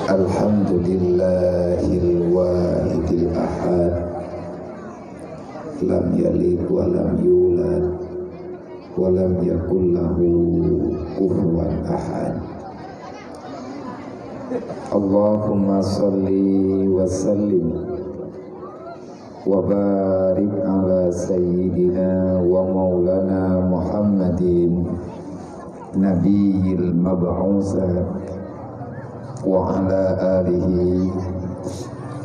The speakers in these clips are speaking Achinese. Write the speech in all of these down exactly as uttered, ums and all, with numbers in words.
Alhamdulillahil wahidil ahad, lam yalid wa lam yulad, wa lam yakul lahu kufuwan ahad. Allahumma shalli wa sallim wa barik ala sayyidina wa maulana Muhammadin nabiyil mab'utsat wa ala alihi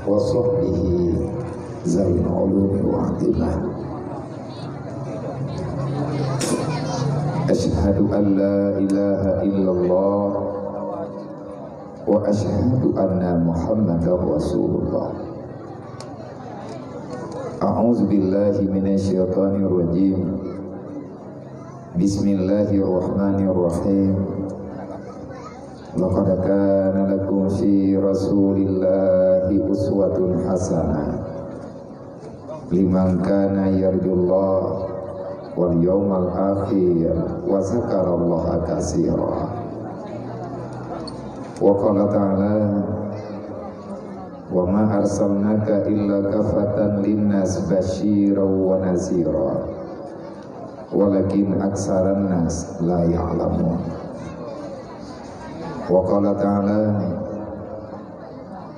wa sahbihi zawil ulumi wa iman. Asyhadu an la ilaha illallah wa asyhadu anna Muhammadar Rasulullah. A'udzu billahi minasy syaithanir rajim. Bismillahirrahmanirrahim. Laqad kana lakum fi Rasulillahi uswatun hasanah liman kana yarjullaha wal yaumal akhir wa dzakarallaha katsira. Wa qala ta'ala, "Wa ma arsalnaka illa kaffatan linnas basyiran wa nadzira, walakin aksaran nas la ya'lamun." Wa qala ta'ala,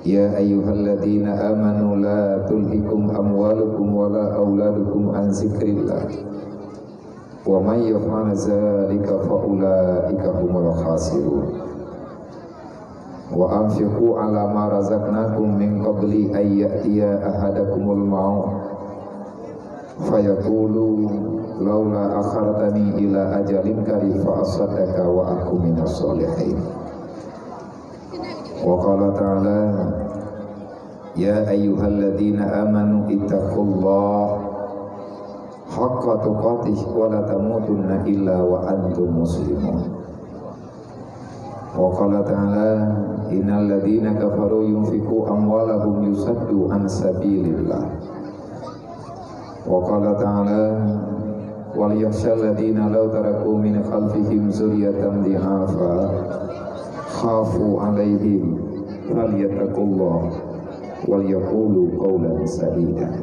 "Ya ayyuhalladzina amanu la tulhikum amwalukum wala auladukum an dzikrillah. Wa may yaf'al dzalika fa ulaika humul khasirun. Wa anfiqu ala ma razaqnakum min qabli an ya'tiya ahadakumul maut fayaqulu laula akhartani ila ajalin qarib fa asaddaqa wa akun minas shalihin." Wa qala ta'ala, "Ya ayyuhalladzina amanu ittaqullaha haqqa tuqatih wa la tamutunna illa wa antum muslimun." Wa qala ta'ala, "Innal ladzina kafaru yunfiqu amwalahum yusaddu an sabilillah." Wa qala ta'ala, "Wal yakhshal ladzina law taraku min khalfihim dzurriyyatan dhi'afa khafu 'alaihim falyattaqullah wal yaqulu qawlan sadida."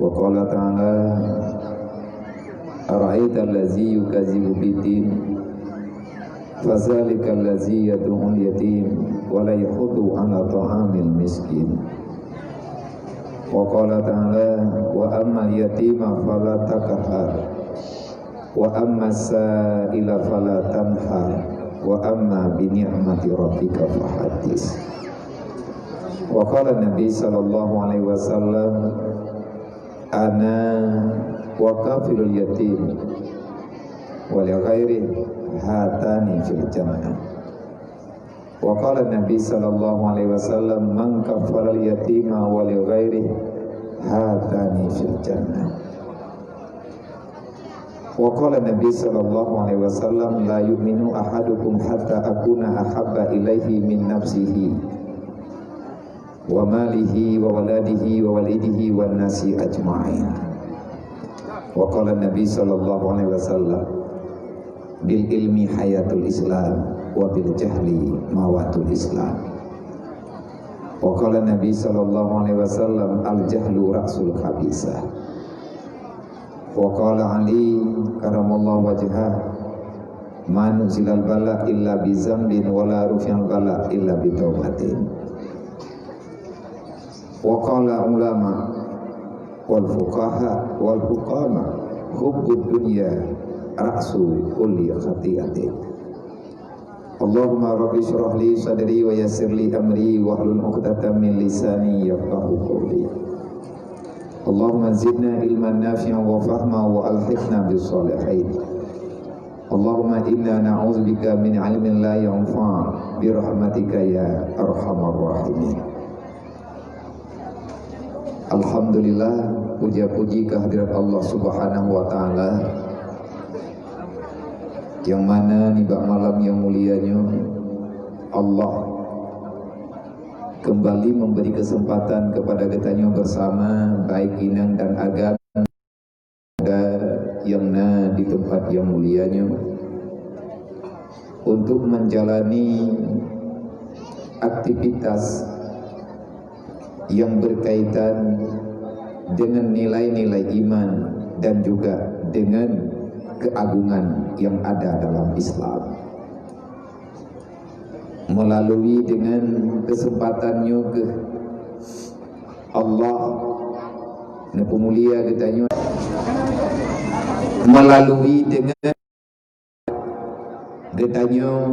Wa qala ta'ala, "Ara'aital ladzi yukazzibu biddin, fadzalikal ladzi yad'ul yatim wa la yahuddu 'ala ta'amil miskin." Wa qala ta'ala, "Wa ammal yatima fala taqhar, wa ammas sa'ila fala tanhar, wa amma bi ni'mati rabbika fahaddits." Wa qala Nabi sallallahu alaihi wasallam, "Ana wa kafilul yatim wa li ghairi hatani fil jannah." Wa qala Nabi sallallahu alaihi wasallam, "Man kafalal yatima wa li ghairi hatani fil jannah." Wa qala Nabi sallallahu alaihi wasallam, "La yu'minu ahadukum hatta akuna ahabba ilaihi min nafsihi wa malihi wa waladihi wa walidihi wan nasi ajma'in." Wa qala Nabi sallallahu alaihi wasallam, "Bil ilmi hayatul Islam, wa bil jahli mawatul Islam." Wa qala Nabi sallallahu alaihi wasallam, "Al jahlu ra'sul khabisah." Wa qala Ali karamallahu wajhah, "Ma nuzilal bala illa bi zambin, wa la rufi'al bala illa bi taubatin." Wa qala ulama wal fuqaha wal hukama, "Hubbud dunya ra'su kulli khati'atin." Allahumma rabbi shrah li sadri wa yassir li amri wahlul 'uqdatam min lisani yafqahu qawli. Allahumma zidna ilman nafi'an wa fahma wa alhiqna bis shalihin. Allahumma inna na'udzubika min ilmin la yanfa' bi rahmatika ya arhamar rahimin. Alhamdulillah, puja-puji kehadirat Allah Subhanahu wa Ta'ala, yang mana nibak malam yang mulia nyoe, Allah kembali memberi kesempatan kepada geutanyoe bersama, baik inong dan agam nyang na di tempat yang mulia nyoe, untuk menjalani aktivitas yang berkaitan dengan nilai-nilai iman dan juga dengan keagungan yang ada dalam Islam. Melalui dengan kesempatan nyoe keuh Allah neupeumulia geutanyoe, melalui dengan geutanyoe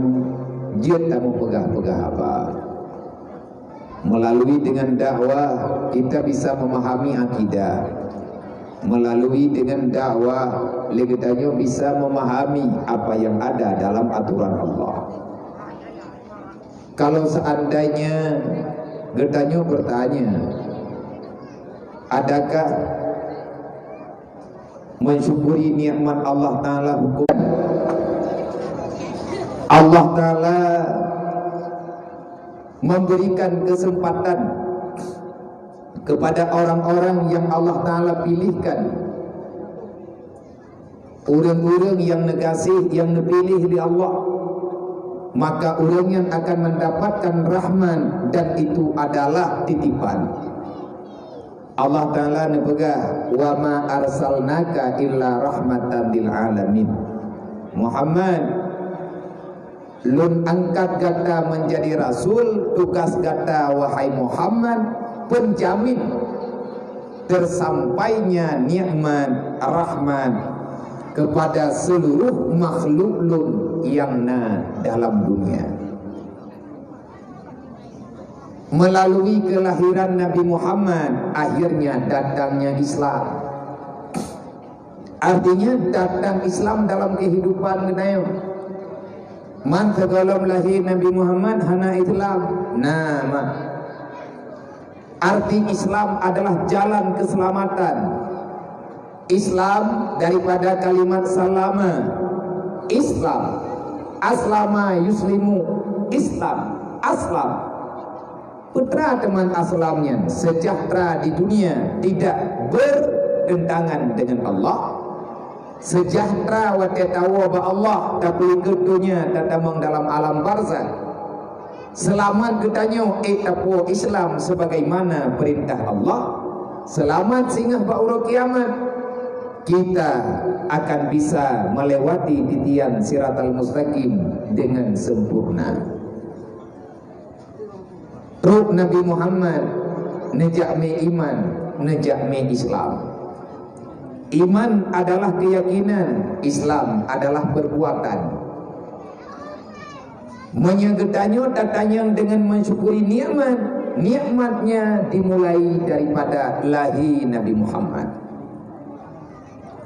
jeuet tameupeugah-peugah haba. Melalui dengan dakwah, kita bisa memahami akidah. Melalui dengan dakwah, lé geutanyoe bisa memahami apa yang ada dalam aturan Allah. Kalau seandainya geutanyoe bertanya, adakah mensyukuri nikmat Allah Ta'ala hukum? Allah Ta'ala memberikan kesempatan kepada orang-orang yang Allah Ta'ala pilihkan, ureuëng-ureuëng yang neugaséh, yang neupiléh lé Allah, maka ureuëng nyan akan mendapatkan rahmat, dan itu adalah titipan. Allah Ta'ala neupeugah, "Wa ma arsalnaka illa rahmatan lil alamin." Muhammad, Lôn angkat gata menjadi rasul, tugas gata, wahai Muhammad, penjamin tersampainya nikmat rahmat kepada seluruh makhluk Lôn yang na dalam dunia. Melalui kelahiran Nabi Muhammad, akhirnya datangnya Islam. Artinya, datang Islam dalam kehidupan geutanyoe. Man sigohlom lahé Nabi Muhammad hana Islam. Nah, mak. Arti Islam adalah jalan keselamatan. Islam daripada kalimat salama. Islam. Aslama yuslimu. Islam. Aslam. Peue teuma aslam nyan? Sejahtera di dunia, tidak bertentangan dengan Allah. Sejahtera watée tawoe bak Allah, tapeulikot donya, tatamong dalam alam barzakh. Seulamat geutanyoe ék tapuwoe Islam sebagaimana peurintah Allah. Seulamat singoh bak uroe kiamat. Kita akan bisa melewati titian Siratal Mustaqim dengan sempurna. Trok Nabi Muhammad neujak mé iman, neujak mé Islam. Iman adalah keyakinan, Islam adalah perbuatan. Meunyoe geutanyoe tatanyong deungon mensyukuri nikmat, nikmatnya dimulai daripada lahé Nabi Muhammad.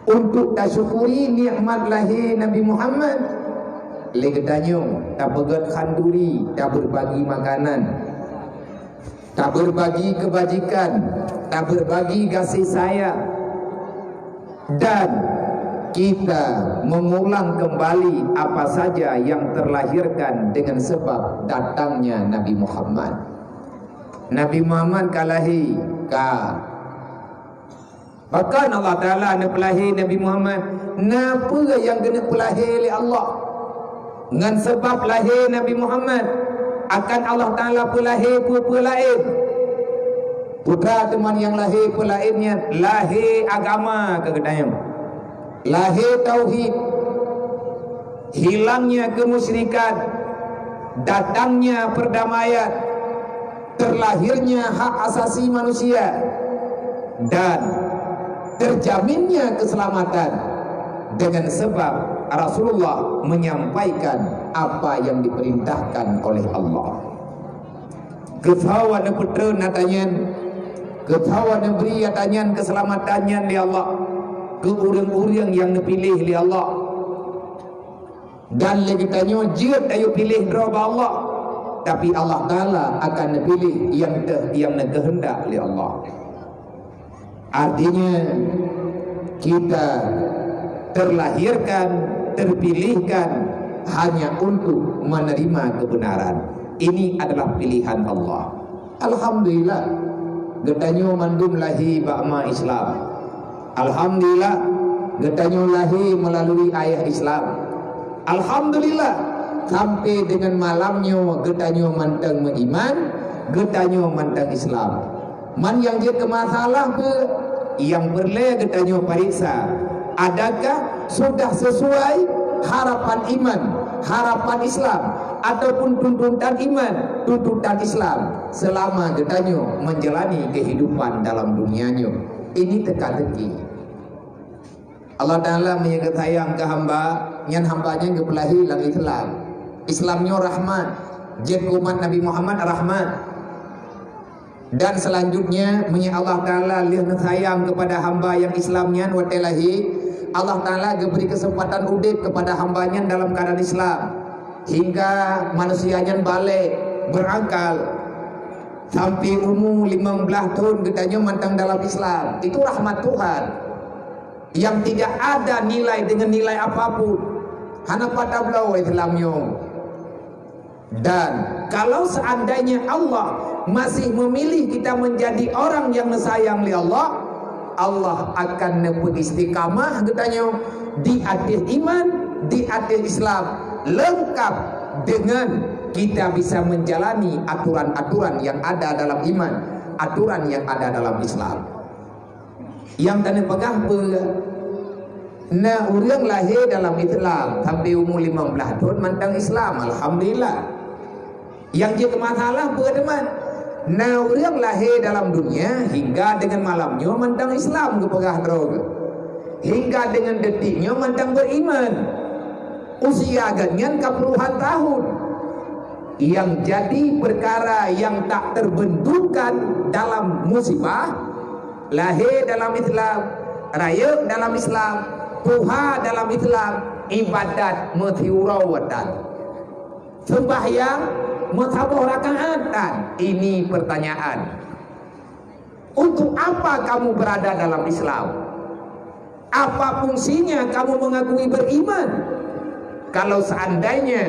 Untuk tasyukuri nikmat lahé Nabi Muhammad, lé geutanyoe tapeugét khanduri, tabeubagi makanan, tabeubagi keubajikan, tabeubagi gaséh sayang, dan kita mengulang kembali apa saja yang terlahirkan dengan sebab datangnya Nabi Muhammad. Nabi Muhammad ka lahé, ka. Pakon Allah Taala neupeulahé Nabi Muhammad? Na peue nyang geuneuk peulahé lé Allah? Ngon sabab lahé Nabi Muhammad, akan Allah Taala peulahé peue-peue laén. Peue teuma nyang lahé peue laén nyan, lahé agama keu geutanyoe. Lahé tauhid, hilangnya kemusyrikan, datangnya perdamaian, terlahirnya hak asasi manusia, dan terjaminnya keselamatan dengan sebab Rasulullah menyampaikan apa yang diperintahkan oleh Allah. Keu soe neupeutrön ata nyan, keu soe neubri ata nyan keuseulamatan nyan lé Allah keu ureuëng-ureuëng nyang neupiléh lé Allah. Dan lé geutanyoe jeuet ayue piléh droe bak Allah, tapi Allah Taala akan neupiléh nyang teuh nyang neukeuheundak lé Allah. Artinya, kita terlahirkan, terpilihkan hanya untuk menerima kebenaran. Ini adalah pilihan Allah. Alhamdulillah, geutanyoe mandum lahé bak ma Islam. Alhamdulillah, geutanyoe lahé melalui ayah Islam. Alhamdulillah, Sampai deungon malam nyoe geutanyoe mantong meuiman, geutanyoe mantong Islam. Man nyang jeuet keu masalah peue? Nyang peureulée geutanyoe pareksa, adakah sudah sesuai harapan iman, harapan Islam, ataupun tuntutan iman, tuntutan Islam selama geutanyoe menjalani kehidupan dalam dunia nyoe? Ini teka-teki. Allah Ta'ala meunyoe geusayang keu hamba, nyan hamba nyan geupeulahé lam Islam. Islam nyoe rahmat, jeuet keu umat Nabi Muhammad rahmat. Dan selanjutnya, meunyoe Allah Ta'ala lheueh neusayang kepada hamba nyang Islam nyan watée lahé, Allah Ta'ala geubri keuseumpatan udeb kepada hamba nyan dalam keuadaan Islam. Hingga manusia nyan balek, berakal, sampai umu limong blaih thon geutanyoe mantong dalam Islam. Itu rahmat Tuhan. Yang tidak ada nilai dengan nilai apapun. Hana pat tabloe Islam nyoe. Dan kalau seandainya Allah masih memilih kita menjadi orang yang disayang oleh Allah, Allah akan neupeuistiqamah geutanyoe di atas iman, di atas Islam, lengkap dengan kita bisa menjalani aturan-aturan yang ada dalam iman, aturan yang ada dalam Islam. Nyang taneuk peugah peue? Na ureuëng lahé dalam Islam, sampai umu limong blaih thon mantong Islam, alhamdulillah. Nyang jeuet keu masalah peue teuma? Na ureuëng lahé dalam dunia hingga deungon malam nyoe mantong Islam geupeugah droe. Hingga deungon detik nyoe mantong beriman. Usia geuhnyan ka puluhan tahun. Nyang jadi perkara nyang tak terbenturkan dalam musibah, lahé dalam Islam, rayeuk dalam Islam, tuha dalam Islam, ibadat meusiuroe watée. Sembahyang meusaboh rakaat tan. Ini pertanyaan. Untuk apa kamu berada dalam Islam? Apa fungsinya kamu mengakui beriman? Kalau seandainya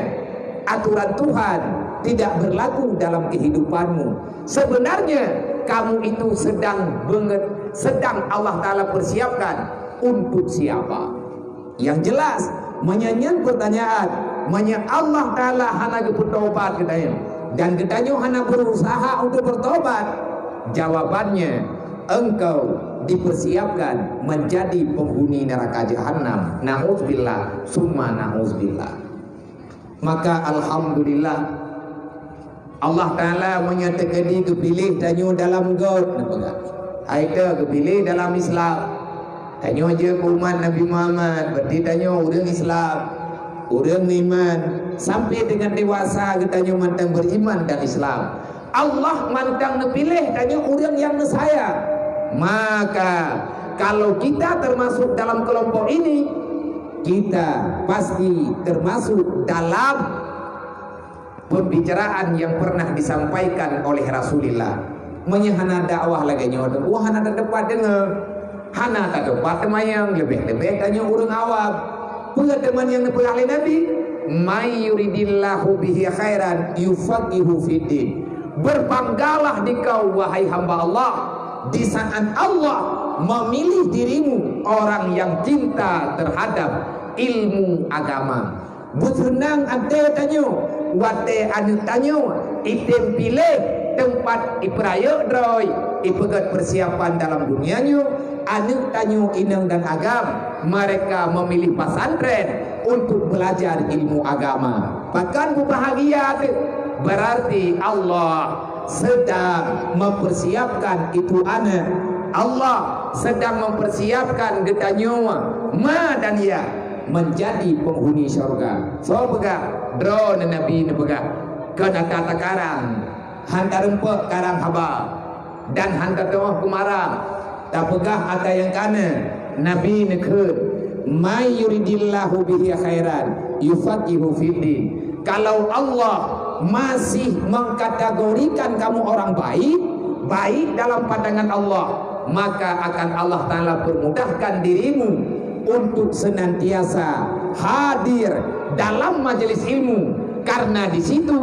aturan Tuhan tidak berlaku dalam kehidupanmu, sebenarnya kamu itu sedang benget-, sedang Allah Ta'ala persiapkan untuk siapa? Yang jelas, meunyoe nyan pertanyaan, meunyoe Allah Ta'ala hana geupeutobat geutanyoe, dan geutanyoe hana berusaha untuk bertobat, jawabannya, engkau dipersiapkan menjadi penghuni neraka jahanam. Na'udzubillah, summa na'udzubillah. Maka alhamdulillah, Allah Ta'ala meunyoe teukeudi geupiléh tanyoe dalam göt, neupeugah. Hai teu geupiléh dalam Islam. Tanyoe jeuet keu umat Nabi Muhammad, berarti tanyoe ureuëng Islam, ureuëng iman. Sampai deungon dewasa geutanyoe mantong beriman dan Islam. Allah mantong neupiléh tanyoe ureuëng nyang neusayang. Maka, kalau kita termasuk dalam kelompok ini, kita pasti termasuk dalam pembicaraan yang pernah disampaikan oleh Rasulullah. Meunyoe hana dakwah lagée nyoe, wah hana tateupat deungoe, hana tateupat teumanyong, leubeh-leubeh tanyoe ureuëng awam. Peue teuma nyang neupeugah lé Nabi? "May yuridillahu bihi khairan yufaqihu fiddin." Berbanggalah dikau, wahai hamba Allah, di saat Allah memilih dirimu orang yang cinta terhadap ilmu agama. Beuseunang até tanyoe watée aneuëk tanyoe item piléh teumpat ipeurayeuk droe, ipeugét persiapan dalam dunia nyoe, aneuëk tanyoe inong dan agam, mereka memilih pesantren untuk belajar ilmu agama. Pakon beubahagia teuh, berarti Allah sedang mempersiapkan itu aneuëk. Allah sedang mempersiapkan geutanyoe, ma dan ya, menjadi penghuni syurga. Soe peugah? Droeneuh Nabi neupeugah. Keu ata takarang, han tareumpok karang haba, dan han tatuoh keumarang. Tapeugah ata nyang kana, Nabi neukheun, "May yuridillahu bihi khairan yufaqihu fiddin." Kalau Allah masih mengkategorikan kamu orang baik, baik dalam pandangan Allah, maka akan Allah Ta'ala permudahkan dirimu untuk senantiasa hadir dalam majelis ilmu, karena di situ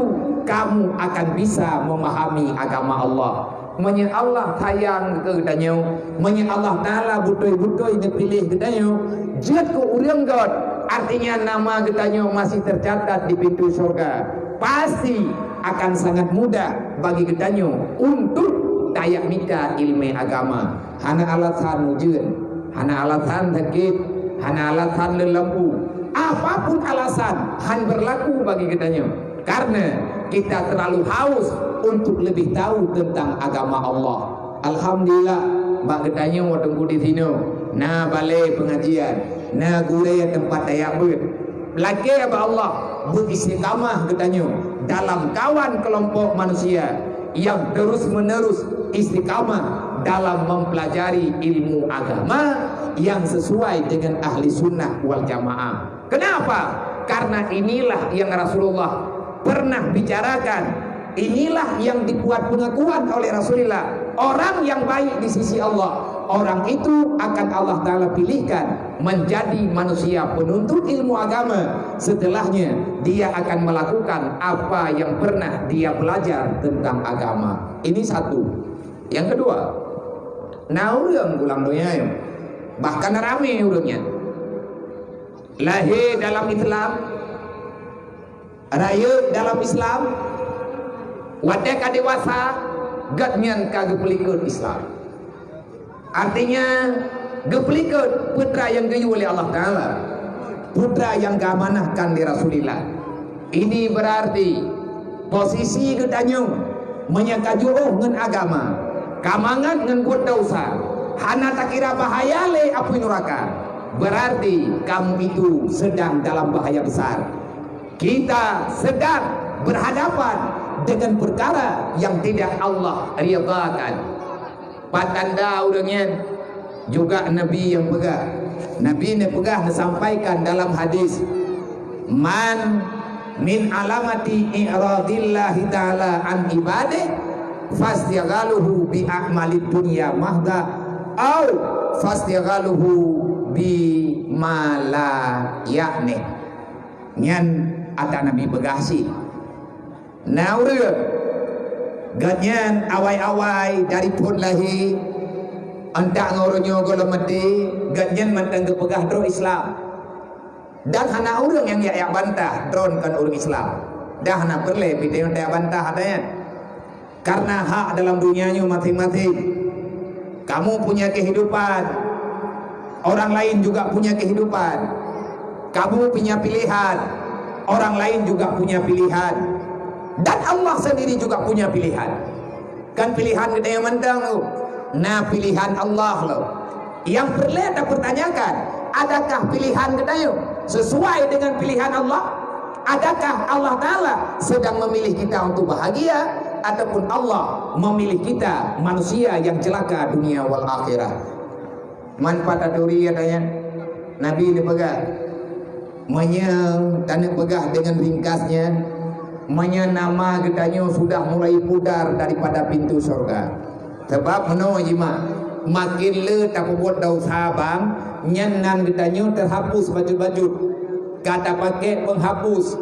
kamu akan bisa memahami agama Allah. Meunyoe Allah sayang keu geutanyoe, meunyoe Allah Ta'ala beutôi-beutôi neupiléh geutanyoe, jeuet keu ureuëng göt, Artinya nama geutanyoe masih tercatat di pintu syurga. Pasti akan sangat mudah bagi geutanyoe untuk tajak mita ilmu agama. Hana alasan ujeuen, hana alasan sakét, hana alasan leulampu. Apapun alasan, han berlaku bagi geutanyoe. Karena kita terlalu haus untuk lebih tahu tentang agama Allah. Alhamdulillah, bak geutanyoe teungku di sinoe, na balai pengajian, na gurée teumpat tajak beuet. Lakée bak Allah, beuistiqamah geutanyoe dalam kawan keulompok manusia yang terus-menerus istiqamah dalam mempelajari ilmu agama yang sesuai dengan ahli sunnah wal jamaah. Kenapa? Karena inilah yang Rasulullah pernah bicarakan. Inilah yang dibuat pengakuan oleh Rasulullah. Orang yang baik di sisi Allah, orang itu akan Allah Ta'ala pilihkan menjadi manusia penuntut ilmu agama. Setelahnya, dia akan melakukan apa yang pernah dia belajar tentang agama. Ini satu. Yang kedua, na ureuëng gulang donya nyoe, bahkan ramé ureuëng nyan. Lahé dalam Islam, rayeuk dalam Islam, watée ka dewasa, gobnyan ka geupeulikot Islam. Artinya, geupeulikot putra nyang geuyue lé Allah Ta'ala, putra nyang geuamanahkan lé Rasulullah. Ini berarti posisi geutanyoe meunyoe ka jiôh ngon agama, ka mangat ngon buet desya, hana takira bahaya lé apui nuraka, berarti kamu itu sedang dalam bahaya besar. Kita sedang berhadapan dengan perkara yang tidak Allah ridhakan. Pat tanda ureuëng nyan? Juga Nabi nyang peugah. Nabi neupeugah, neusampaikan dalam hadis, "Man min alamati i'radillahi ta'ala an ibadih, fastighaluhu bi a'malid dunya mahdah, au fastighaluhu bi ma la ya'nih." Nyan ata Nabi peugah cit. Na ureuëng, gobnyan awai-awai dari phon lahé, antak ngon uroe nyoe gohlom maté, gobnyan mantong geupeugah droe Islam. Dan hana ureuëng nyang jak-jak bantah droe kon ureuëng Islam. Dan hana peureulée pih tajak bantah ata nyan. Karena hak dalam dunia nyoe masing-masing. Kamu punya kehidupan, orang lain juga punya kehidupan. Kamu punya pilihan, orang lain juga punya pilihan. Dan Allah sendiri juga punya pilihan. Kan pilihan geutanyoe mantong tu. Na pilihan Allah lom. Nyang peureulée tapertanyakan, adakah pilihan geutanyoe sesuai dengan pilihan Allah? Adakah Allah Ta'ala sedang memilih kita untuk bahagia, ataupun Allah memilih kita manusia yang celaka dunia wal akhirah? Man pat taturi katanya, Nabi neupeugah, meunyoe taneuk peugah dengan ringkasnya, meunyoe nama geutanyoe sudah mulai pudar daripada pintu syurga. Sebab meunoe jimak, makin le tapeubuet desya bang, nyan nan geutanyoe teuhapus bacut-bacut. Ka tapakék penghapus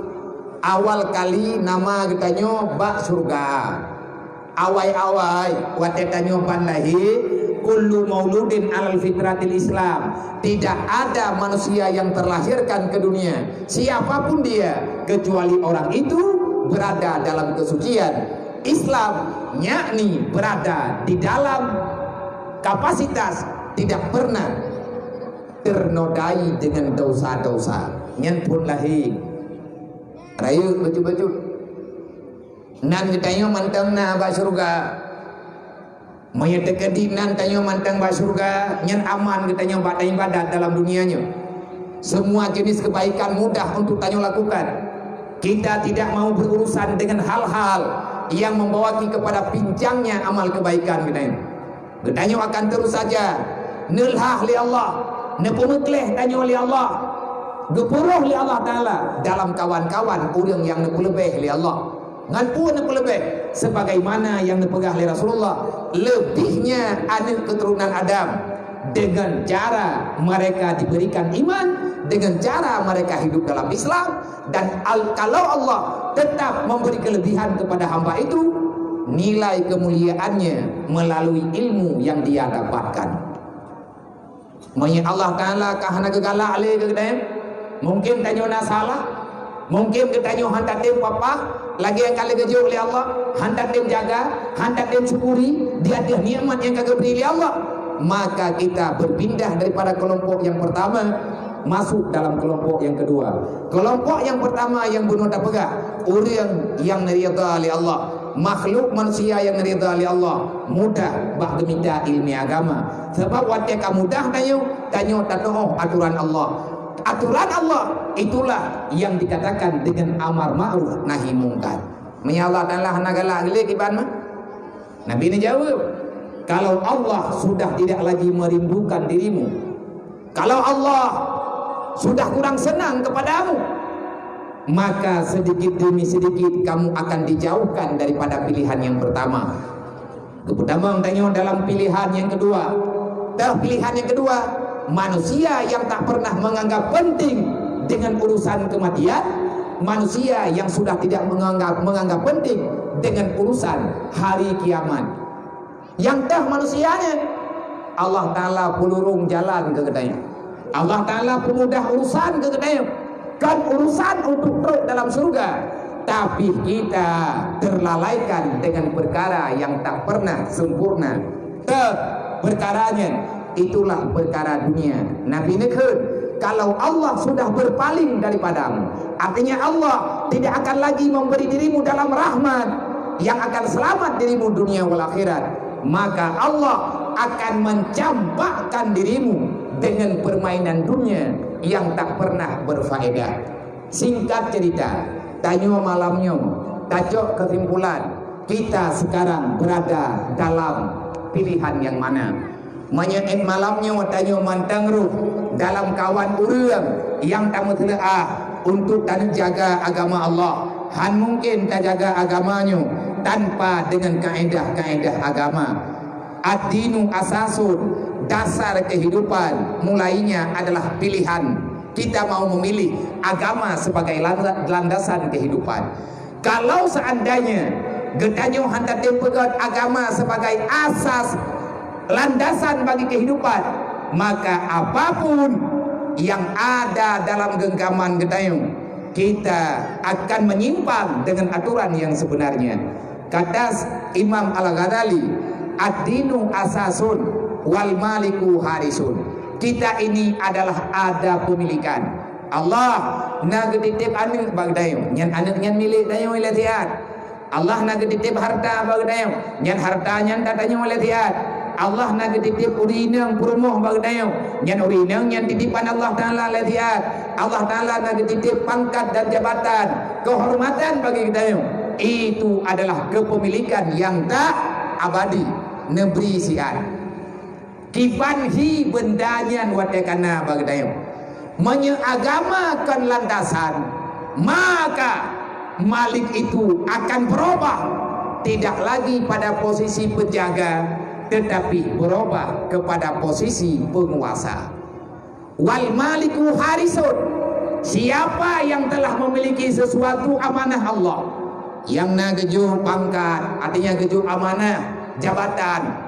awal kali nama geutanyoe bak syurga. Awai-awai watée tanyoe ban lahé, kullu mauludin alal fitratil Islam. Tidak ada manusia yang terlahirkan ke dunia, siapapun dia, kecuali orang itu berada dalam kesucian Islam, yakni berada di dalam kapasitas tidak pernah ternodai dengan dosa-dosa. Nyan phon lahé, rayeuk bacut-bacut. Nan geutanyoe mantong na bak syurga. Meunyoe teukeudi nan tanyoe mantong bak syurga, nyan aman geutanyoe bak ibadat dalam dunia nyoe. Semua jenis kebaikan mudah untuk tanyoe lakukan. Kita tidak mau berurusan dengan hal-hal yang membawa kepada pincangnya amal kebaikan geutanyoe. Geutanyoe akan terus saja neulhah lé Allah, neupeumeukleh tanyoe lé Allah, geupuroh lé Allah Taala dalam kawan-kawan ureuëng nyang neupeuleubeh lé Allah. Ngon peue neupeuleubeh? Sebagaimana nyang neupeugah lé Rasulullah, leubihnya aneuk keuturonan Adam dengan cara mereka diberikan iman, dengan cara mereka hidup dalam Islam, dan al-, kalau Allah tetap memberi kelebihan kepada hamba itu, nilai kemuliaannya melalui ilmu yang dia dapatkan. Meunyoe Allah Taala ka hana geugalak lé keu geutanyoe, Mungkin tanyoe na salah, mungkin geutanyoe han tatem papa, lagée nyang ka lheueh geujok lé Allah, han tatem jaga, han tatem syukuri di ateueh nikmat nyang ka geubri lé Allah. Maka kita berpindah daripada kelompok yang pertama masuk dalam kelompok yang kedua. Kelompok yang pertama nyang bunoe tapeugah, ureuëng nyang neuridha lé Allah, makhluk manusia nyang neuridha lé Allah, mudah bak geumita ilmu agama. Sebab watée ka mudah tanyoe, tanyoe tatuoh aturan Allah. Aturan Allah itulah yang dikatakan dengan amar ma'ruf nahi mungkar. Meunyoe Allah Taala hana galak geulék kiban mah? Nabi neujaweueb, "Kalau Allah sudah tidak lagi merindukan dirimu, kalau Allah sudah kurang senang kepadamu, maka sedikit demi sedikit kamu akan dijauhkan daripada pilihan yang pertama." Geupeutamong tanyoe dalam pilihan yang kedua. Teuh pilihan yang kedua, manusia yang tak pernah menganggap penting dengan urusan kematian, manusia yang sudah tidak menganggap, menganggap penting dengan urusan hari kiamat. Nyang teuh manusia nyan, Allah Taala peulurong jalan keu geutanyoe. Allah Taala peumudah urusan keu geutanyoe. Kon urusan untuk trok dalam syurga, tapi kita terlalaikan dengan perkara yang tak pernah sempurna. Teuh, perkara nyan, itulah perkara dunia. Nabi neukheun, "Kalau Allah sudah berpaling daripadamu," artinya Allah tidak akan lagi memberi dirimu dalam rahmat yang akan selamat dirimu dunia wal akhirat, maka Allah akan mencampakkan dirimu dengan permainan dunia yang tak pernah berfaedah. Singkat cerita, tanyoe malam nyoe tacok kesimpulan, kita sekarang berada dalam pilihan yang mana. Meunyoe ék malam nyoe tanyoe mantong rôh dalam kawan ureuëng nyang tameuseuleubah untuk taneujaga agama Allah, han mungkin tajaga agama nyoe tanpa dengan kaedah-kaedah agama. Ad-dinu asasun, dasar kehidupan mulainya adalah pilihan. Kita mau memilih agama sebagai landa-, landasan kehidupan. Kalau seandainya geutanyoe han tatem peugét agama sebagai asas landasan bagi kehidupan, maka apapun yang ada dalam genggaman geutanyoe, kita akan menyimpang dengan aturan yang sebenarnya. Kata Imam Al-Ghazali, "Ad-dinu asasun wal maliku harisun." Kita ini adalah ada pemilikan. Allah na geutitip aneuëk bak geutanyoe, nyan aneuëk nyan milék tanyoe lé siat. Allah na geutitip harta bak geutanyoe, nyan harta nyan ka tanyoe lé siat. Allah na geutitip ureuëng inong peurumoh bak geutanyoe, nyan ureuëng inong nyan titipan Allah Taala lé siat. Allah Taala na geutitip pangkat dan jabatan, kehormatan bagi geutanyoe. Itu adalah kepemilikan yang tak abadi, neubri siat. Kiban hi beunda nyan watée ka na bak geutanyoe. Meunyoe agama kon landasan, maka malik itu akan berubah, tidak lagi pada posisi penjaga, tetapi berubah kepada posisi penguasa. Wal maliku harisun. Siapa yang telah memiliki sesuatu amanah Allah, nyang na geujok pangkat, artinya geujok amanah jabatan,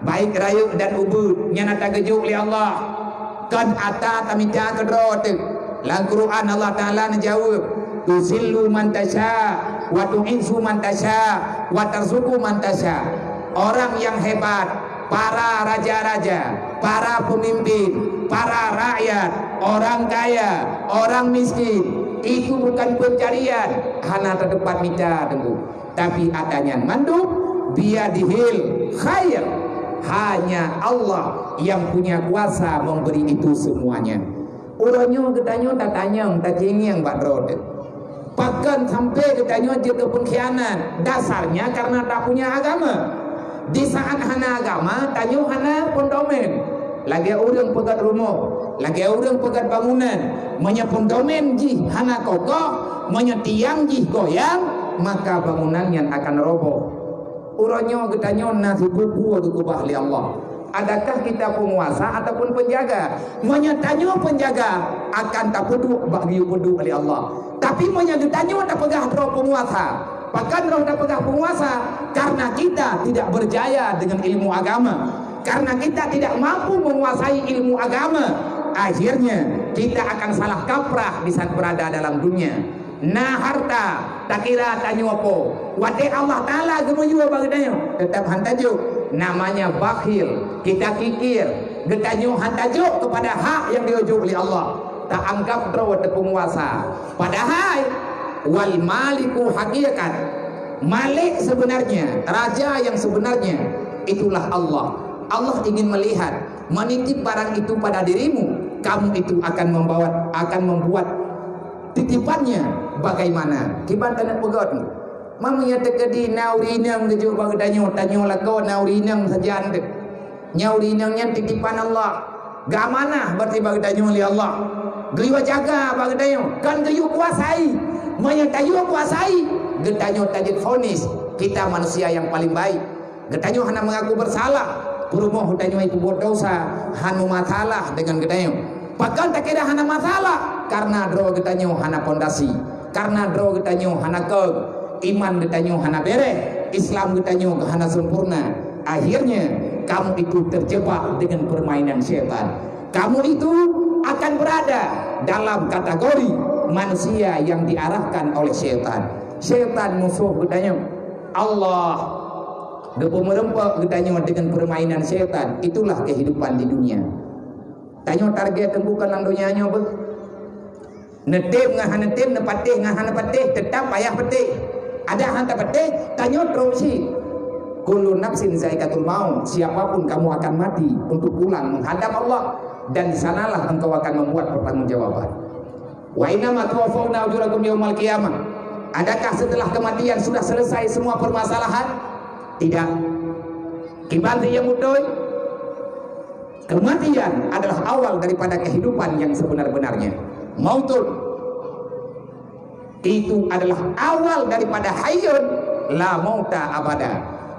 baik rayeuk dan ubit, nyan ata geujok lé Allah. Kon ata tamita keudroe teuk. Lam Quran Allah Taala neujaweueb, "Tuzillu man tasya, wa tu'izzu man tasya, wa tarzuqu man tasya." Orang yang hebat, para raja-raja, para pemimpin, para rakyat, orang kaya, orang miskin, itu bukan pencarian hana teupat mita teungku. Tapi ata nyan mandum biadihil khair. Hanya Allah yang punya kuasa memberi itu semuanya. Uroe nyoe geutanyoe tatanyong, tacéngieng bak droe teuh. Pakon sampai geutanyoe jeuet keu pengkhianat? Dasarnya karena tak punya agama. Di saat hana agama, tanyoe hana pondomen. Lagée ureuëng peugét rumoh, lagée ureuëng peugét bangunan. Meunyoe pondomen jih hana kokoh, meunyoe tiang jih goyang, maka bangunan nyan akan roboh. Uroe nyoe geutanyoe na sibuet peue geukeubah lé Allah. Adakah kita penguasa ataupun penjaga? Meunyoe tanyoe penjaga, akan tapeuduek bak geuyue peuduek lé Allah. Tapi meunyoe geutanyoe tapeugah droe penguasa, pakon droe tapeugah penguasa? Karena kita tidak berjaya dengan ilmu agama. Karena kita tidak mampu menguasai ilmu agama, akhirnya Kita akan salah kaprah di saat berada dalam dunia. Na harta, takira tanyoe po. Watée Allah Taala geumiyue bak geutanyoe, teutap han tajok. Namanya bakhil. Kita kikir. Geutanyoe han tajok kepada hak yang diujok oleh Allah. Taanggap droe teupeunguasa. Padahai, wal maliku hakikat. Malik sebenarnya, raja yang sebenarnya, itulah Allah. Allah ingin melihat, menitip barang itu pada dirimu, kamu itu akan membawa, akan membuat titipannya bagaimana. Kiban taneuk peugöt. Meunyoe teukeudi na ureueng inong geujok bak geutanyoe, tanyoe lakoe na ureueng inong sajan teuh. Nyoe ureueng inong nyan titipan Allah. Geuamanah berarti bak geutanyoe lé Allah. Geuyue jaga bak geutanyoe, kon geuyue kuasai. Meunyoe tayue kuasai, geutanyoe tajeuet vonis kita manusia yang paling baik. Geutanyoe hana mengaku bersalah, peurumoh geutanyoe itu buat dosa, han meumasalah dengan geutanyoe. Pakon takira hana masalah? Karena droe geutanyoe hana pondasi, karena droe geutanyoe hana keu, iman geutanyoe hana bereh, Islam geutanyoe hana sempurna. Akhirnya, kamu itu terjebak dengan permainan setan. Kamu itu akan berada dalam kategori manusia yang diarahkan oleh setan. Setan musuh geutanyoe. Allah geupeumeureumpok geutanyoe dengan permainan setan. Itulah kehidupan di dunia. Tanyoe target teungku kon lam donya nyoe beuh. Neutem ngon hana neutem, neupatéh ngon hana neupatéh, teutap payah patéh. Adak han tapatéh, tanyoe trok cit. Kullu nafsin zaikatul maut, siapapun kamu akan mati untuk pulang menghadap Allah, dan di sanalah engkau akan membuat pertanggungjawaban. Wa innama tuwaffawna ujurakum yaumal qiyamah. Adakah setelah kematian sudah selesai semua permasalahan? Tidak. Kiban nyang beutôi, kematian adalah awal daripada kehidupan yang sebenar-benarnya. Mautun. Itu adalah awal daripada hayyun la mauta abada,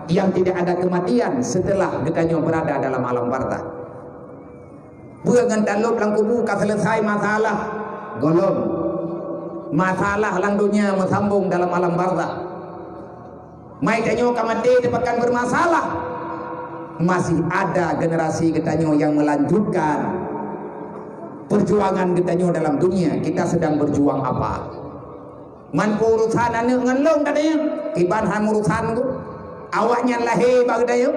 yang tidak ada kematian setelah geutanyoe berada dalam alam barzakh. Peue ngon talop lam kubu ka selesai masalah? Gohlom. Masalah lam dunia meusambong dalam alam barzakh. Mai tanyoe ka maté teupakan bermasalah, masih ada generasi geutanyoe yang melanjutkan perjuangan geutanyoe dalam dunia. Kita sedang berjuang apa? Man urusan aneuk ngon lôn katanya, kiban han urusan ku. Awaknyan lahé bak geutanyoe,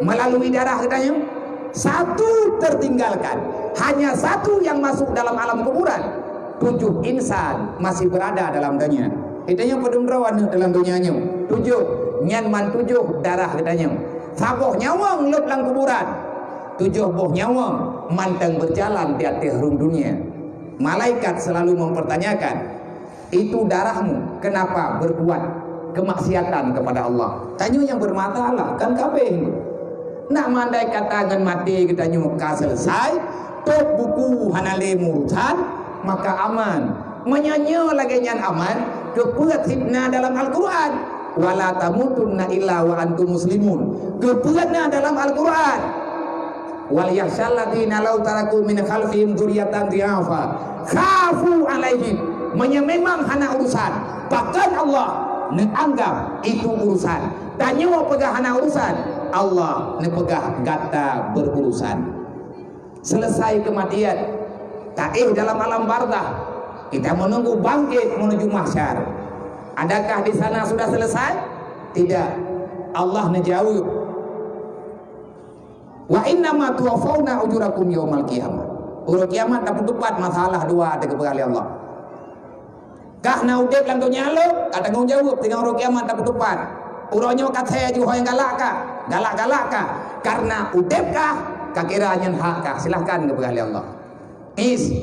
melalui darah geutanyoe. Satu tertinggalkan, hanya satu yang masuk dalam alam kuburan. Tujuh insan masih berada dalam dunia. Geutanyoe padum droe aneuk dalam dunia nyoe? Tujoh, nyan man tujoh darah geutanyoe. Saboh nyawöng lheueh lam kuburan. Tujoh boh nyawöng mantong berjalan di ateueh rhueng dunia. Malaikat selalu mempertanyakan, "Itu darahmu, kenapa berbuat kemaksiatan kepada Allah?" Tanyoe nyang bermasalah, kan kabeh. Nak mandai kata ngon maté geutanyoe ka selesai, tôb buku hana lé urusan, maka aman. Meunyoe nyoe lagée nyan aman, keupeue cit na dalam Al-Qur'an, "Wala tamutunna illa wa antum muslimun." Keupeue na dalam Al-Qur'an? "Wal yakhsyal ladzina law taraku min khalfihim dzurriyyatan dhi'afa khafu 'alaihim." Meunyoe memang hana urusan, pakon Allah neuanggap itu urusan? Tanyoe peugah hana urusan, Allah neupeugah gata berurusan. Selesai kematian, taéh dalam alam barzakh, kita menunggu bangkit menuju mahsyar. Adakah di sana sudah selesai? Tidak. Allah neujaweueb, "Wa innama tuwaffawna ujurakum yaumal qiyamah." Uroe kiamat tapeuteupat masalah dua teukeubah lé Allah. Kah na udeb lam donya lom, ka tanggong jaweueb, teungoh uroe kiamat tapeuteupat. Uroe nyoe ka thee ju ho nyang galak kah, galak-galak kah, karena udeb kah, ka kira nyan hak kah, silahkan geupeugah lé Allah. Is,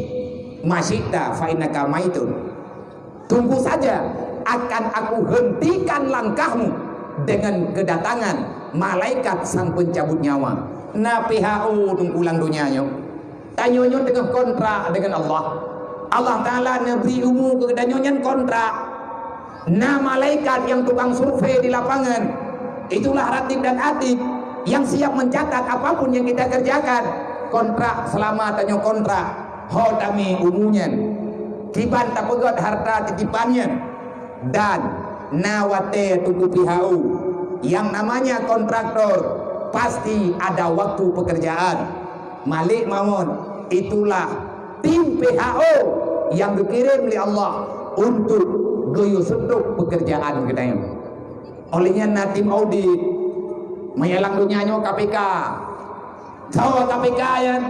masyi'ta fa innaka maitun. Tunggu saja, akan Aku hentikan langkahmu dengan kedatangan malaikat sang pencabut nyawa. Na P H O teungku lam donya nyoe. Tanyoe nyoe teungoh kontrak dengan Allah. Allah Taala neubri umu keu geutanyoe nyan kontrak. Na malaikat nyang tukang survei di lapangan. Itulah ratib dan atid yang siap mencatat apapun yang kita kerjakan. Kontrak selama tanyoe kontrak, ho tamé umu nyan. Kiban tapeugét harta titipan nyan. Dan na watée tuku P H U. Yang namanya kontraktor pasti ada waktu pekerjaan. Malik mawöt, itulah P Tim P H O nyang geukirém lé Allah untuk geuyue seutôp peukeurjaan geutanyoe. Óh lheueh nyan na tim audit. Meunyo lam donya nyoe K P K. Soe K P K nyan?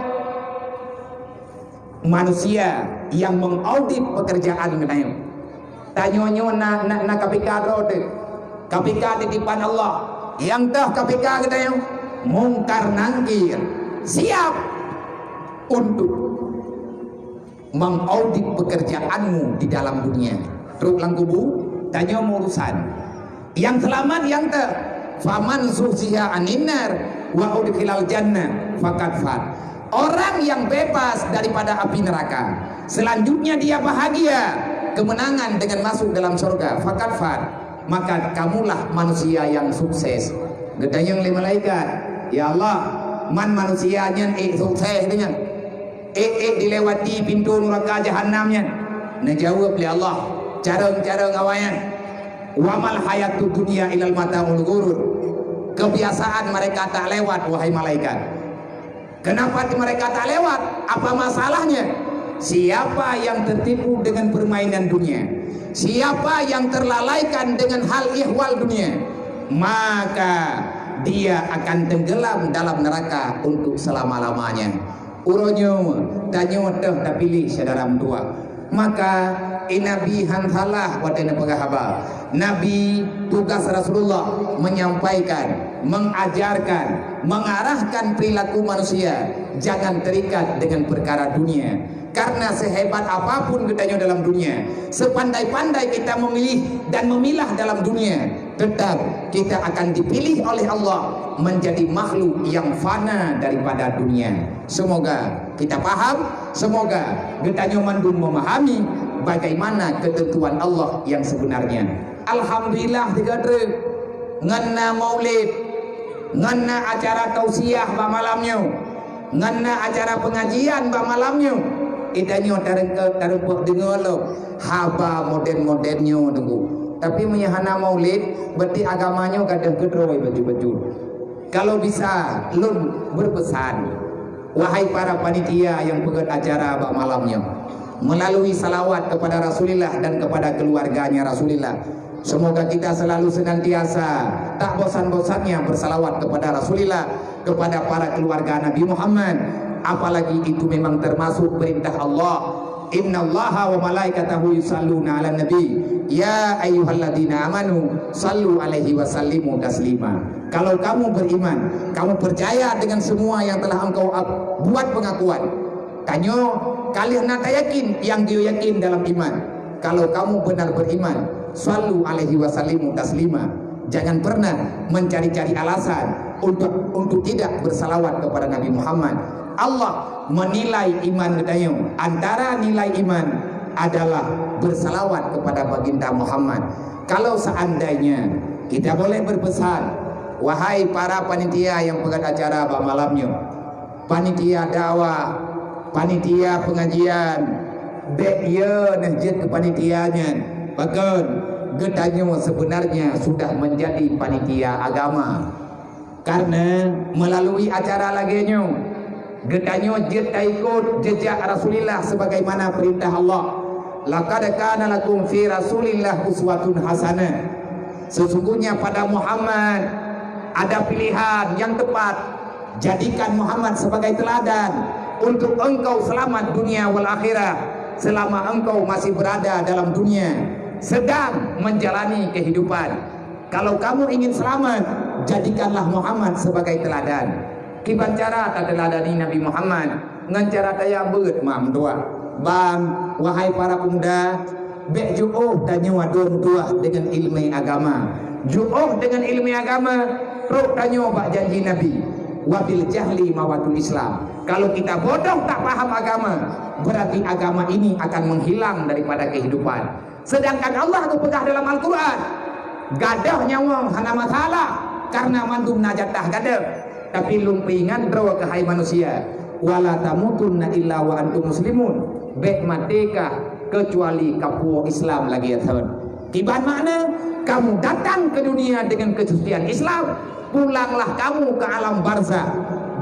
Manusia nyang mengaudit pekerjaan geutanyoe. Tanyoe nyoe na, na, na K P K droe teuh. K P K titipan Allah. Nyang teuh K P K geutanyoe, Mungkar Nangkir, siap untuk mengaudit pekerjaanmu di dalam dunia. Trok lam kubu, tanyoe meurusan. Nyang seulamat nyang teuh, "Faman zuhziha 'anin nar wa udkhilal jannah faqad faz." Orang yang bebas daripada api neraka, selanjutnya dia bahagia, kemenangan dengan masuk dalam surga, faqad faz, maka kamulah manusia yang sukses. Geutanyong lé malaikat, "Ya Allah, man manusia nyan ék sukses nyan? Ék-ék dilewati pintoe nuraka jahannam nyan?" Neujaweueb lé Allah, "Carông-carông awaknyan, wa mal hayatud dunya illal mata'ul ghurur." Kebiasaan mereka tak lewat, wahai malaikat. Kenapa mereka tak lewat? Apa masalahnya? Siapa yang tertipu dengan permainan dunia, siapa yang terlalaikan dengan hal ihwal dunia, maka dia akan tenggelam dalam neraka untuk selama-lamanya. Uroe nyoe, tanyoe teuh tapiléh syedara meutuwah. Maka, eh, Nabi han salah watée neupeugah haba. Nabi, tugas Rasulullah menyampaikan, mengajarkan, mengarahkan perilaku manusia jangan terikat dengan perkara dunia. Karena sehebat apapun geutanyoe dalam dunia, sepandai-pandai kita memilih dan memilah dalam dunia, tetap kita akan dipilih oleh Allah menjadi makhluk yang fana daripada dunia. Semoga kita paham, semoga geutanyoe mandum memahami bagaimana ketentuan Allah yang sebenarnya. Alhamdulillah, tiga trek ngon na maulid, ngon na acara tausiah bak malam nyoe, ngon na acara pengajian bak malam nyoe. Geutanyoe tareumpok deungoe lom haba modern-modern nyoe teungku. Tapi meunyoe hana maulid, berarti agama nyoe gadôh keudroe bacut-bacut. Kalau bisa, lôn berpesan, wahai para panitia nyang peugét acara bak malam nyoe, melalui salawat kepada Rasulullah dan kepada keluarganya Rasulullah, semoga kita selalu senantiasa tak bosan-bosannya bersalawat kepada Rasulullah, kepada para keluarga Nabi Muhammad, apalagi itu memang termasuk perintah Allah. "Innallaha wa malaikatahu yusalluna 'alan nabi, ya ayyuhalladzina amanu sallu 'alaihi wa sallimu taslima." Kalau kamu beriman, kamu percaya dengan semua yang telah engkau ap-, buat pengakuan. Tanyoe ka lheueh na tayakin nyang geuyue yakin dalam iman. Kalau kamu benar beriman, sallu 'alaihi wa sallimu taslima. Jangan pernah mencari-cari alasan untuk, untuk tidak bersalawat kepada Nabi Muhammad. Allah menilai iman geutanyoe. Antara nilai iman adalah bersalawat kepada Baginda Muhammad. Kalau seandainya kita boleh berpesan, wahai para panitia nyang peugét acara bak malam nyoe, panitia dakwah, panitia pengajian, bék yö neuh jeuet keu panitia nyan. Pakon? Geutanyoe sebenarnya sudah menjadi panitia agama. Karena melalui acara lagée nyoe, geutanyoe jeuet taikot jejak Rasulullah sebagaimana perintah Allah. "Laqad kana lakum fi Rasulillah uswatun hasanah." Sesungguhnya pada Muhammad ada pilihan yang tepat. Jadikan Muhammad sebagai teladan untuk engkau selamat dunia wal akhirah selama engkau masih berada dalam dunia, sedang menjalani kehidupan. Kalau kamu ingin selamat, jadikanlah Muhammad sebagai teladan. Kiban cara tateuladani Nabi Muhammad? Ngon cara tajak beuet mak meutuah. Ban, wahai para pemuda, bék jiôh tanyoe adoe meutuah deungon ileumé agama. Jiôh deungon ileumé agama, trok tanyoe bak janji Nabi, "Wabil jahli mawatul Islam." Kalau kita bodoh tak paham agama, berarti agama ini akan menghilang daripada kehidupan. Sedangkan Allah geupeugah dalam Al-Quran, "Gadôh nyawöng hana masalah, karena mandum na jatah gadôh." Tapi lôn peuingat droe keuhai manusia, "Wala tamutunna illa wa antum muslimun." Bék maté kah keucuali kapuwoe Islam lagée thon. Kiban makna, kamu datang ke dunia dengan kesucian Islam, pulanglah kamu ke alam barzakh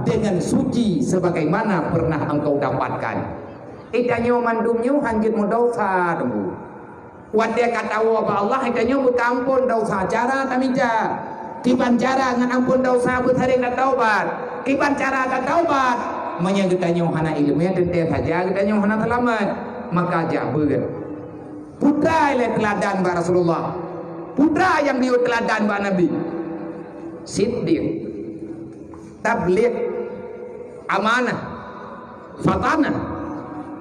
dengan suci sebagaimana pernah engkau dapatkan. Geutanyoe mandum nyoe hanjeuet meudesya teungku. Watée ka tawoe bak Allah, geutanyoe beukaampon desya. Cara tamita, kiban cara ngon ampon desya beusareng tataubat. Kiban cara tataubat, meunyoe geutanyoe hana iéleumé, teuntée saja geutanyoe hana seulamat, maka jak beuet. Peue teuladan bak Rasulullah, peue nyang geuyue teuladan bak Nabi. Siddiq, tabligh, amanah, fatanah.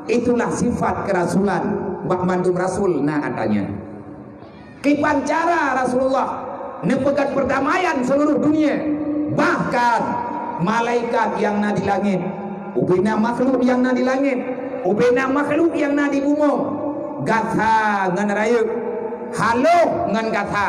Itulah sifat keurasulan bak mandum rasul na geutanyoe. Kiban cara Rasulullah neupeugét peurdamaian seuluruh dunia, bahkan malaikat nyang na di langét, ubena makhluk nyang na di langét, ubena makhluk nyang na di bumoe, gasa ngon rayeuk, haloh ngon gasa,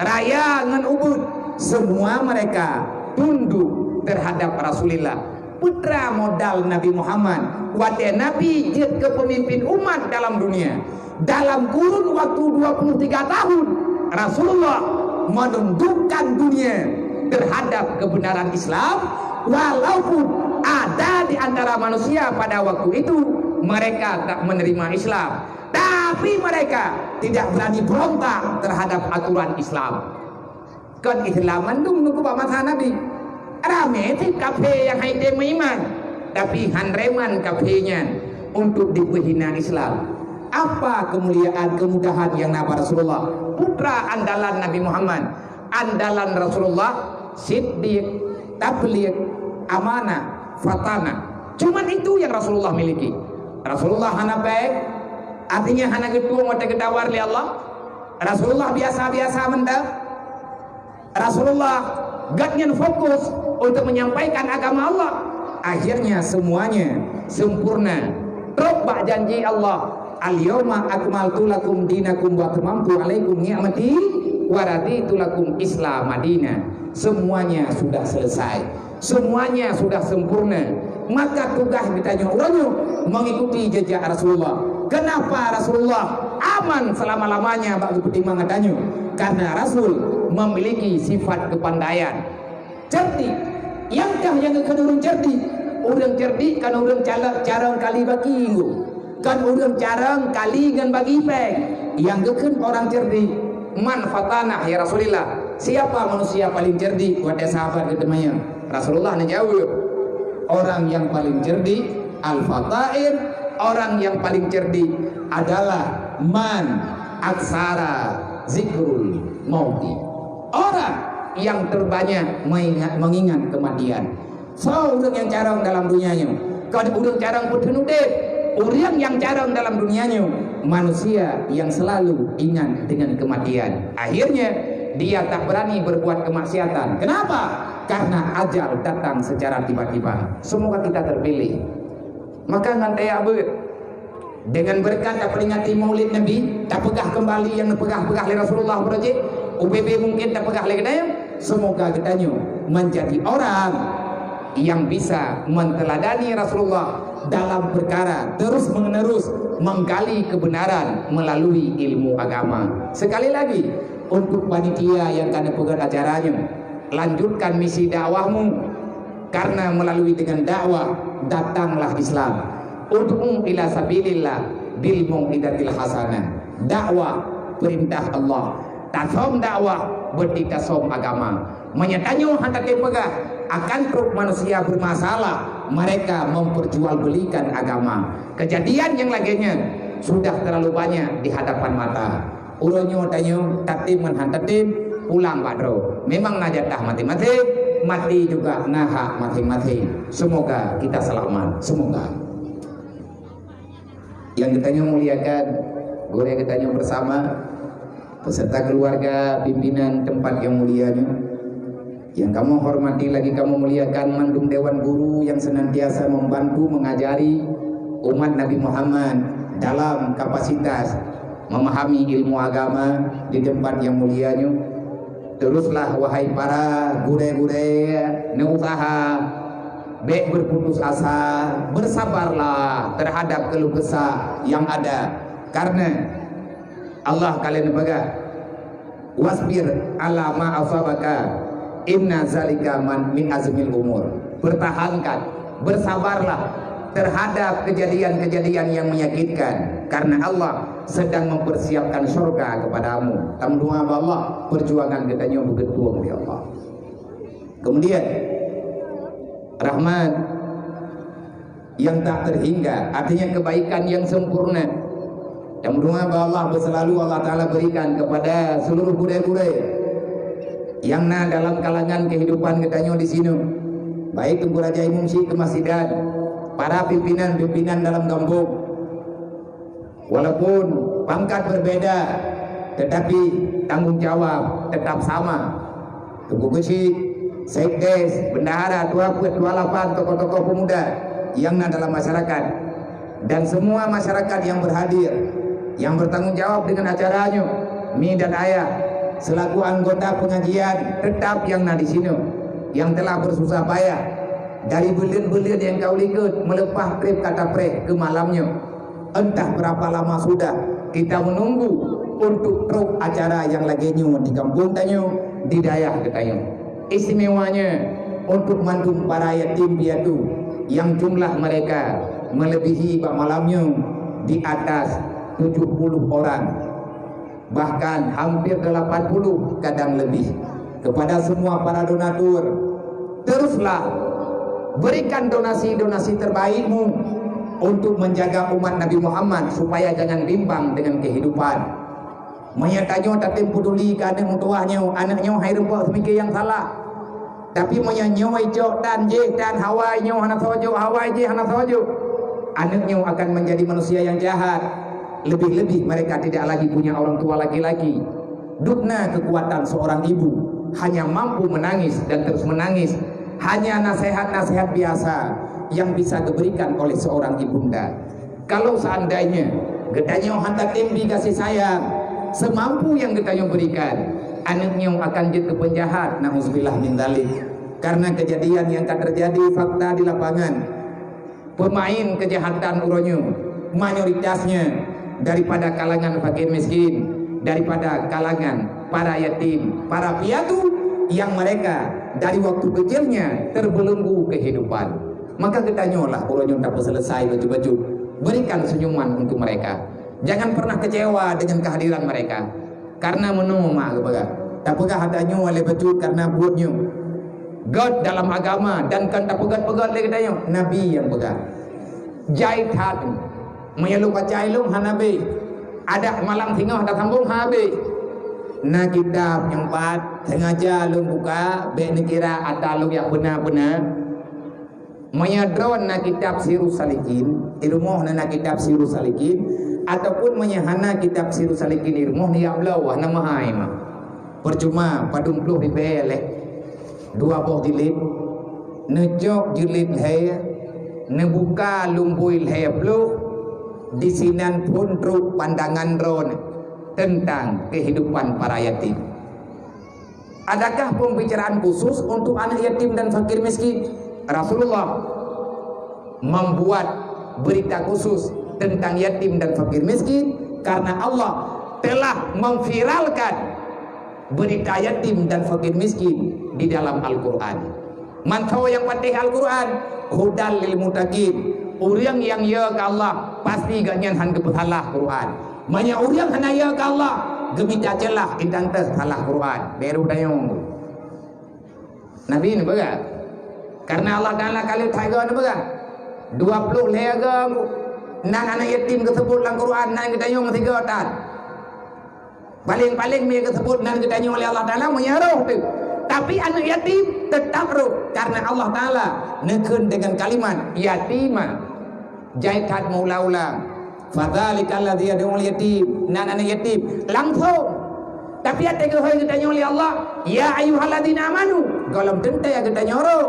raya ngon ubit, semua mereka tunduk terhadap Rasulullah. Peue modal Nabi Muhammad watée Nabi jeuet keu peumimpin umat dalam dunia. Dalam kurun waktu dua puluh tiga tahun, Rasulullah menundukkan dunia terhadap kebenaran Islam, walaupun ada di antara manusia pada waktu itu mereka tak menerima Islam, tapi mereka tidak berani berontak terhadap aturan Islam. Kon Islam mandum nunggu bak masa Nabi. Ramé cit kafé nyang hai tem meuiman, tapi han reman kafé nyan untuk dipeuhina Islam. Apa kemuliaan, kemudahan nyang na bak Rasulullah? Putra andalan Nabi Muhammad, andalan Rasulullah, siddiq, tabligh, amanah, fatanah. Cuman itu yang Rasulullah miliki. Rasulullah hana péng, artinya hana geutueng watée geutawar lé Allah. Rasulullah biasa-biasa mantong. Rasulullah gobnyan fokus untuk menyampaikan agama Allah. Akhirnya semuanya sempurna. Trok bak janji Allah, "Al-yauma akmaltu lakum dinakum wa atmamtu alaikum ni'mati wa raditu lakum Islam madina." Semuanya sudah selesai. Semuanya sudah sempurna. Maka tugaih geutanyoe uroe nyoe mengikuti jejak Rasulullah. Kenapa Rasulullah aman selama-lamanya bak geupeutimang geutanyoe? Karena Rasul memiliki sifat kepandaian. Cerdik. Nyang kah nyang geukheun ureuëng cerdik? Ureuëng cerdik kon ureuëng calak carông kali baki. Kon ureuëng carông kali ngon bagi péng. Nyang geukheun orang cerdik, "Man fatanah ya Rasulillah?" Siapa manusia paling cerdik? Watée sahabat geutanyong. Rasulullah neujaweueb, "Orang yang paling cerdik, al-fatain, orang yang paling cerdik adalah man aksara zikrul mauti." Orang yang terbanyak mengingat, mengingat kematian. Soe ureuëng nyang carông dalam dunia nyoe? Kon ureuëng carông peuteun udeb. Ureuëng nyang carông dalam dunia nyoe, manusia yang selalu ingat dengan kematian. Akhirnya, dia tak berani berbuat kemaksiatan. Kenapa? Karena ajal datang secara tiba-tiba. Semoga kita terpilih. Maka ngon teuyak beuet. Dengan berkat taperingati Maulid Nabi, tapeugah kembali nyang neupeugah-peugah lé Rasulullah beurajik, ubé-bé mungkin tapeugah lé geutanyoe, semoga geutanyoe menjadi orang yang bisa menteuladani Rasulullah dalam perkara terus-menerus menggali kebenaran melalui ilmu agama. Sekali lagi, untuk panitia nyang ka neupeugét acara nyoe, lanjutkan misi dakwahmu, karena melalui dengan dakwah datanglah Islam. Ud'u ila sabilillah bil mau'izatil hasanah. Dakwah, perintah Allah. Tasöm dakwah, berarti tasöm agama. Meunyoe tanyoe hana tapeugah, akan trok manusia bermasalah, mereka memperjualbelikan agama. Kejadian nyang lagée nyan sudah terlalu banyak di hadapan mata. Uroe nyoe tanyoe tatem ngon han tatem, pulang bak droe. Memang na jatah maséng-maséng, maté juga na hak maséng-maséng. Semoga kita selamat. Semoga. Nyang geutanyoe muliakan, gurée geutanyoe bersama, beserta keluarga pimpinan tempat nyang mulia nyoe. Nyang kamoe hormati lagi kamoe muliakan mandum dewan guru nyang senantiasa membantu mengajari umat Nabi Muhammad dalam kapasitas memahami ilmu agama di tempat nyang mulia nyoe. Teruslah, wahai para gurée-gurée, neuusaha, bék berputus asa, bersabarlah terhadap keluh kesah yang ada. Karena Allah ka lheueh neupeugah, "Wasbir ala ma asabaka, inna zalika man, min azmil umur." Pertahankan, bersabarlah. terhadap kejadian-kejadian yang menyakitkan, karena Allah sedang mempersiapkan surga kepadamu. Tameudoa bak Allah, perjuangan geutanyoe beugeutong lé Allah. Kemudian, rahmat yang tak terhingga, artinya kebaikan yang sempurna. Tameudoa bak Allah beuselalu Allah Taala berikan kepada seluruh gurée-gurée yang na dalam kalangan kehidupan geutanyoe di sinoe, baik Teungku Raja Imum Syik Keumasidan, para pimpinan-pimpinan dalam gampông. Walaupun pangkat berbeda, tetapi tanggung jawab tetap sama. Teungku Geuchik, Sekdes, Bendahara, Tuha Peuet, Tuha Lapan, tokoh-tokoh pemuda yang na dalam masyarakat, dan semua masyarakat yang berhadir, yang bertanggung jawab dengan acara nyoe, mi dan ayah, selaku anggota pengajian tetap yang na di sinoe, yang telah bersusah payah dari buleuen-buleuen nyang ka u likot meuleupah treb ka tapreh keu malam nyoe. Entah berapa lama sudah kita menunggu untuk trok acara nyang lagée nyoe di gampông tanyoe, di dayah geutanyoe. Istimewanya untuk mandum para yatim piatu yang jumlah mereka melebihi bak malam nyoe di atas tujuh puluh orang, bahkan hampir delapan puluh kadang lebih. Kepada semua para donatur, teruslah berikan donasi-donasi terbaikmu untuk menjaga umat Nabi Muhammad supaya jangan bimbang dengan kehidupan. Meunyoe tanyoe tatem peuduli keu aneuëk meutuwah nyoe, aneuëk nyoe hai rumpok seumike nyang salah. Tapi meunyoe nyoe icok tan, jih tan, hawa nyoe hana soe jok, hawa jih hana soe jok, aneuëk nyoe akan menjadi manusia yang jahat. Lebih-lebih mereka tidak lagi punya orang tua laki-laki. Dukna kekuatan seorang ibu hanya mampu menangis dan terus menangis. Hanya nasihat-nasihat biasa yang bisa diberikan oleh seorang ibunda. Kalau seandainya geutanyoe hana tatem bri kasih sayang semampu yang geutanyoe berikan, aneuëk nyoe akan jeuet keu peunjahat, nauzubillah min dzalik. Karena kejadian yang ka terjadi fakta di lapangan, pemain kejahatan uroe nyoe mayoritasnya daripada kalangan fakir miskin, daripada kalangan para yatim, para piatu yang mereka dari waktu kecilnya terbelenggu kehidupan. Maka geutanyoe lah uroe nyoe tapeuselesai bacut-bacut. Berikan senyuman untuk mereka. Jangan pernah kecewa dengan kehadiran mereka. Karena meunoe mak geupeugah, tapeugah ata nyoe lé bacut karena buet nyoe. Göt dalam agama dan kon tapeugöt-peugöt lé geutanyoe, Nabi nyang peugah. Jai that, meunyoe lôn baca ilôn hana bé. Adak malam singoh tasambong ha bé. Na kitab nyang pat sengaja lôn buka, bék neukira ata lôn nyang beuna-beuna. Meunyoe droeneuh na kitab Sirus Salikin, di rumoh neuh na kitab Sirus Salikin, ataupun meunyoe hana kitab Sirus Salikin di rumoh, neujak bloe, hana meuhai mah. Percuma, padum ploh ribèe lé. Dua boh jilid, neucok jilid lhèe, neubuka lumbôi lhèe ploh, disinan phôn trok pandangan droeneuh tentang kehidupan para yatim. Adakah pembicaraan khusus untuk anak yatim dan fakir miskin? Rasulullah membuat berita khusus tentang yatim dan fakir miskin karena Allah telah memviralkan berita yatim dan fakir miskin di dalam Al-Quran. Mantong nyang patéh Al-Quran, hudan lil muttaqin. Ureuëng nyang yö keu Allah, pasti gobnyan hana geupeusalah Quran. Meunyoe ureuëng hana yö keu Allah, geumita ceulah intan teuh salah Quran. Baru dayong. Nabi neupeugah. Karena Allah Taala ka lheueh that goe neupeugah. Dua ploh lhèe goe nan anak yatim geuseubut lam Quran, nan geutanyong sigoe tan. Paléng-paléng meunyoe geuseubut nan geutanyoe lé Allah Taala meunyoe roh teuh. Tapi aneuk yatim teutap roh, karena Allah Taala neukheun dengan kalimat yatima. Jai that meuulang-ulang. Fadzalikal ladzi yad'ul yatim. Nan aneuk yatim langsung. Tapi até geuhôi geutanyoe lé Allah, ya ayyuhalladzina amanu. Gohlom teuntèe geutanyoe roh.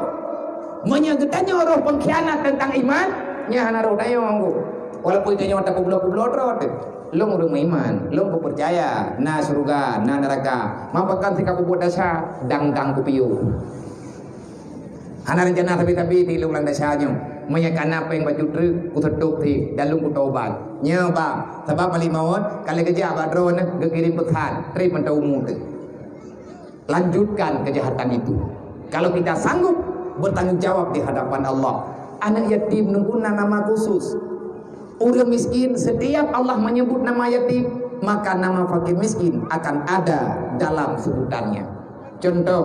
Meunyoe geutanyoe roh pengkhianat tentang iman, nyan hana roh tanyoe. Walaupun tanyoe tapeubloe-peubloe droe teuh. Lôn ureuëng meuiman, lôn kupeucaya na syeuruga, na neuraka. Mapakon sikapeue buet desya, dang-dang kupiôh. Hana reuncana sabe-sabe di lôn lam desya nyoe. Meunyoe kana péng bacut treuk, kuseutôb sit dan lôn kutobat. Nyoe ba, sabab malék mawöt ka lheueh geujak bak droeneuh geukirém peusan, trép mantong umu teuh. Lanjutkan kejahatan itu. Kalau kita sanggup bertanggung jawab di hadapan Allah, Aneuk yatim nunggu na nama khusus. Ureuëng miskin, setiap Allah menyebut nama yatim, maka nama fakir miskin akan ada dalam sebutannya. Contoh,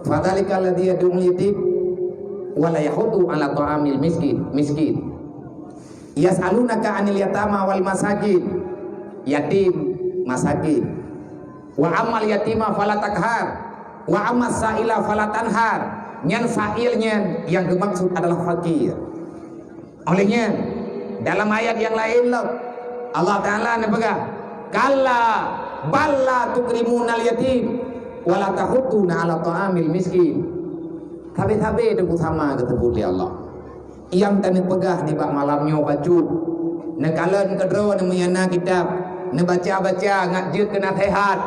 fadzalikal ladzi yad'ul yatim wa la yahuddu ala ta'amil miskin, miskin. Yas'alunaka 'anil yatama wal masakin. Yatim, masakin. Wa ammal yatima fala taqhar, wa ammas sa'ila fala tanhar. Nyan sa'il nyan yang dimaksud adalah fakir. Oleh nyan, dalam ayat yang lain lom, Allah Taala neupeugah, "Kalla bal la tukrimunal yatim, wa la tahudduna ala ta'amil miskin." Sabe-sabe teupeu sama geuteupeue lé Allah. Nyang taneupeugah nibak malam nyoe bacut. Neukalon keudroe neumiyana kitab, neubaca-baca ngat jeuet keu naseuhat.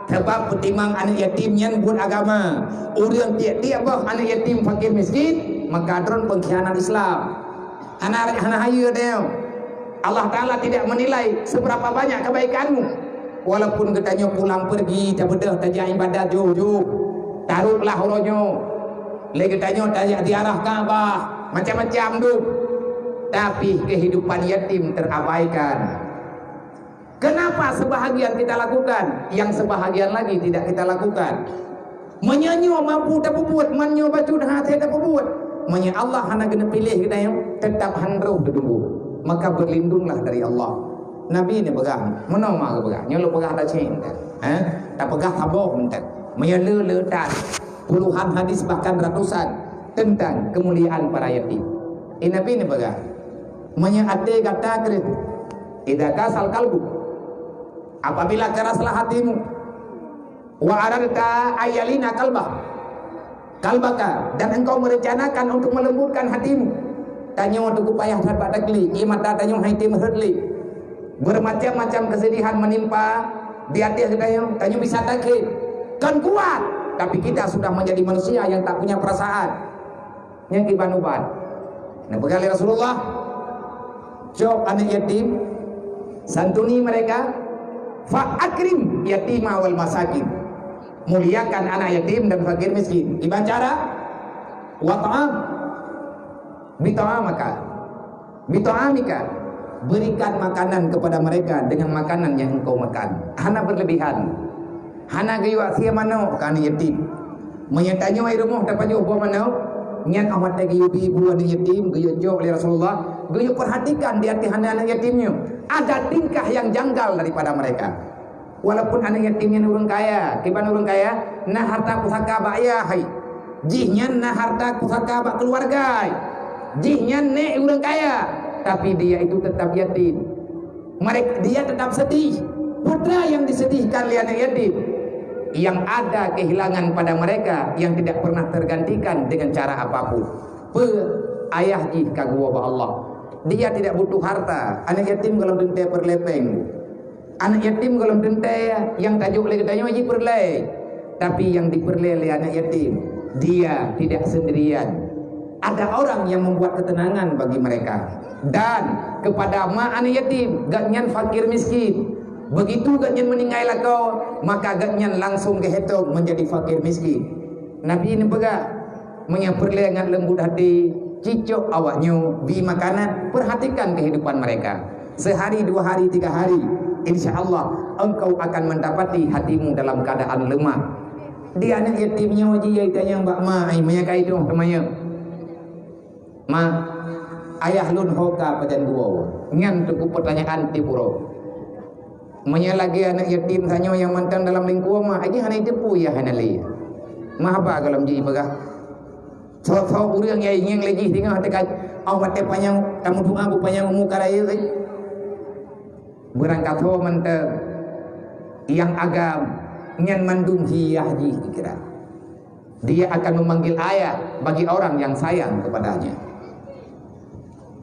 Sabab peutimang aneuk yatim nyan buet agama. Ureuëng tieb-tieb boh aneuk yatim fakir miskin, maka droen pengkhianat Islam. Hana, hana hayeue deh. Allah Taala tidak menilai seberapa banyak kebaikanmu. Walaupun geutanyoe pulang pergi, tabeudôh tajak ibadat jôh-jôh, taroklah uroe nyoe. Lé geutanyoe tajak ziarah Ka'bah, macam-macam dum. Tapi kehidupan yatim terabaikan. Kenapa sebahagian kita lakukan, yang sebahagian lagi tidak kita lakukan? Meunyoe nyoe mampu tapeubuet, man nyoe bacut hase tapeubuet. Meunyoe Allah hana geuneupiléh geutanyoe, teutap han roh teudubu. Maka berlindunglah dari Allah. Nabi neupeugah, meunoe ma geupeugah, nyoe lôn peugah tacit, eh? Tapeugah saboh mantong. Meunyoe le, le tan. Puluhan hadis bahkan ratusan tentang kemuliaan para yatim. Eh, Nabi neupeugah, meunyoe até gata kreueh, idza kasal qalbu, apabila keraslah hatimu, wa aradta ayyalina qalbah, qalbaka, dan engkau merencanakan untuk melembutkan hatimu, tanyoe teupeu payah that bak takli, ie mata tanyoe hai tém rhot lé. Bermacam-macam kesedihan menimpa di ateueh geutanyoe, tanyoe bisa takli. Kon kuat, tapi kita sudah menjadi manusia yang tak punya perasaan. Nyang kiban ubat. Neupeugah lé Rasulullah, "Cok aneuk yatim, santuni mereka, fa akrim yatima wal masakin." Muliakan anak yatim dan fakir miskin. Kiban cara? Wa ta'am. Bi ta'amaka. Bi ta'amika. Berikan makanan kepada mereka dengan makanan yang engkau makan. Hana berlebihan. Hana geuyue sie manok keu aneuk yatim. Meunyoe tanyoe i rumoh tapajoh boh manok, nyan 'oh watèe geuyue bi bu aneuk yatim, geuyue cok lé Rasulullah, geuyue perhatikan di ateueh aneuk-aneuk yatim nyoe. Ada tingkah yang janggal daripada mereka. Walaupun aneuk yatim nyan ureueng kaya, kiban ureueng kaya, na harta pusaka bak ayah hai. Jihnyan na harta pusaka bak keuluwarga hai. Jihnyan nèk ureueng kaya, tapi dia itu tetap yatim. Mereka, dia tetap sedih. Peue teuma nyang disedihkan lé aneuk yatim? Yang ada kehilangan pada mereka yang tidak pernah tergantikan dengan cara apapun. Peue? Ayah jih ka geuwoe bak Allah. Dia tidak butuh harta. Aneuk yatim gohlom teuntèe peureulèe pèng. Aneuk yatim gohlom teuntèe nyang tajok lé geutanyoe jipeureulèe. Tapi nyang dipeureulèe lé aneuk yatim, dia tidak sendirian. Ada orang yang membuat ketenangan bagi mereka. Dan kepada mak aneuk yatim, gobnyan fakir miskin. Begitu gobnyan meuninggai lakoe, maka gobnyan langsung geuhitong menjadi fakir miskin. Nabi neupeugah, meunyoe peureulèe ngon leumbut hati, cicok awaknyoe, bi makanan, perhatikan kehidupan mereka. Sehari, dua hari, tiga hari, insya Allah engkau akan mendapati hatimu dalam keadaan lemah. Di aneuk yatim nyoe jih, ya, itanyong bak ma, ai, meunyoe ka idong teuma nyoe. Ma, ayah lôn ho ka pajan geuwoe. Nyan teungku pertanyaan tiep uroe. Meunyoe lagèe aneuk yatim tanyoe nyang mantong dalam lingkuang ma, ai jih hana jiteupeu yah hana lé. Ma haba gohlom jih peugah. Soe-soe ureueng nyang ingieng lé jih singoh teuka, oh, watèe panyang tameudoa beupanyang umu ka rayeuk, eh. Beurangkasoe mantong nyang agam nyan mandum hi yah jih dikira. Dia akan memanggil ayah bagi orang yang sayang kepadanya.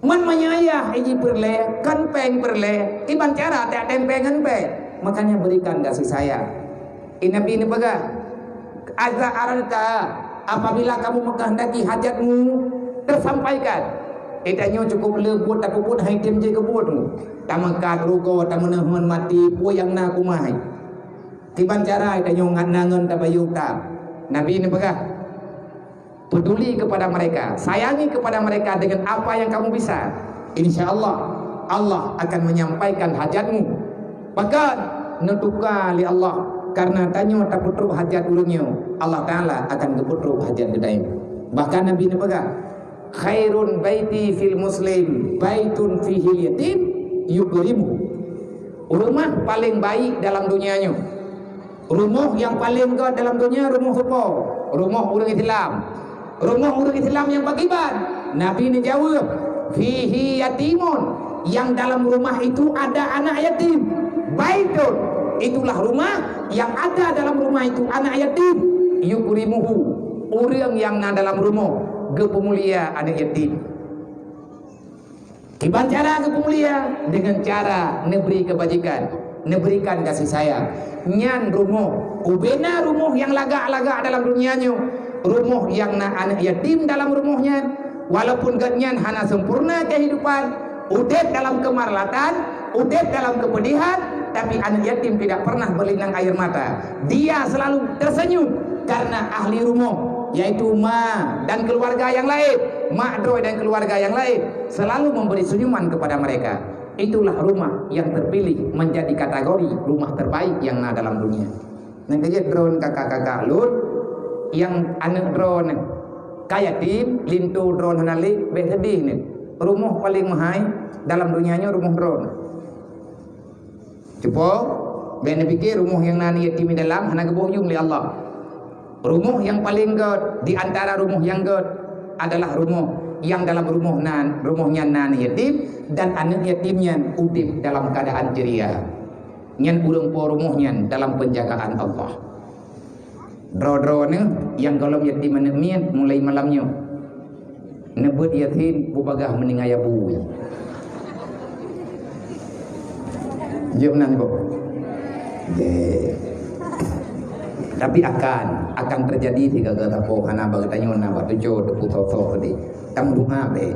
Man meunyoe ayah jih peureulèe, kon pèng peureulèe, kiban cara tajak tem pèng ngon pèng. Makanya berikan kasih sayang. Nabi neupeugah, "Idza aradta, apabila kamu menghendaki hajatmu tersampaikan." Tanyoe cukup le buet tapeubuet hai tem jih keu buet. Tameukat rugoe, tameuneuhon maté, peue nyang na kumai. Kiban cara tanyoe ngat na ngon tabayeue utang. Nabi neupeugah, Peduli kepada mereka, sayangi kepada mereka dengan apa yang kamu bisa. Insya Allah, Allah akan menyampaikan hajatmu. Bahkan neutuka lé Allah, karena tanyoe tapeutrok hajat ureuëng nyoe, Allah Taala akan geupeutrok hajat geutanyoe. Bahkan Nabi neupeugah, "Khairun baiti fil muslim, baitun fihil yatim yukrimuhu." Rumah paling baik dalam dunia nyoe, rumoh nyang paleng gét dalam donya, rumoh soe po? Rumoh ureuëng Islam. Rumoh ureuëng Islam nyang pakriban? Nabi neujaweueb, "Fihi yatimun," yang dalam rumah itu ada anak yatim. "Baitun," itulah rumah yang ada dalam rumah itu anak yatim. "Yukrimuhu," ureuëng nyang na dalam rumoh geupeumulia anak yatim. Kiban cara geupeumulia? Dengan cara neubri keubajikan, neuberikan kasih sayang. Nyan rumoh, ubena rumoh nyang lagak-lagak dalam dunia nyoe, rumoh nyang na aneuk yatim dalam rumoh nyan, walaupun gobnyan hana sempurna kehidupan, udeb dalam keumarlatan, udeb dalam keupeudihan, tapi aneuk yatim tidak pernah berlinang air mata. Dia selalu tersenyum karena ahli rumoh, yaitu ma dan keluarga yang lain, mak droe dan keluarga yang lain, selalu memberi senyuman kepada mereka. Itulah rumah yang terpilih menjadi kategori rumah terbaik yang na dalam dunia. Nyang keujeuet droeneuh kakak-kakak lôn, nyang aneuk droeneuh ka yatim, linto droeneuh hana lé, bék seudeh neuh. Rumoh paleng meuhai dalam dunia nyoe rumoh droeneuh. Cupo, bék neupike rumoh nyang na yatim di dalam hana geuboh yuem lé Allah. Rumoh nyang paleng gét di antara rumoh nyang gét adalah rumoh nyang dalam rumoh nan, rumoh nyan na yatim dan aneuk yatim nyan udeb dalam keadaan ceria. Nyan ureuëng po rumoh nyan dalam penjagaan Allah. Droe-droe neuh nyang gohlom yatim aneuk miet mulai malam nyoe. Neubeuet Yasin bubagaih meuninggai abu. Jeuet meunan, Boh? Jeuet. Tapi akan, akan terjadi sigaga sapo, hana bak geutanyoe na bak tujoh teupeu soe-soe deh. Tameudoa bék.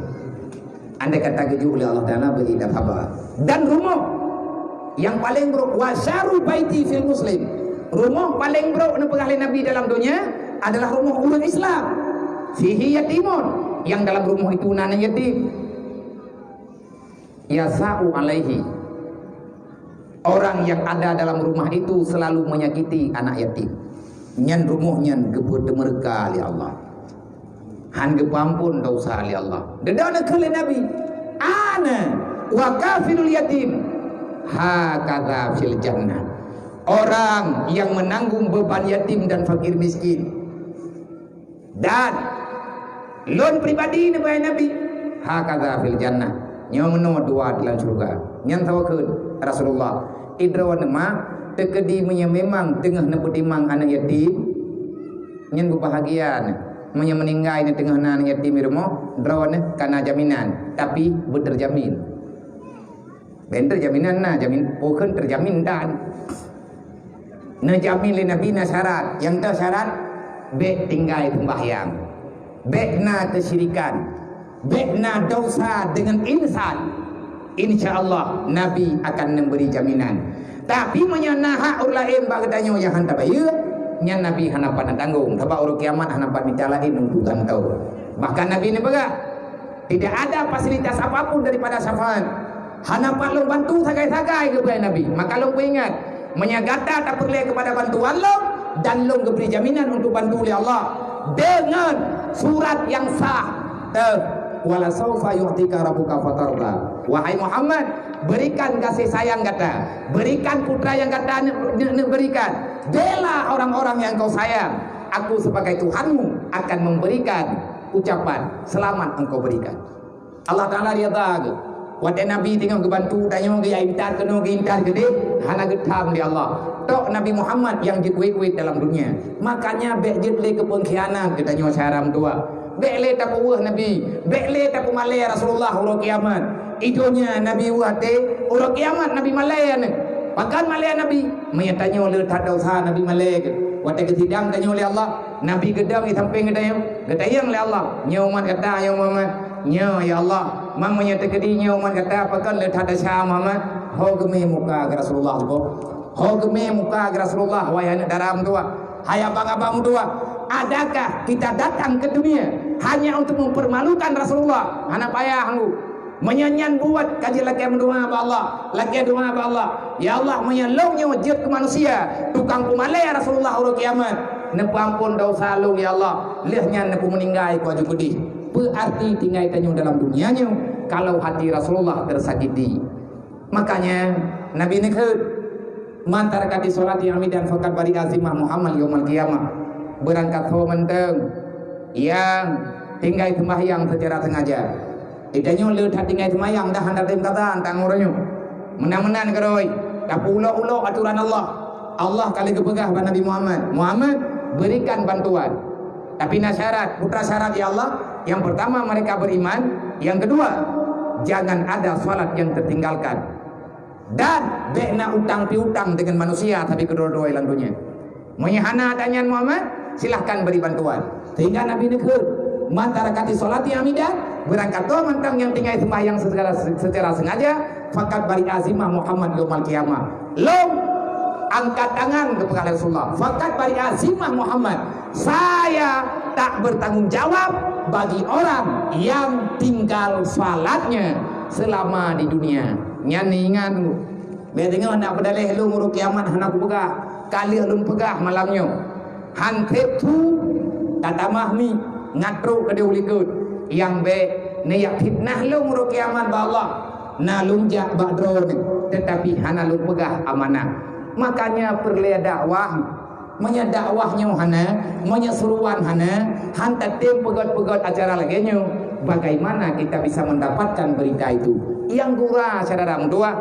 Andai kata geujok lé Allah Taala, beri dah sabar. Dan rumoh nyang paleng brok, "Wa syarru baiti fil muslim." Rumoh paleng brok neupeugah lé Nabi dalam donya adalah rumoh ureuëng Islam. "Fihi yatimun," yang dalam rumoh itu na aneuk yatim. "Yasa'u alaihi." Orang yang ada dalam rumah itu selalu menyakiti anak yatim. Nyan rumoh nyan geupeuteumeuruka lé Allah. Han geupeuampon desya lé Allah. Dedok neukheun lé Nabi, "Ana wa kafilul yatim hakadza fil jannah." Orang yang menanggung beban yatim dan fakir miskin. Dan lôn pribadi, neubaca Nabi, "Hakadza fil jannah." Nyoe meunoe dua dalam syurga. Nyan saboh kheun Rasulullah. Idroe neuh mak, teukeudi meunyoe memang teungoh neupeutimang aneuk yatim, nyan beubahagia neuh. Meunyoe meuninggai neuh teungoh na aneuk yatim di rumoh, droeneuh ka na jaminan, tapi beuterjamin. Benter jaminan na, jamin, bukon terjamin dan. Neujamin lé Nabi na syarat. Nyang ta syarat, bék tinggai seumbahyang, bék na keusyirikan, bék na dosa deungon insan. Insya Allah, Nabi akan memberi jaminan. Tapi meunyoe na hak ureuëng laén bak geutanyoe nyang hana tabayeue, nyan Nabi hana pat neutanggong. Sabab uroe kiamat hana pat mita laén untuk gantoe. Bahkan Nabi neupeugah, tidak ada fasilitas apapun daripada syafaat. Hana pat lôn bantu sagai-sagai, geupeugah Nabi. Maka lôn peuingat, meunyoe gata tapeureulée keupada bantuan lôn, dan lôn geubri jaminan untuk bantu lé Allah deungon surat nyang sah. Teuh, "Wala saufa yu'tika rabbuka fatarda." Wahai Muhammad, berikan kasih sayang gata, berikan putra nyang gata ne-, ne-, ne-, berikan. Bela orang-orang yang kau sayang. Aku sebagai Tuhanmu akan memberikan ucapan selamat engkau berikan. Allah Taala ridha geuh. Watée Nabi teungoh geubantu tanyoe, geuintat keunoe, geuintat keudeh, hana geutham lé Allah. Tok Nabi Muhammad nyang jeuet wét-wét dalam dunia. Makanya bék jeuet lé keu peungkhianat geutanyoe syara meutuah. Bék lé tapeuweueh Nabi, bék lé tapeumalée Rasulullah uroe kiamat. Di donya Nabi weueh até, uroe kiamat Nabi malée aneuk. Pakon malée Nabi? Meunyoe tanyoe le that desya Nabi malée geuh. Watée geusidang tanyoe lé Allah, Nabi geudong di sampéng geutanyoe, geutanyong lé Allah, "Nyoe umat gata, nyoe Muhammad?" "Nyoe, ya Allah." "Man meunyoe teukeudi nyoe umat gata, pakon le that desya Muhammad?" "Ho geumé muka keu Rasulullah leuboh." Ho geumé muka keu Rasulullah, wahai aneuk dara meutuah, hai abang-abang meutuah, adakah kita datang ke dunia hanya untuk mempermalukan Rasulullah? Hana payah ngu. Meunyoe nyan buet, ka jeuet lakée meudoa bak Allah, lakée doa bak Allah, "Ya Allah, meunyoe lôn nyoe jeuet keu manusia, tukang peumalée Rasulullah uroe kiamat, neupeuamphon desya lôn, ya Allah, lheueh nyan neupeumeuninggai keu aju peudeh." Peue arti tinggai tanyoe dalam dunia nyoe kalau hati Rasulullah tersakiti? Makanya Nabi neukheun, "Man tarakati sholati amidan faqad bari'a zimmahu Muhammad yaumal qiyamah." Beurangkat ho mantong nyang tinggai seumbahyang secara sengaja. Geutanyoe le that tinggai seumbahyang dah hana tem kata tang uroe nyoe. Meunan-meunan keudroe, tapeuulok-ulok aturan Allah. Allah ka lheueh geupeugah bak Nabi Muhammad, "Muhammad, berikan bantuan." Tapi na syarat, peue syarat ya Allah? Yang pertama mereka beriman, yang kedua jangan ada salat yang tertinggalkan. Dan bék na utang piutang dengan manusia tapi keudroe-droe lam dunia. Meunyoe hana ata nyan Muhammad, silahkan beri bantuan. Sehingga Nabi neukheun, "Man tarakati sholati amidan," beurangkat ho mantong nyang tinggai seumbahyang secara, secara sengaja, "faqad bari'a zimmahu Muhammad yaumal qiyamah." Lôn angkat tangan, geupeugah lé Rasulullah, "Faqad bari'a zimmahu Muhammad." Saya tak bertanggung jawab bagi orang yang tinggal salatnya selama di dunia. Nyan ingat, bék deungoe na peudaléh lôn uroe kiamat hana kupeugah, ka lheueh lôn peugah malam nyoe. Han treb su, tatamah mi, ngat trok keudeh u likot. Nyang bék neujak fitnah lôn uroe kiamat bak Allah. Na lôn jak bak droeneuh, teutapi hana lôn peugah amanah. Makanya peureulée dakwah. Meunyoe dakwah nyoe hana, meunyoe suruhan hana, han tatem peugét-peugét acara lagée nyoe, bagaimana kita bisa mendapatkan berita itu? Nyang gura syedara meutuah,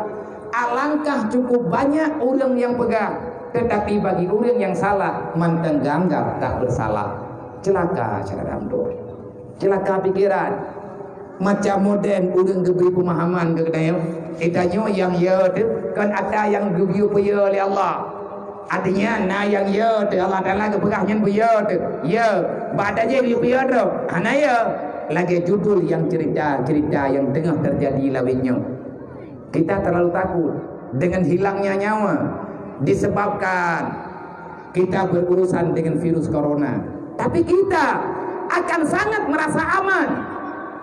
alangkah cukup banyak ureuëng nyang peugah, teutapi bagi ureuëng nyang salah, mantong geuanggab tak bersalah. Ceulaka syedara meutuah. Ceulaka pikeran. Macam modern ureuëng geubri peumahaman keu geutanyoe. Geutanyoe nyang yo teuh kon ata nyang geubri peue lé Allah. Artinya na nyang yo teuh, Allah Taala geupeugah nyan peue teuh. Yo, bak ata jih geubri peue droe. Hana yo. Lagée judul nyang cerita-cerita nyang teungoh teujadi lawét nyoe. Kita terlalu takut dengan hilangnya nyawa disebabkan kita berurusan dengan virus corona. Tapi kita akan sangat merasa aman.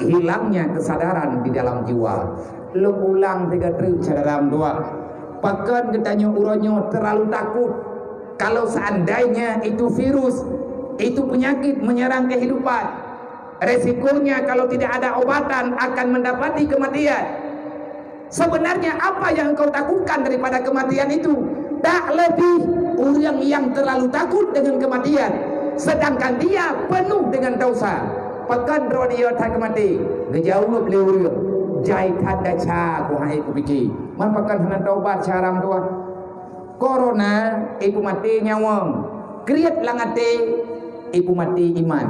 Hilangnya kesadaran di dalam jiwa. Lôn ulang tiga kali syedara meutuah. Pakon geutanyoe uroe nyoe terlalu takut? Kalau seandainya itu virus, itu penyakit menyerang kehidupan, resikonya kalau tidak ada obatan akan mendapati kematian. Sebenarnya apa yang engkau takutkan daripada kematian itu? Tak lebih ureuëng yang terlalu takut dengan kematian, sedangkan dia penuh dengan dosa. Pakon droeneuh yo that keu maté? Geujaweueb lé ureuëng, "Jai that desya ku, hai kupike. Man pakon hana taubat syedara meutuah?" Corona, iku maté nyawöng. Kriet lam até, iku maté iman.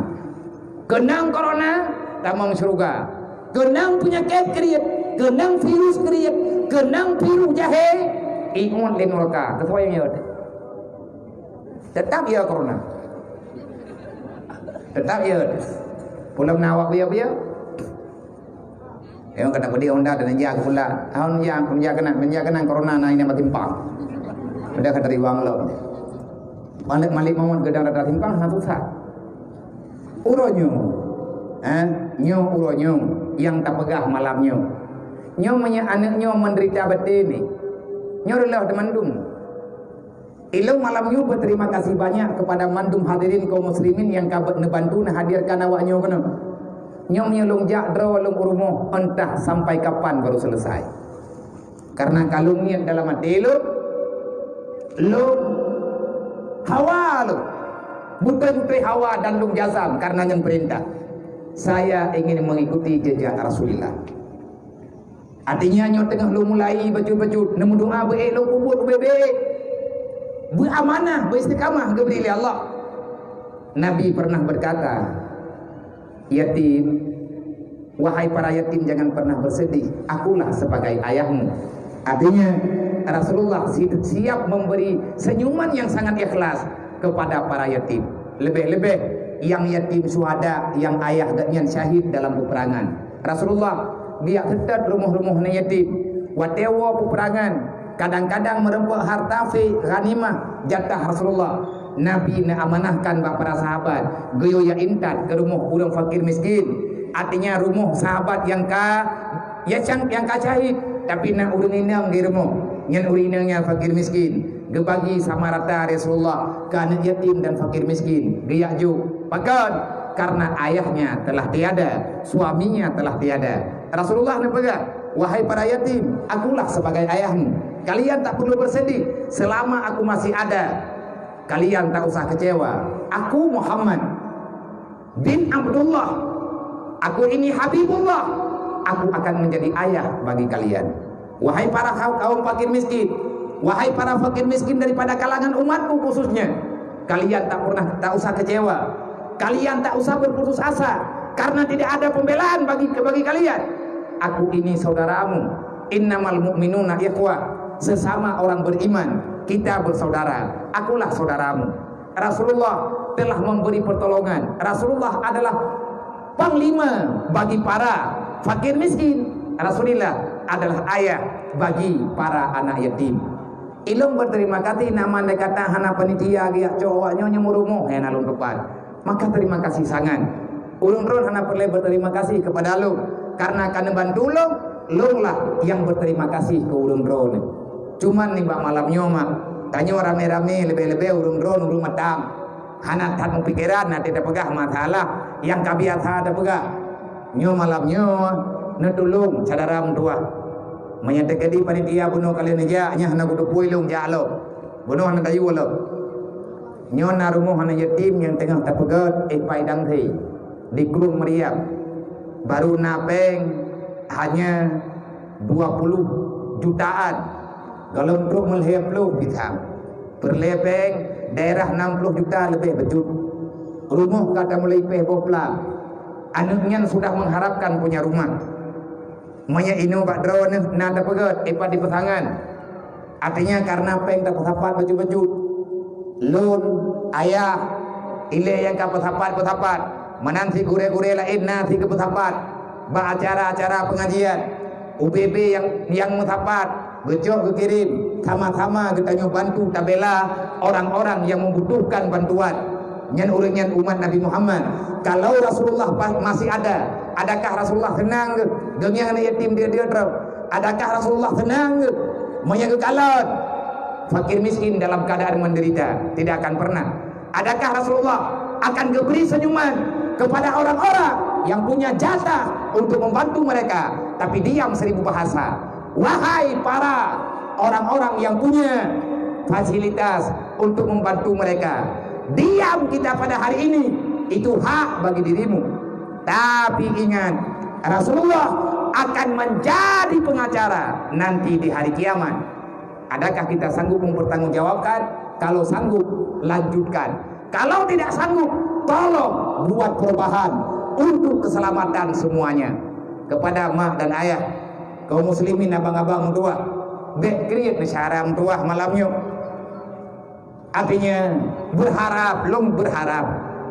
Keunong corona, tamong syeuruga. Keunong peunyakét kriet, keunong virus kriet, keunong virus jahé, iôt lé nuraka. Keupeue nyang iôt? Teutap iôt corona. Teutap iôt. Peulom na awak buyeu-buyeu. Nyang kata peudeh honda dan jih aku pula. Tahun jih aku jih keunan, jih keunan corona na ini mati simpang. Udah kata riwang lo. Balik malik mawon gedang rata simpang na susah. Uroe nyoe, eh, nyoe uroe nyoe nyang tapeugah malam nyoe. Nyoe meunyoe aneuk nyoe menderita beutôi ni. Nyoe reuloh teumandum. Ilôn malam nyoe berterima kasih banyak kepada mandum hadirin kaum muslimin nyang ka beuet neubantu neuhadirkan awak nyoe keunoe. Nyoe meunyoe lôn jak droe lôn u rumoh entah sampai kapan baru selesai. Karena ka lôn niet dalam até lôn, lôn hawa lôn, beutôi-beutôi hawa dan lôn jazam karena nyan peurintah. Saya ingin mengikuti jejak Rasulullah. Artinya nyoe teungoh lôn mulai bacut-bacut, neumeudoa beu-ék lôn peubuet ubé-bé. Beuamanah, beuistiqamah geubri lé Allah. Nabi pernah berkata, "Yatim, wahai para yatim, jangan pernah bersedih. Akulah sebagai ayahmu." Artinya, Rasulullah si-, siap memberi senyuman yang sangat ikhlas kepada para yatim. Lebih-lebih yang yatim syuhada, yang ayah geuhnyan syahid dalam peperangan. Rasulullah geujak seutôt rumoh-rumoh nyang yatim. Watée woe peperangan, Kadang-kadang meureumpok hareuta fi ghanimah, jatah Rasulullah. Nabi neuamanahkan bak para sahabat, geuyue jak intat keu rumoh ureuëng fakir miskin. Artinya rumoh sahabat nyang ka, ya, nyang ka syahid, tapi na ureuëng inong di rumoh. Nyan ureuëng inong nyang fakir miskin. Geubagi sama rata Rasulullah keu aneuëk yatim dan fakir miskin. Geujak jok. Pakon? Karena ayahnya telah tiada, suaminya telah tiada. Rasulullah neupeugah, "Wahai para yatim, akulah sebagai ayahmu. Kalian tak perlu bersedih selama aku masih ada. Kalian tak usah kecewa. Aku Muhammad bin Abdullah. Aku ini Habibullah. Aku akan menjadi ayah bagi kalian." Wahai para kaum, kaum fakir miskin, wahai para fakir miskin daripada kalangan umatku khususnya, kalian tak pernah, tak usah kecewa, kalian tak usah berputus asa karena tidak ada pembelaan bagi bagi kalian. Aku ini saudaramu. Innamal mu'minuna ikhwah, sesama orang beriman kita bersaudara. Akulah saudaramu. Rasulullah telah memberi pertolongan. Rasulullah adalah panglima bagi para fakir miskin. Rasulullah adalah ayah bagi para anak yatim. Ilong berterima kasih nama dekatan hana panitia giak cowok nyonya meureumoh yang lalu depan. Maka terima kasih sangat. Ureuëng droen hana peureulée berterima kasih kepada lôn karena ka neubantu lôn, lôn lah yang berterima kasih ke ureuëng droen. Cuman nibak malam nyoe mak, tanyoe ramé-ramé leubeh-leubeh ureuëng droen ureuëng matang. Hana that meupikéran na tapeugah masalah nyang ka biasa tapeugah. Nyoe malam nyoe neutulông syedara meutuwah. Meunyoe teukeudi panitia bunoe kali neujak, nyan hana kuteupue lôn jak lom. Bunoe hana tayue lom. Nyoe na rumoh aneuk yatim nyang teungoh tapeugöt ipai dangse di Krueng Meuriam. Baru na péng hanya dua puluh jutaan. Golom trok meulhèe ploh pisang. Peureulée péng daerah enam puluh juta leubeh beujeuet. Rumoh ka tamulai péh boh plang. Aneuk nyan sudah mengharapkan punya rumah. Meunyoe inoe bak droeneuh na tapeugöt ipat di peusangan. Artinya karena péng tapeusapat bacut-bacut. Lôn, ayah, ilée nyang ka peusapat-peusapat. Meunan si gurée-gurée laén na si geupeusapat bak acara-acara pengajian. U B B nyang, nyang meusapat, geucok geukirim, sama-sama geutanyoe bantu tabela orang-orang yang membutuhkan bantuan. Nyan ureuëng nyan umat Nabi Muhammad. Kalau Rasulullah pa-, masih ada, adakah Rasulullah senang geuh? Geumiang aneuk yatim dia-dia droe. Adakah Rasulullah senang geuh? Meunyoe geukalon, fakir miskin dalam keadaan menderita, tidak akan pernah. Adakah Rasulullah akan geubri senyuman kepada orang-orang yang punya jatah untuk membantu mereka, tapi diam seribu bahasa? Wahai para orang-orang yang punya fasilitas untuk membantu mereka, diam kita pada hari ini, itu hak bagi dirimu. Tapi ingat, Rasulullah akan menjadi pengacara nanti di hari kiamat. Adakah kita sanggup mempertanggungjawabkan? Kalau sanggup, lanjutkan. Kalau tidak sanggup, tolong buat perubahan untuk keselamatan semuanya. Kepada mak dan ayah, kaum muslimin abang-abang meutuah, bék kriet neusyara meutuah malam nyoe. Artinya, berharap, lôn berharap.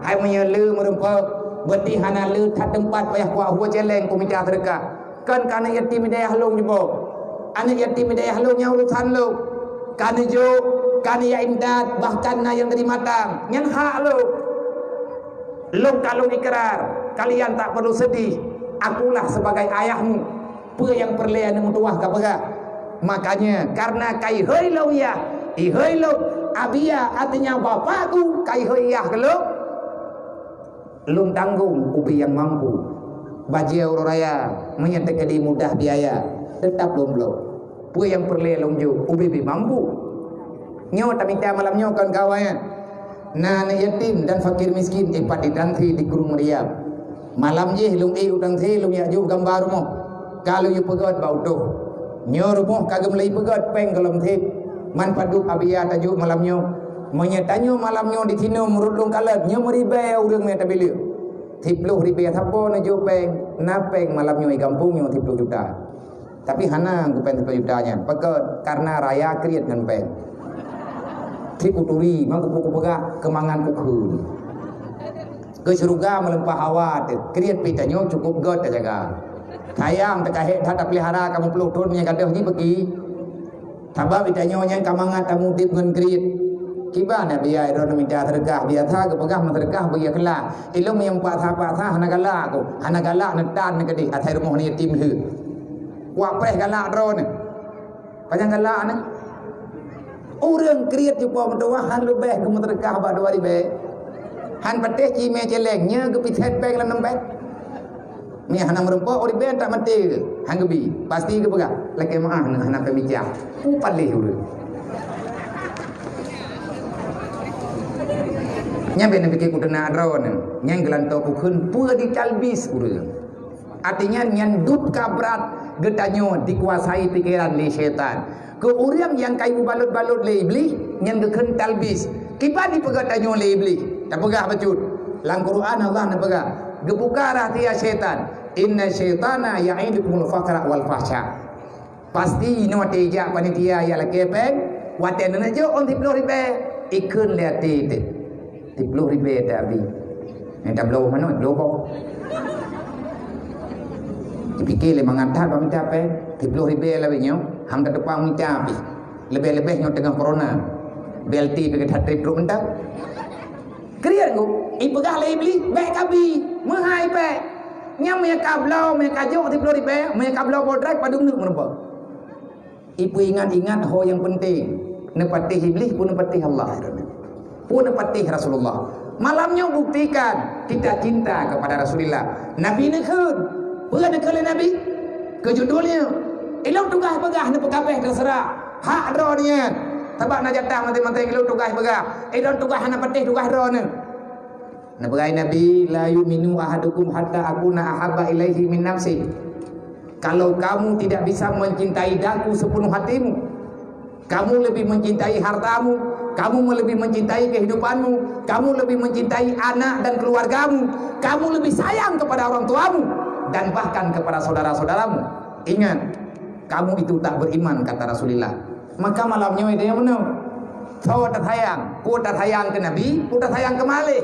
Hai meunyoe le meureumpok, berarti hana le that teumpat payah kuak hue céléng kumita seudeukah. Kon ka aneuk yatim di dayah lôn jiboh. Aneuk yatim di dayah lôn nyang urusan lôn. Ka neujok, ka neujak intat, bahkan na nyang teurimong, nyan hak lôn. Lôn ka lôn ikrar, kalian tak perlu sedih. Akulah sebagai ayahmu. Peue nyang peureulée aneuk meutuwah ka peugah. Makanya, karena kai hôi lôn yah, ihôi lôn, abiya, artinya bapakku, kai hôi yah keu lôn. Lôn tanggong ubé nyang mampu. Bajée uroe raya, meunyoe teukeudi mudah biaya, teutap lôn bloe. Peue nyang peureulée lôn jok, ubé-bé mampu. Nyoe tamita malam nyoe kon kawan. Na aneuk yatim dan fakir miskin ipat di tangsi di Krueng Meuriam. Malam jih lôn ék u tangsi lôn jak jok gamba rumoh. Ka lôn yue peugöt bak utôh. Nyoe rumoh ka geumeulai peugöt péng gohlom sép. Man padub abiya tajok malam nyoe. Meunyoe tanyoe malam nyoe di sinoe meureuet lôn kalon, nyoe meuribée ureuëng nyang tabileue. Siploh ribée sapo neujok péng, na péng malam nyoe di gampông nyoe siploh juta. Tapi hana geupéng siploh juta nyan. Pakon? Karena raya kriet ngon péng. Sit kuturi, mang kupeugah keumangan kukheun. Keu syeuruga meuleumpah hawa teuh, kriet pih tanyoe cukup göt tajaga. Sayang teuka hék that tapeulihara kamoe ploh thon nyang gadôh jih beuki. Sabab geutanyoe nyan ka mangat tamudik ngon kriet. Kiban na biaya droeneuh mita seudeukah, biasa geupeugah meuseudeukah beu ikhlas. Ilôn nyang paksa-paksa hana galak ku, hana galak neutan neukeudeh asai rumoh yatim lheueh. Wak preh galak droeneuh. Pajan galak nyan? Ureuëng kriet cupo meutuwah han leubeh keu meuseudeukah bak dua ribée. Han patéh cimé céléng, nyoe geupiset péng lam dompet. Mie hana meurumpok, ureuëng ben tak maté, han geubi. Pasti geupeugah, lakée meuáh na hana peumica. Ku paléh ureuëng. Nyan ben pike ku teunak droeneuh, nyan geulantoe kukheun peue ditalbis ureuëng. Artinya nyan dub ka brat geutanyoe dikuasai pikeran lé syaitan. Keu ureuëng nyang ka imubalot-balot lé Iblih, nyan geukheun talbis. Kiban dipeugah tanyoe lé Iblih? Tapeugah bacut. Lam Quran Allah neupeugah, geubuka rahsia syaitan, "Inna syaitana ya'idukumul faqra wal fahsya." Pasti inoe watée jak panitia jak lakée péng, watée neuneuk jok ôn siploh ribée, ikheun lé até teuh. Siploh ribée teuh abi. Nyang tabloe manoe, bloe boh. Dipike lé mangat that bak mita péng, siploh ribée lawét nyoe, han tatupang mita pih. Leubeh-leubeh nyoe teungoh corona. B L T pih ka that treb trok mantong. Kriet ngon, ipeugah lé Iblih, "Bék kabi, meuhai péng." Nyang meunyo kabloe, meunyo kajok siploh ribée, meunyo kabloe bodrek padum neuk meureumpok. Ipeuingat-ingat ho nyang peunteng, neupatéh Iblih peue neupatéh Allah, peue neupatéh Rasulullah. Malam nyoe buktikan kita cinta kepada Rasulullah. Nabi neukheun, peue neukheun lé Nabi? Keu judul nyoe, ilôn tugaih peugah neupeukabeh teuseurah hak droeneuh nyan. Sabab na jatah maté-maté ilôn tugaih peugah, ilôn tugaih hana patéh tugaih droeneuh. Neupeugah Nabi, "La yu'minu ahadukum hatta akuna ahabba ilaihi min nafsi." Kalau kamu tidak bisa mencintai daku sepenuh hatimu, kamu lebih mencintai hartamu, kamu lebih mencintai kehidupanmu, kamu lebih mencintai anak dan keluargamu, kamu lebih sayang kepada orang tuamu, dan bahkan kepada saudara-saudaramu. Ingat, kamu itu tak beriman, kata Rasulullah. Maka malam nyoe dia meunoe. Soe tasayang, peue tasayang keu Nabi, peue tasayang keu maleh.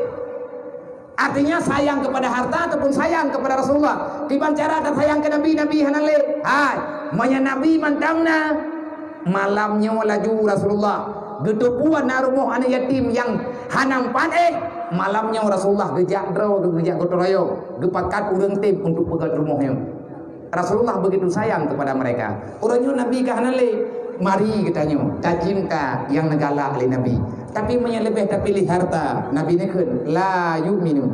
Artinya sayang kepada harta ataupun sayang kepada Rasulullah. Kiban cara tasayang keu Nabi, Nabi hana lé. Hai, meunyo Nabi mantong na, malam nyoe laju Rasulullah geuteupeue na rumoh aneuk yatim nyang hana meupat éh. Malam nyoe Rasulullah geujak droe, geujak gotong royong, geupakat ureuëng tem untuk peugöt rumoh nyoe. Rasulullah begitu sayang kepada mereka. Uroe nyoe Nabi ka hana lé. Mari geutanyoe tacinta nyang neugalak lé Nabi. Tapi meunyo leubeh tapiléh harta, Nabi neukheun, "La yu'minu."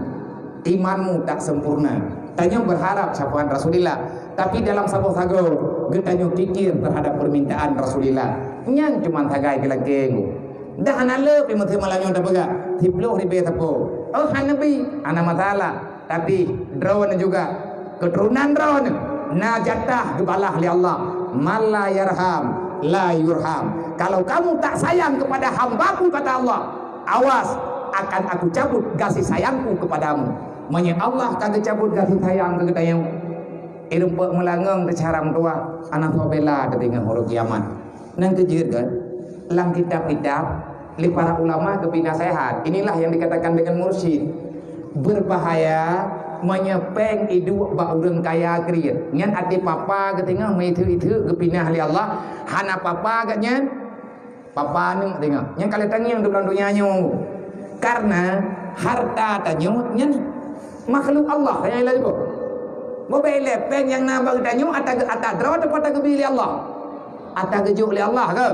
Imanmu tak sempurna. Tanyoe berharap syafaat Rasulullah, tapi dalam saboh sagoe geutanyoe kikir terhadap permintaan Rasulullah. Nyan cuma sagai geulakée. Dah hana le pih meuteumé malam nyoe tapeugah, siploh ribée sapo. Oh, hana bi, hana masalah. Tapi droeneuh juga, keuturonan droeneuh, na jatah geubalah lé Allah. "Man la yarham, la yurham." Kalau kamu tak sayang kepada hamba-Ku, kata Allah, awas, akan Aku cabut kasih sayang-Ku kepadamu. Meunyo Allah ka geucabut kasih sayang keu geutanyoe, irumpok meulangong teucaram tuah, anak sobela teudeungoe uroe kiamat. Nang keujeuet kan, lam kitab-kitab lé para ulama geupinaseuhat. Inilah yang dikatakan dengan mursyid. Berbahaya meunyo péng iduek bak ureuëng kaya kriet. Nyan até papa geuteungoh meuitheuk-itheuk geupinah lé Allah, hana papa geuh nyan. Papa aneuk teungoh. Nyan ka lheueh tangieng di bulan donya nyoe. Karena harta tanyoe nyan makhluk Allah, nyang ilée boh. Boh bèk ilée péng nyang na bak geutanyoe ata, ata droe atawa ata geubi lé Allah. Ata geujok lé Allah ke?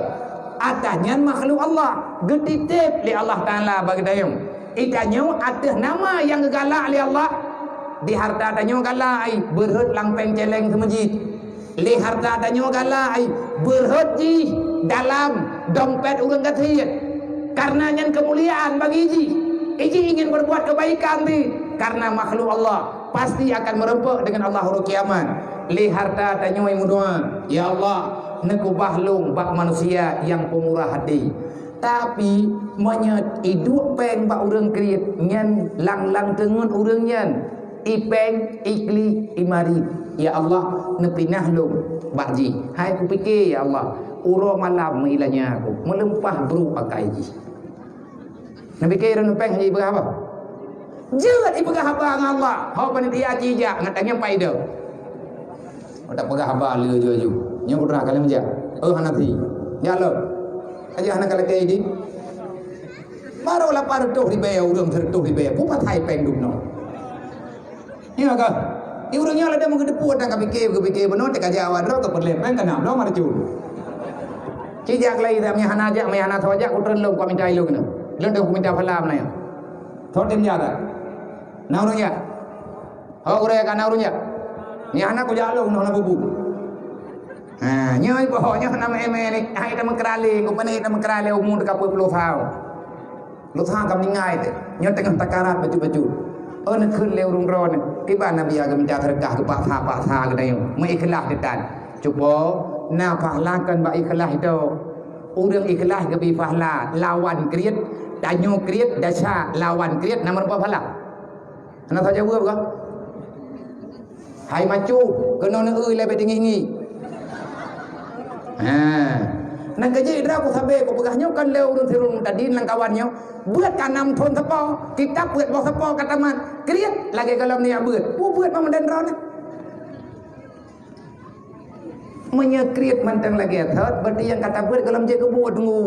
Ata nyan makhluk Allah, geutitép lé Allah Taala bak geutanyoe. Itanyoe ateueh nama nyang geugalak lé Allah. Di harta tanyoe galak ai beurhot lam péng céléng seumeujid. Lé harta tanyoe galak ai beurhot jih dalam dompet ureuëng gasien. Karena nyan keumuliaan bagi jih. Ijih ingin berbuat kebaikan di karena makhluk Allah. Pasti akan meureumpok dengan Allah uroe kiamat. Lé harta tanyoe meudoa, "Ya Allah, neukubah lôn bak manusia nyang peumurah hati." Tapi, meunyoe iduek péng bak ureuëng kriet, nyan lang-lang teungeut ureuëng nyan. Ipéng, iklik, imari. "Ya Allah, neupinah lôn bak jih." Hai kupike, "Ya Allah, uroe malam meuilanya aku, meulimpah brôk akai jih." Neupike ureuëng péng hana jipeugah haba. Jeuet jipeugah haba ngon Allah. Ho panitia jijak ngon tangieng paideh. Utak peugah haba lé laju-laju. Nyoe putra kalian jak. Oh, hana ti. Jak lom. Aja hana ka lakée idin. Barô lapan reutôh ribée ureuëng, seureutôh ribée. Peue patai péng dum nyoe? Nyoe ka. Di ureuëng nyoe ladée meugeudeupu dan ka pike, geupike bunoe teuka jak awak droe, ka peureulée péng, ka na bloe marcun. Ci jak lé, meunyo hana jak, meunyo hana soe jak, kutreun lôn, kuminta ilôn keunoe. Lôn dong kuminta phala meunan. Soe tem jak? Na ureuëng jak? Ho gurée ka na ureuëng jak? Nyan hana kujak lôn, hana bubu. Ha, nyoe iboh nyoe hana mé-mé ni. Hai tameukeurah lé, ku pane tameukeurah lé umu teuka peuet ploh thon. Ploh thon ka meuninggai teuh. Nyoe teungoh takarat bacut-bacut. Oh, neukheun lé ureuëng droeneuh. Kiban Nabi ya geumita seudeukah geupaksa-paksa geutanyoe. Meuikhlaih teutan. Cupo, na pahala kon bak ikhlaih itu. Ureuëng ikhlaih geubri pahala lawan kriet, tanyoe kriet desya lawan kriet na meurumpok pahala. Hana saja weueb kah? Hai macu, keunoe neueu lé bék teungieng-ngieng. Ha. Nang keujeuet droe ku sabe ku peugah nyoe kon lé ureuëng sirung tadi nang kawan nyoe. Beuet ka nam thon sapo, kitab beuet boh sapo ka tamat. Kriet lagée gohlom neujak beuet. Peue beuet meudeh droeneuh? Meunyoe kriet mantong lagée thot, berarti nyang ka tabeuet gohlom jeuet keu buet teunggu.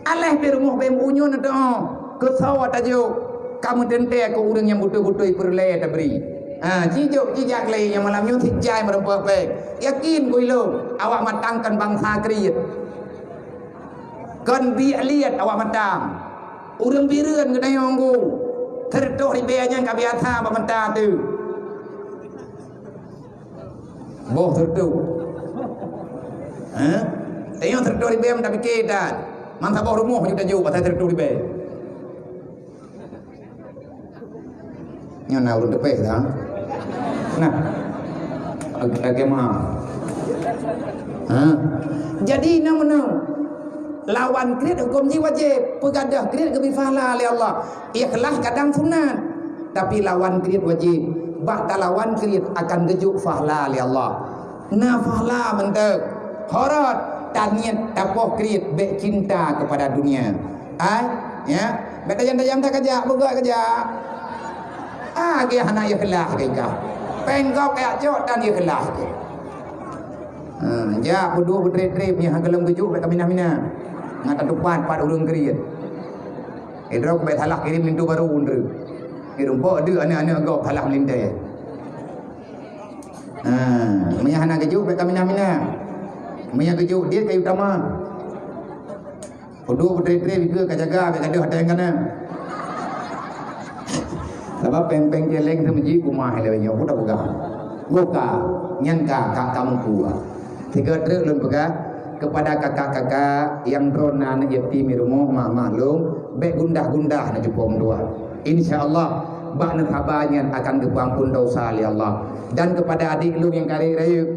Aléh pih rumoh bée meuunyun ateueh, keusoe tajok, ka meuteuntée keu ureuëng nyang beutôi-beutôi peureulée tabri. Ha, jijok jijak lé nyang malam nyoe sijai meurumpok péng. Yakin keu ilôn, awak matang kon bansa kriet. Kon biek liet awak matang. Ureuëng bireuen geutanyoe nggu. Seureutôh ribée nyan ka biasa bak mata teuh. Boh seureutôh. Hah? Tanyoe seureutôh ribée meunan pike that. Man saboh rumoh ju tajok asai seureutôh ribée. Nyoe na ureuëng teupeh dah. Nah. Lagée, lagée maaf. Ha? Jadi na meunan. Lawan kriet huköm jih wajéb. Peugadôh kriet geubri pahala lé Allah. Ikhlaih kadang sunat. Tapi lawan kriet wajéb. Bak talawan kriet akan geujok pahala lé Allah. Na pahala mantong. Horot, taniet, tapoh kriet, bék cinta kepada dunia. Ai, ya. Bék tajam-tajam that kajak, beugöt kajak. Ah, geuh hana ikhlaih geuh. Péng gob kajak cok dan ikhlaih geuh. Ha, jak peuduek beutreuk-treuk nyan, hana gohlom geujok bék ka minah-minah. Ngat tatupat pat ureuëng kriet. Eh, droe bék salah kirém linto barô ureuëng. Kirém po deuek aneuk-aneuk gob salah meulintée. Ha, meunyo hana geujok bék ka minah-minah. Meunyo geujok diet kayu tama. Peuduek beutreuk-treuk bikeue ka jaga bék gadoh até nyang kana. Sabab péng-péng céléng teuh meuji kumah lé nyoe, peue tapeugah. Goh ka, nyan ka, ka, ka meukuah. Sigoe treuk lôn peugah kepada kakak-kakak nyang droe na aneuk yatim di rumoh, mak-mak lôn, bék gundah-gundah na jipom dua. Insya Allah, bak neuhaba nyan akan geupeuampon dosa lé Allah. Dan kepada adik lôn nyang ka rayeuk-rayeuk,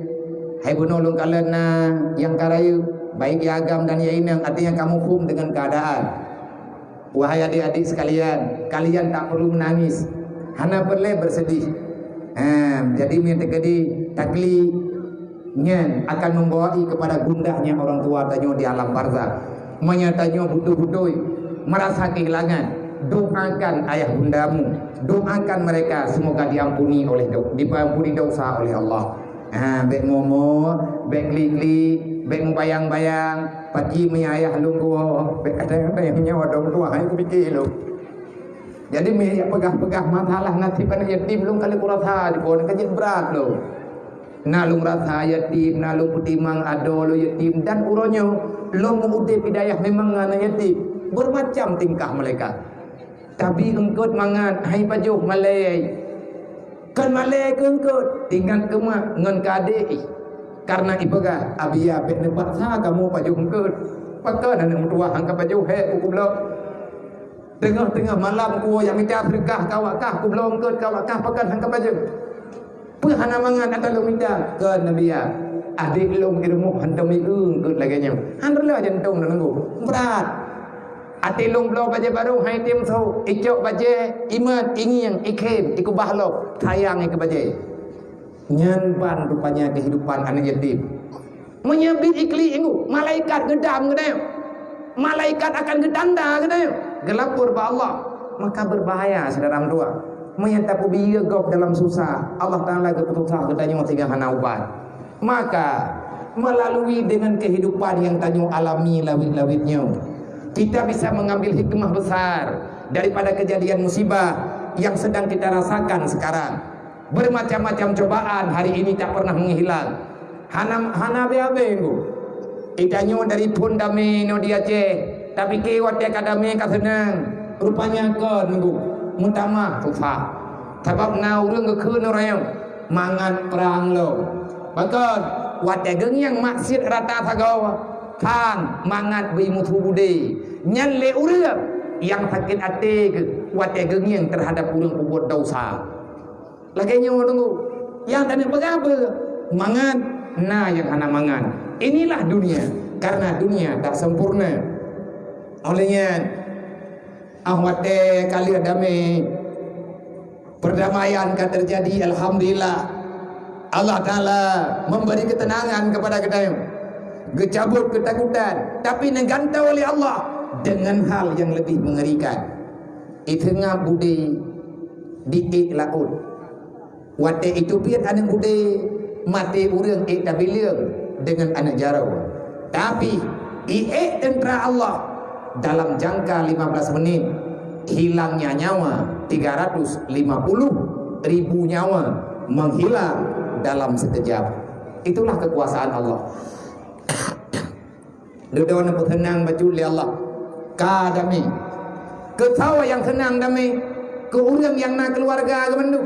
hai bunoe lôn kalon na nyang ka rayeuk, baik ya agam dan ya inong, artinya kamu hum dengan keadaan. Wahai adik-adik sekalian, kalian tak perlu menangis. Hana peureulée bersedih. Ha, jadi meunyo teukeudi takli nyan akan membawai kepada gundahnya orang tua tanyoe di alam barzakh. Meunyo tanyoe beutôi-beutôi merasa kehilangan, doakan ayah bundamu, doakan mereka semoga diampuni oleh do-, diampuni dosa oleh Allah. Ha, bék momo, bék klik-klik, bék mubayang-bayang, paki meunyo ayah lôn kuwoe, bék kata-kata nyang nyoe dong tuah hai kupike lôn. Jadi meuyak peugah-peugah masalah nasib aneuk yatim lôn ka lheueh kurasa jipon ka jeuet brat lôn. Na lôn rasa yatim, na lôn peutimang adoe lôn yatim, dan uroe nyoe lôn meu-udeb hidayah memang ngon aneuk yatim. Bermacam tingkah malaikat. Tapi eungkot mangat hai pajoh malée. Kon malée keu eungkot, ingat keu mak ngon keu adék. Karena ipeugah, "Abiya bék neupaksa kamoe pajoh eungkot." Pakon aneuk meutuwah han ka pajoh hék u kublok. Teungoh-teungoh malam kuwoe jak mita seudeukah keu awak kah, kubloe eungkot keu awak kah, pakon han ka pajoh. Peue hana mangat ata lôn mita? Kon Nabi ya, adék lôn di rumoh hantom ieu eungkot lagée nyoe. Han reuloh jantong lôn nunggu. Brat. Até lôn bloe bajée barô hai tem sôk, icok bajée, imat, ingieng, ikhém, ikubah lom, sayang ikeu bajée. Nyan ban rupanya kehidupan aneuk yatim. Meunyoe biet iklik ingu, malaikat geudam geutanyoe. Malaikat akan geutanda geutanyoe, geulapor bak Allah. Maka berbahaya, syedara meutuwah. Meunyoe tapeubiyeu gob dalam susah, Allah Taala geupeususah geutanyoe sehingga hana ubat. Maka, Melalui dengan kehidupan yang tanyoe alami lawét-lawét nyoe, kita bisa mengambil hikmah besar daripada kejadian musibah yang sedang kita rasakan sekarang. Bermacam-macam cobaan hari ini tak pernah menghilang. Hana, hana habéh-habéh, Bu. Itanyoe dari phon damé nyoe di Aceh, tapi ke watée ka damé ka seunang. Rupanya kon, Bu. Meutamah susah. Sabab na ureuëng geukheun ureuëng mangat prang lom. Pakon, watée geungieng maksiat rata sagoe, sang mangat bri musu budé. Nyan lé ureuëng nyang sakét até geuh watée geungieng terhadap ureuëng peubuet desya. Lagée nyoe teungku, nyang taneuk peugah peue? Mangat, na nyang hana mangat. Inilah dunia, karena dunia tak sempurna. Oleh nyan, ah watée ka lheueh damé, perdamaian ka terjadi, alhamdulillah. Allah Ta'ala memberi ketenangan kepada kita. Geucabut ketakutan, tapi neugantoe lé Allah dengan hal yang lebih mengerikan. Iteungab budé di ék laôt. Watée iteubiet aneuëk budé, maté ureuëng ék tabileung deungon aneuëk jaroe. Tapi, di ék teuntera Allah, dalam jangka lima belas menit, hilangnya nyawa tiga ratus lima puluh ribu nyawa menghilang dalam sekejap. Itulah kekuasaan Allah. Dudoe neupeuseunang bacut lé Allah. Ka damé. Keu soe nyang seunang damé? Keu ureuëng nyang na keuluwarga geuh mandum.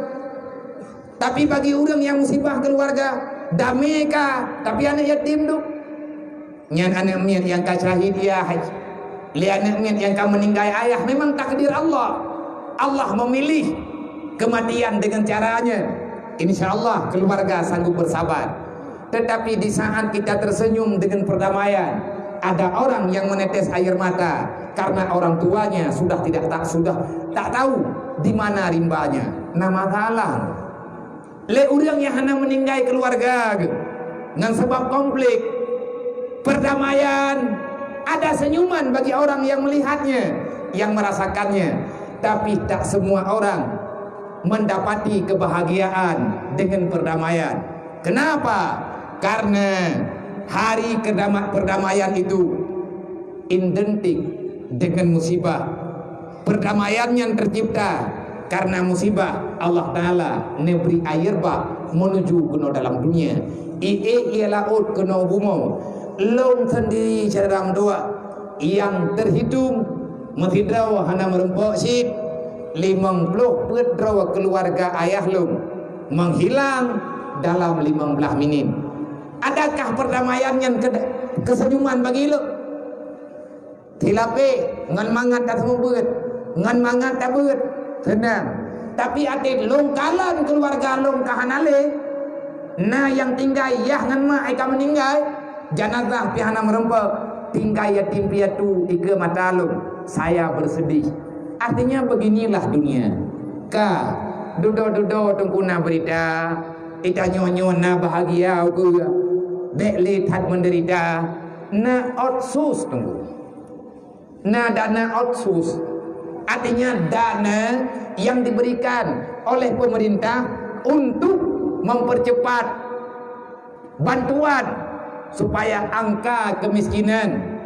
Tapi bagi ureuëng nyang musibah keuluwarga, damé ka, tapi aneuëk yatim duek. Nyan aneuëk miet nyang ka syahid yah, lé aneuëk miet nyang ka meuninggai ayah, memang takdir Allah. Allah memilih kematian dengan caranya. Insya Allah keluarga sanggup bersabar. Tetapi di saat kita tersenyum dengan perdamaian, ada orang yang menetes air mata karena orang tuanya sudah tidak tak sudah tak tahu di mana rimbanya. Nah, masalah lé ureuëng nyang hana meuninggai keuluwarga geuh ngon sabab konflik. Perdamaian, ada senyuman bagi orang yang melihatnya, yang merasakannya. Tapi tak semua orang mendapati kebahagiaan dengan perdamaian. Kenapa? Karena hari kedama-, perdamaian itu identik dengan musibah. Perdamaian nyang tercipta karena musibah, Allah Ta'ala neubri air bah menuju keunoe dalam dunia. Ié ié laôt keunoe bumoe. Lôn sendiri syedara meutuwah nyang terhitung meusidroe hana meurumpok cit, limong ploh peuet droe keuluwarga ayah lôn menghilang dalam limong blaih minit. Adakah perdamaian nyan keu-, keuseunyuman bagi lôn? Silapéh ngon mangat taseumeubeuet, ngon mangat tabeuet, seunang. Tapi até lôn kalon keuluwarga lôn ka hana lé, na nyang tinggai yah ngon mak ka meuninggai, janazah pih hana meurumpok, tinggai yatim piatu dikeue mata lôn, saya bersedih. Artinya beginilah dunia. Ka, dudoe-dudoe teungku na beurita, itanyoe-nyoe na bahagia ukeue, bék lé that meudeurita, na otsus teungku. Na dana otsus, artinya dana yang diberikan oleh pemerintah untuk mempercepat bantuan supaya angka kemiskinan.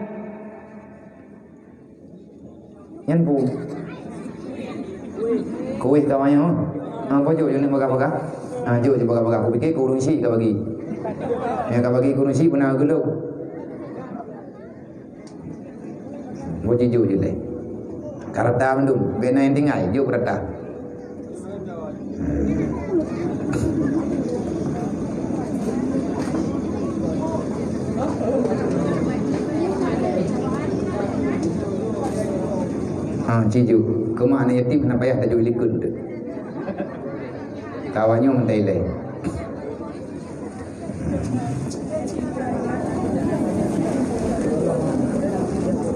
Nyan bu. Kuih ka manyang. Ha, apa jok jok ni bagah-bagah? Ha, jok jok bagah-bagah. Aku pikir kurung isi ka bagi. Yang ka bagi kurung isi beuna geulok. Buat jujur je deh. Karata mandum, bena yang tinggal, jok karata. Ha, ciju. Kema anak yatim hana payah tajok likun tu. Kawan nyoe mentai leh.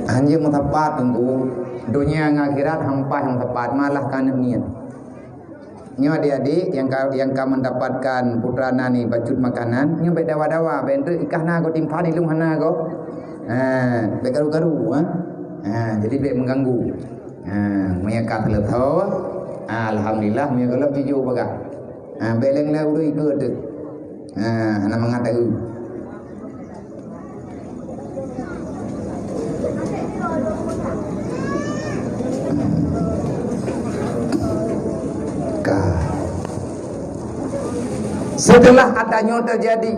Hanjeuet meusapat teungku, donya ngon akhirat hampa nyang sapat, malah ka aneuk miet. Nyoe adik-adik nyang ka, nyang ka mendapatkan putra na ni bacut makanan, nyoe bék dawa-dawa, bék enteuk ikah na go timphan ilung hana go. Ha, bék karu-karu, ha. Ha, jadi bék mengganggu. Ha, meunyo ka seuleusoe, alhamdulillah, meunyo gohlom jijok bagah. Ha, bék leng lé ureueng ikot teuh. Ha, hana mangat taeu. Setelah ata nyoe teujadi,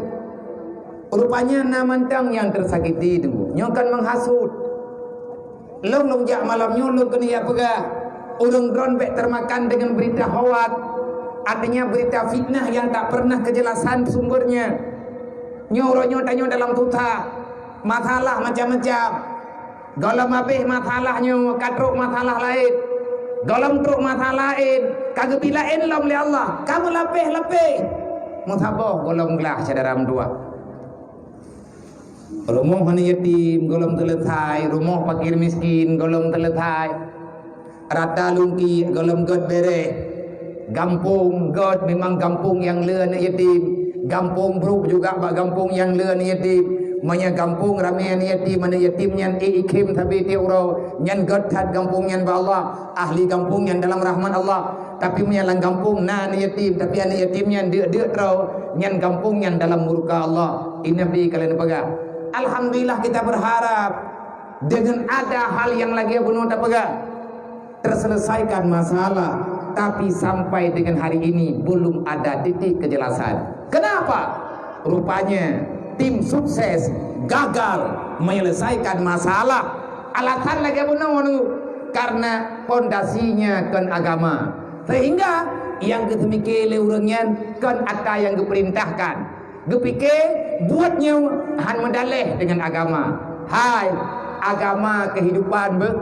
rupanya na mantong nyang teusakiti teungku. Nyoe kon menghasut. Lôn, lôn jak malam nyoe lôn keuneuk jak peugah, ureuëng droen bék termakan dengan berita hoak, artinya berita fitnah yang tak pernah kejelasan sumbernya. Nyoe uroe nyoe tanyoe dalam susah, masalah macam-macam. Gohlom habéh masalah nyoe, ka trok masalah laén. Gohlom trok masalah laén, ka geubri laén lom lé Allah. Ka meulapéh-lapéh. Meusaboh gohlom glah syedara meutuwah. Rumoh aneuk yatim gohlom seuleusai, rumoh fakir miskin gohlom seuleusai. Rata lungki gohlom gét béreh. Gampông gét memang gampông nyang le aneuk yatim. Gampông brok juga bak gampông nyang le aneuk yatim. Meunyoe gampông ramé aneuk yatim, aneuk yatim nyan ék ikhém sabe tieb uroe, nyan gét that gampông nyan bak Allah. Ahli gampông nyan dalam rahmat Allah. Tapi meunyoe lam gampông na aneuk yatim, tapi aneuk yatim nyan deuk-deuk droe, nyan gampông nyan dalam murka Allah. Ini Nabi kalian peugah. Alhamdulillah, kita berharap dengan ada hal yang lagi bunoe tapeugah, terselesaikan masalah, tapi sampai dengan hari ini belum ada titik kejelasan. Kenapa? Rupanya tim sukses gagal menyelesaikan masalah. Alasan lagée bunoe nyoe, karena pondasinya kon agama. Sehingga nyang geuseumiké lé ureuëng nyan kon ata nyang geupeurintahkan. Geupike buet nyoe hán meudaleh dengan agama. Hai, agama kehidupan beuh,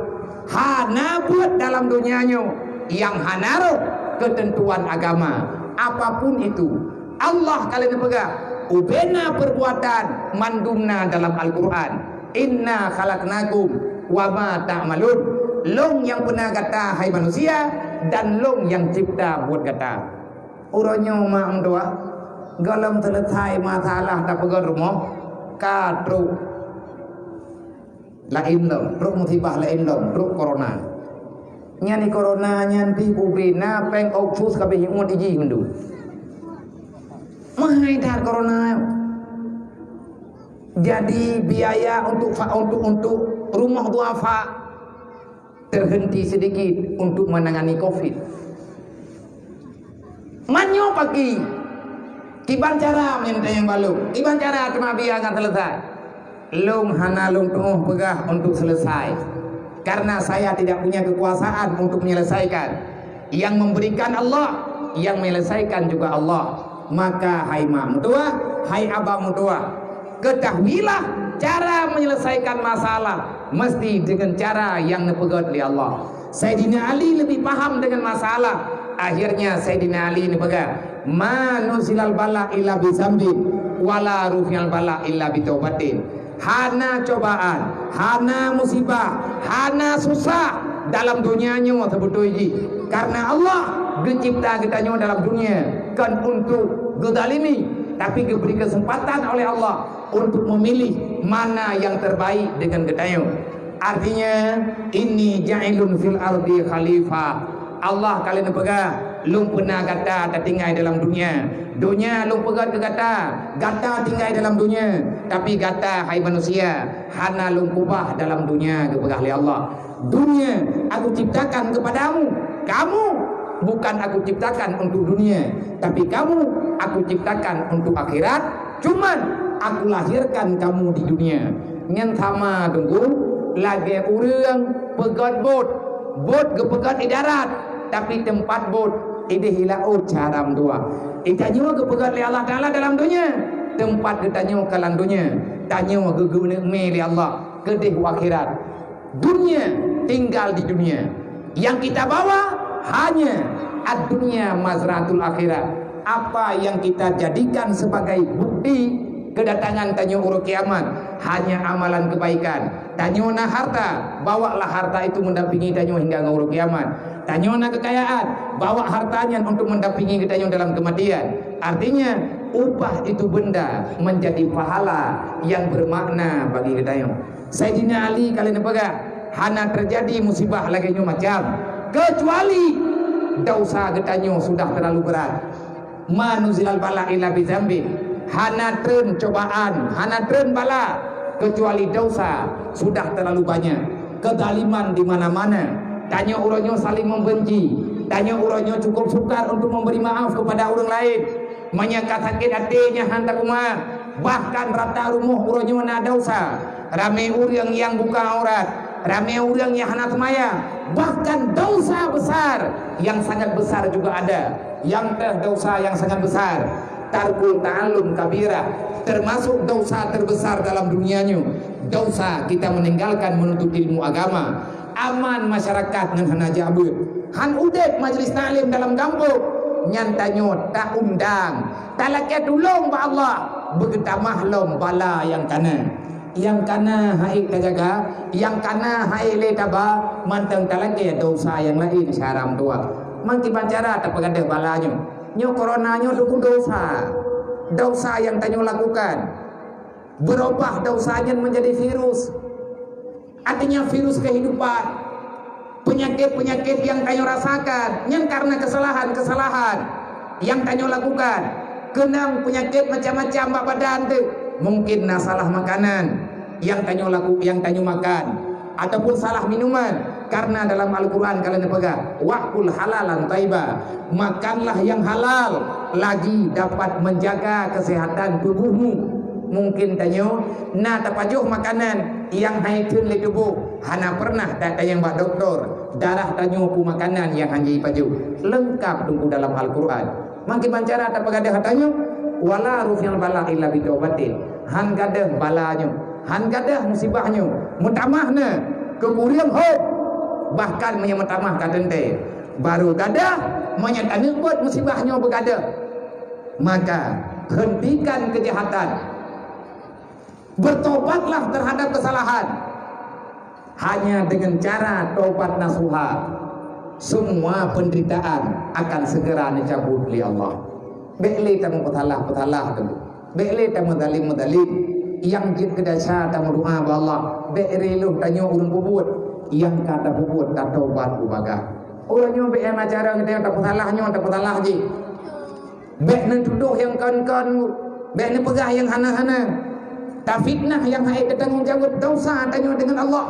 hana buet dalam donya nyoe nyang hana rôh keuteuntuan agama. Apapun itu, Allah ka lheueh neupeugah, ubena perbuatan mandum na dalam Al-Qur'an. "Inna khalaqnakum wa ma ta'malun." Lôn nyang peuna gata hai manusia dan lôn nyang cipta buet gata. Uroe nyoe mak meutuah, gohlom seuleusai masalah tapeugét rumoh, ka trok laén lom, trok musibah laén lom, trok corona. Nyan di corona nyan pih ubena péng oksus kabeh ngon iji mandum. Meuhai that corona. Jadi biaya untuk fa-, untuk, untuk rumoh duafa terhenti sedikit untuk menangani covid. Manyo pagi, kiban cara minta nyang balok, kiban cara teuma biaya ngon selesai. Lôn hana lôn tuoh peugah untuk selesai, karena saya tidak punya kekuasaan untuk menyelesaikan. Yang memberikan Allah, yang menyelesaikan juga Allah. Maka hai mak meutuah, hai abang meutuah, ketahuilah cara menyelesaikan masalah mesti dengan cara yang neupeugét lé Allah. Saidina Ali lebih paham dengan masalah. Akhirnya Saidina Ali neupeugah, "Ma nuzilal bala illa bi zambin, wala rufi'al bala illa bi taubatin." Hana cobaan, hana musibah, hana susah dalam dunia nyoe seubeutôi jih. Karena Allah geucipta geutanyoe dalam dunia kon untuk geuzalimi, tapi geubri kesempatan oleh Allah untuk memilih mana yang terbaik dengan geutanyoe. Artinya, "Inni ja'ilun fil ardi khalifah." Allah ka lheueh neupeugah, "Lôn peuna gata tatinggai dalam dunia. Dunia Lôn peugét keu gata, gata tinggai dalam dunia. Tapi gata, hai manusia, hana Lôn keubah dalam dunia," geupeugah lé Allah. "Dunia Aku ciptakan kepadamu. Kamu bukan Aku ciptakan untuk dunia, tapi kamu Aku ciptakan untuk akhirat. Cuman Aku lahirkan kamu di dunia." Nyan sama teungku lagée ureuëng peugét bot. Bot geupeugét di darat, tapi teumpat bot idéh i laôt cara meutuah. Geutanyoe geupeugét lé Allah Taala dalam dunia, teumpat geutanyoe ka lam dunia. Tanyoe geugeuneuk mé lé Allah keudéh u akhirat. Dunia, tinggal di dunia. Yang kita bawa hanya ad-dunya mazra'atul akhirah. Apa yang kita jadikan sebagai bukti kedatangan tanyoe uroe kiamat, hanya amalan kebaikan. Tanyoe na harta, bawalah harta itu mendampingi tanyoe hingga ngon uroe kiamat. Tanyoe na kekayaan, bawa harta nyan untuk mendampingi geutanyoe dalam kematian. Artinya, ubah itu benda menjadi pahala yang bermakna bagi geutanyoe. Saidina Ali ka lheueh neupeugah, "Hana terjadi musibah lagée nyoe macam, kecuali dosa geutanyoe sudah terlalu berat." "Ma nuzilal bala illa bi zambin." Hana treun cobaan, hana treun bala, kecuali dosa sudah terlalu banyak. Kezaliman di mana-mana. Tanyoe uroe nyoe saling membenci, Tanyoe uroe nyoe cukup sukar untuk memberi maaf kepada ureuëng laén. Meunyoe ka sakét até nyan hana takumat, bahkan rata rumoh uroe nyoe na desya. Ramé ureuëng nyang buka aurat, ramé ureuëng nyang hana seumayang, bahkan desya besar yang sangat besar juga ada. Nyang teuh desya yang sangat besar, tarkul ta'allum kabirah, termasuk desya terbesar dalam dunia nyoe. Desya kita meninggalkan menuntut ilmu agama. Aman masyarakat ngon hana jak beuet. Han udeb majlis taklim dalam gampông. Nyan tanyoe taundang, talakée tulông bak Allah, beugeutamah lom bala nyang kana. Nyang kana hai tajaga, nyang kana hai lé taba, mantong talakée desya nyang laén syedara meutuwah. Meukiban cara tapeugadôh bala nyoe. Nyoe corona nyoe teuku desya. Desya nyang tanyoe lakukan. Berubah desya nyan menjadi virus. Artinya virus kehidupan. Penyakit-penyakit yang tanyoe rasakan, nyan karena kesalahan-kesalahan yang tanyoe lakukan. Keunong penyakit macam-macam bak badan teuh. Mungkin na salah makanan yang tanyoe laku-, yang tanyoe makan, ataupun salah minuman. Karena dalam Al-Quran ka lheueh neupeugah, "Wakul halalan thaiba." Makanlah yang halal, lagi dapat menjaga kesehatan tubuhmu. Mungkin tanyoe na tapajoh makanan nyang hai kheun lé tuboh, hana pernah ta-, tanyong bak doktor, darah tanyoe peue makanan nyang hana jipajoh. Leungkap teungku dalam Al-Quran. Meukiban cara tapeugadôh atra nyoe, "Wala rufi'al bala illa bitaubatin." Han gadôh bala nyoe, han gadôh musibah nyoe, meutamah na keu ureuëng hom, bahkan meunyoe meutamah ka teuntée. Barô gadôh, meunyoe taneuk buet musibah nyoe beugadôh, maka hentikan kejahatan. Bertobatlah terhadap kesalahan. Hanya dengan cara tobat nasuha, semua penderitaan akan segera dicabut oleh Allah. Bék lé tameusalah-peusalah tu. Bék lé tameuzalim-meuzalim. Nyang jeuet keu desya tameudoa bak Allah. Bék riloh tanyoe ureuëng peubuet. Nyang ka tapeubuet tatobat ubagah. Uroe nyoe bék nyang na cara geutanyoe tapeusalah nyoe, tapeusalah jih. Bék neutudoh nyang kon-kon, bék neupeugah nyang hana-hana. Tafitnah nyang hana teutanggong jaweueb desya tanyoe deungon Allah.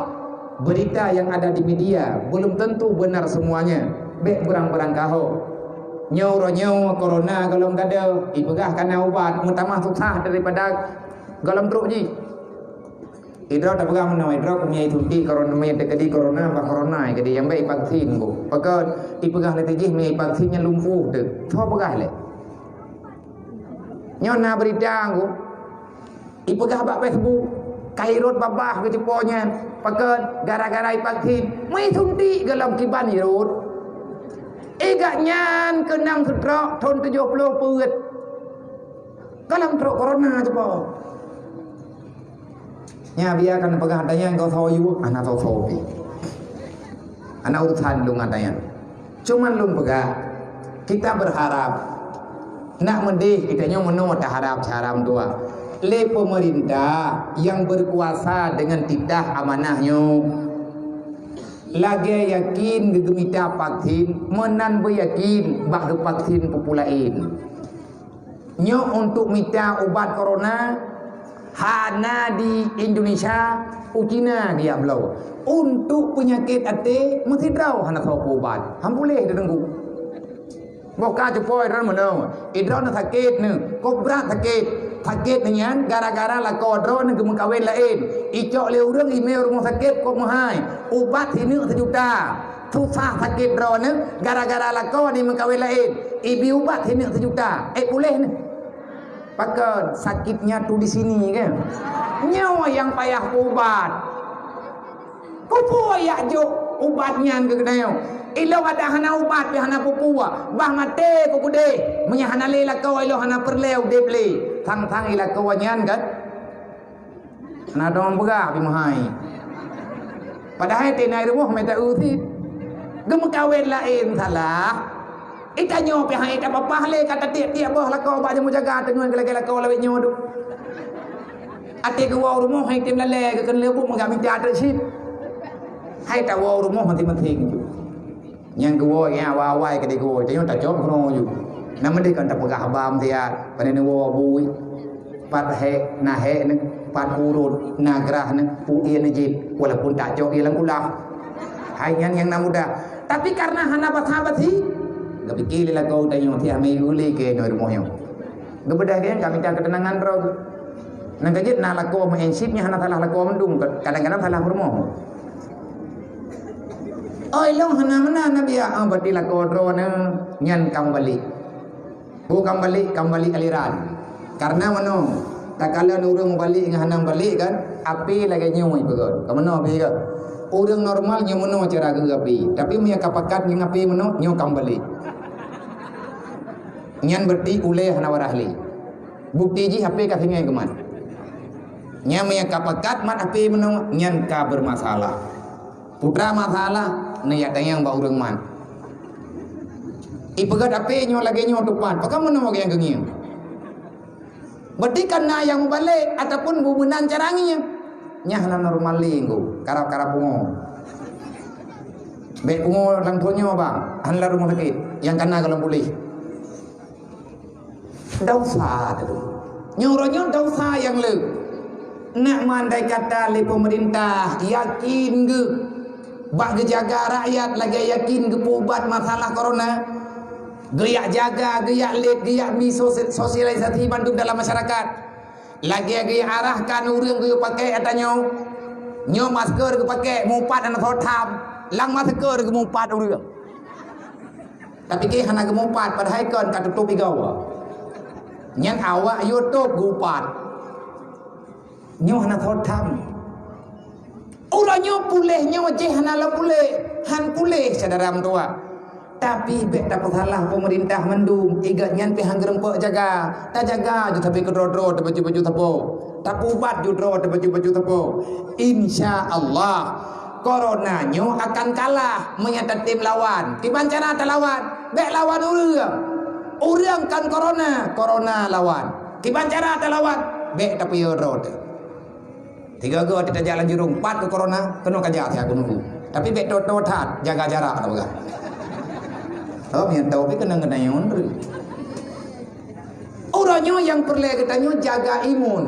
Berita yang ada di media belum tentu benar semuanya. Bék beurang-beurang kaho. Nyoe uroe nyoe corona golom gadôh, ipeugah kana ubat, meutamah susah daripada golom trok jih. Idroe tapeugah meunoe, idroe keu miyai suntik corona, miyai teukeudi corona, bah corona keudi nyang bék ivaksin bu. Pakon ipeugah lé tijih miyai vaksin nyan lumpuh teuh. Soe peugah lé? Nyoe na berita ngku. Ipeugah bak Facebook, ka irot babah keu cupo nyan. Pakon gara-gara ivaksin. Miyai suntik golom kiban irot. Igak nyan keunong seutrok thon tujoh ploh peuet. Golom trok corona cupo. Nya biakan peugah tanyan keu soe yue, hana soe-soe pih. Hana urusan lôn ngon tanyan. Cuman lôn peugah, kita berharap, nak meudeh kita nyoe meunoe taharap cara meutuah. Lé pemerintah yang berkuasa dengan titah amanah nyoe. Lagée yakin geugeumita vaksin, meunan beuyakin bah geuvaksin peue-peue laén. Nyoe untuk mita ubat corona hana di Indonesia, u Cina geujak bloe. Untuk peunyakét até meusidroe hana soe peuubat. Han puléh teudeungku. Boh ka cupo idroe meunoe, idroe sakét nyoe, kok brat sakét. Sakét nyan gara-gara lakoe droeneuh geumeukawen laén. Icok lé ureuëng imé rumoh sakét kok meuhai. Ubat sineuk seujuta. Susah sakét droeneuh gara-gara lakoe nyoe meukawen laén. Ibi ubat sineuk seujuta. Eh, puléh nyoe. Pakon sakitnya tu di sini kan? Nyoe nyang payah ubat. Peue yak jok ubat nyan keu geutanyoe? Ilong adak hana ubat pih hana peue-peue. Bah maté keu keudeh. Meunyo hana lé lakoe ilong hana peureulée udeb lé. Sang-sang i lakoe nyan kan? Na dong peugah pih meuhai. Padahai teuh na i rumoh mita usit. Geumeukawen laén salah. Itanyoe pih hai tapapah lé ka tatiek-tiek boh lakoe bak jeumu jaga teungoh geulagée lakoe lawét nyoe tu. Até geuwoe rumoh hai tem lalée geukheun lé buet meugah mita teuk cit. Hai tawoe rumoh maséng-maséng tu. Nyang geuwoe nyang awai-awai keudeh geuwoe, tanyoe tacok keunoe ju. Nama deh kan tapeugah haba meusiat, pane neuwoe bui. Pat hék, na hék nyoe, pat urot, na grah nyoe, pu ie nyoe jih, walaupun tacok ie lam kulah. Hai nyan nyang na mudah. Tapi karena hana basa-basi, Pike lé lakoe tanyoe, tiah minggu lé keu nyoe rumoh nyoe. Geubeudôh keu nyan ka mita keuteunangan droe. Nyang ka jeuet na lakoe meu'en cit nyan hana salah lakoe mandum, kadang-kadang salah peurumoh. Oi, lôn hana meunan, Nabi, ah, berarti lakoe droeneuh nyan ka mubalek. Bukon mubalek, ka mubalek aliran. Karena meunoe, takalon ureuëng mubalek ngon hana mubalek kan, api lagée nyoe ipeugöt. Ka meunoe api ka. Ureuëng normal nyoe meunoe cara geuh api. Tapi meunyoe ka pakat ngon api meunoe, nyoe ka mubalek. Nyan berarti ulée hana waras lé. Bukti jih api ka singai keuman. Nyan meunyoe ka pakat mat api meunoe, nyan ka bermasalah. Putra masalah, neujak tanyong bak ureuëng mat. Ipeugöt api nyoe lagée nyoe teupat, pakon meunoe lagée nyang keungieng. Berarti ka na nyang mubalek ataupun bubeunan cara ngieng. Nyan hana normal lé ngon karab-karab pungo. Bék pungo lam thon nyoe, bang, hana lam rumoh sakét. Nyang ka na gohlom puléh. Dosa tu. Nyoe uroe nyoe dosa nyang le. Nak mandai kata lé pemerintah, yakin geuh bak geujaga rakyat lagée yakin geupeuubat masalah corona. Geuyak jaga, geuyak lét, geuyak mi sosi-, sosialisasi bandum dalam masyarakat. Lagée geuyak arahkan ureuëng geuyak pakai ata nyoe. Nyoe masker geupakai, mupat aneuk soe tham. Lam masker geumupat ureuëng. Tapi keu hana geumupat, padahai kon ka tutup igoe. Nyan awak YouTube geupat. Nyoe hana soe tham. Uroe nyoe puléh nyoe jih hana lom puléh, han puléh syedara meutuwah. Tapi bék tapeusalah pemerintah mandum, igat nyan pih han geureumpok jaga. Tajaga ju tapi keudroe-droe teubaju-baju sapo. Tapeuubat ju droe teubaju-baju sapo. Insya Allah, corona nyoe akan kalah meunyoe tatem lawan. Kiban cara talawan? Bék lawan ureuëng. Ureuëng kan corona, corona lawan. Kiban cara talawan? Bék tapiyo droe teuh. Tiga go tajak lam jurông, pat keu corona, keunoe ka jak siat keunoe. Tapi bék toe-toe that, jaga jarak tapeugah. Oh, nyang toe pih keunong-keunong nyan. Uroe nyoe nyang peureulée geutanyoe jaga imun.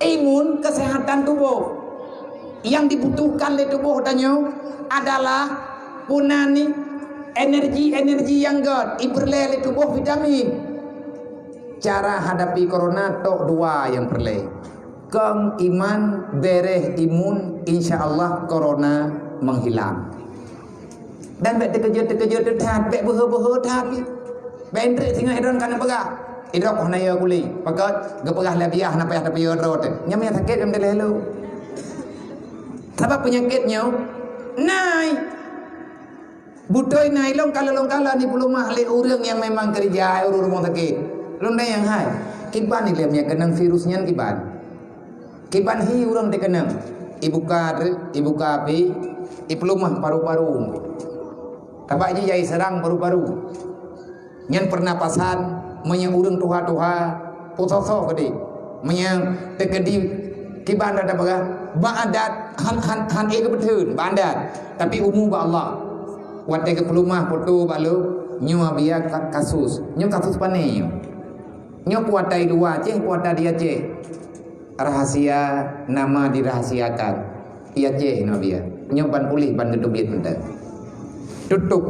Imun, kesehatan tuboh. Nyang dibutuhkan lé tuboh tanyoe adalah peue nan nyan, energi-energi nyang gét, ipeureulée lé tuboh vitamin. Cara hadapi corona tok dua nyang peureulée. Kong iman, bereh imun, insya Allah corona menghilang. Dan bék teukeujot-teukeujot that, bék beuhe-beuhe that pih. Bék intrek singoh idon kana peugah. Idok hana yo kuli. Pakon geupeugah lé biah hana payah tapiyo droe teuh. Nyan meunyo sakét lom dilée lom. Sabab peunyakét nyoe nai. Beutôi nai lôn kalon, lôn kalon di peuleumah lé ureuëng nyang memang keureuja, ureuëng rumoh sakét. Lôn tanyong hai, kiban ilée meunyo keunong virus nyan kiban? Kiban hi ureuëng teukeunong, ibuka, ibuka api, ipeuleumah paru-paru. Tabak jih jai seurang paru-paru. Nyan pernapasan, meunyoe ureuëng tuha-tuha, peue soe-soe keudeh. Meunyoe teukeudi kiban rata bagah, bak adat han, han, han ék geubeuteun, bak adat. Tapi umu bak Allah. Watée geupeuleumah poto bak lôn, nyoe biya ka-, kasus. Nyoe kasus pane nyoe. Nyoe puata i luwa Aceh, puata di Aceh. Rahasia nama dirahasiakan. Di Aceh nyoe biya. Nyoe ban puléh ban geuteubiet mantong. Tutup.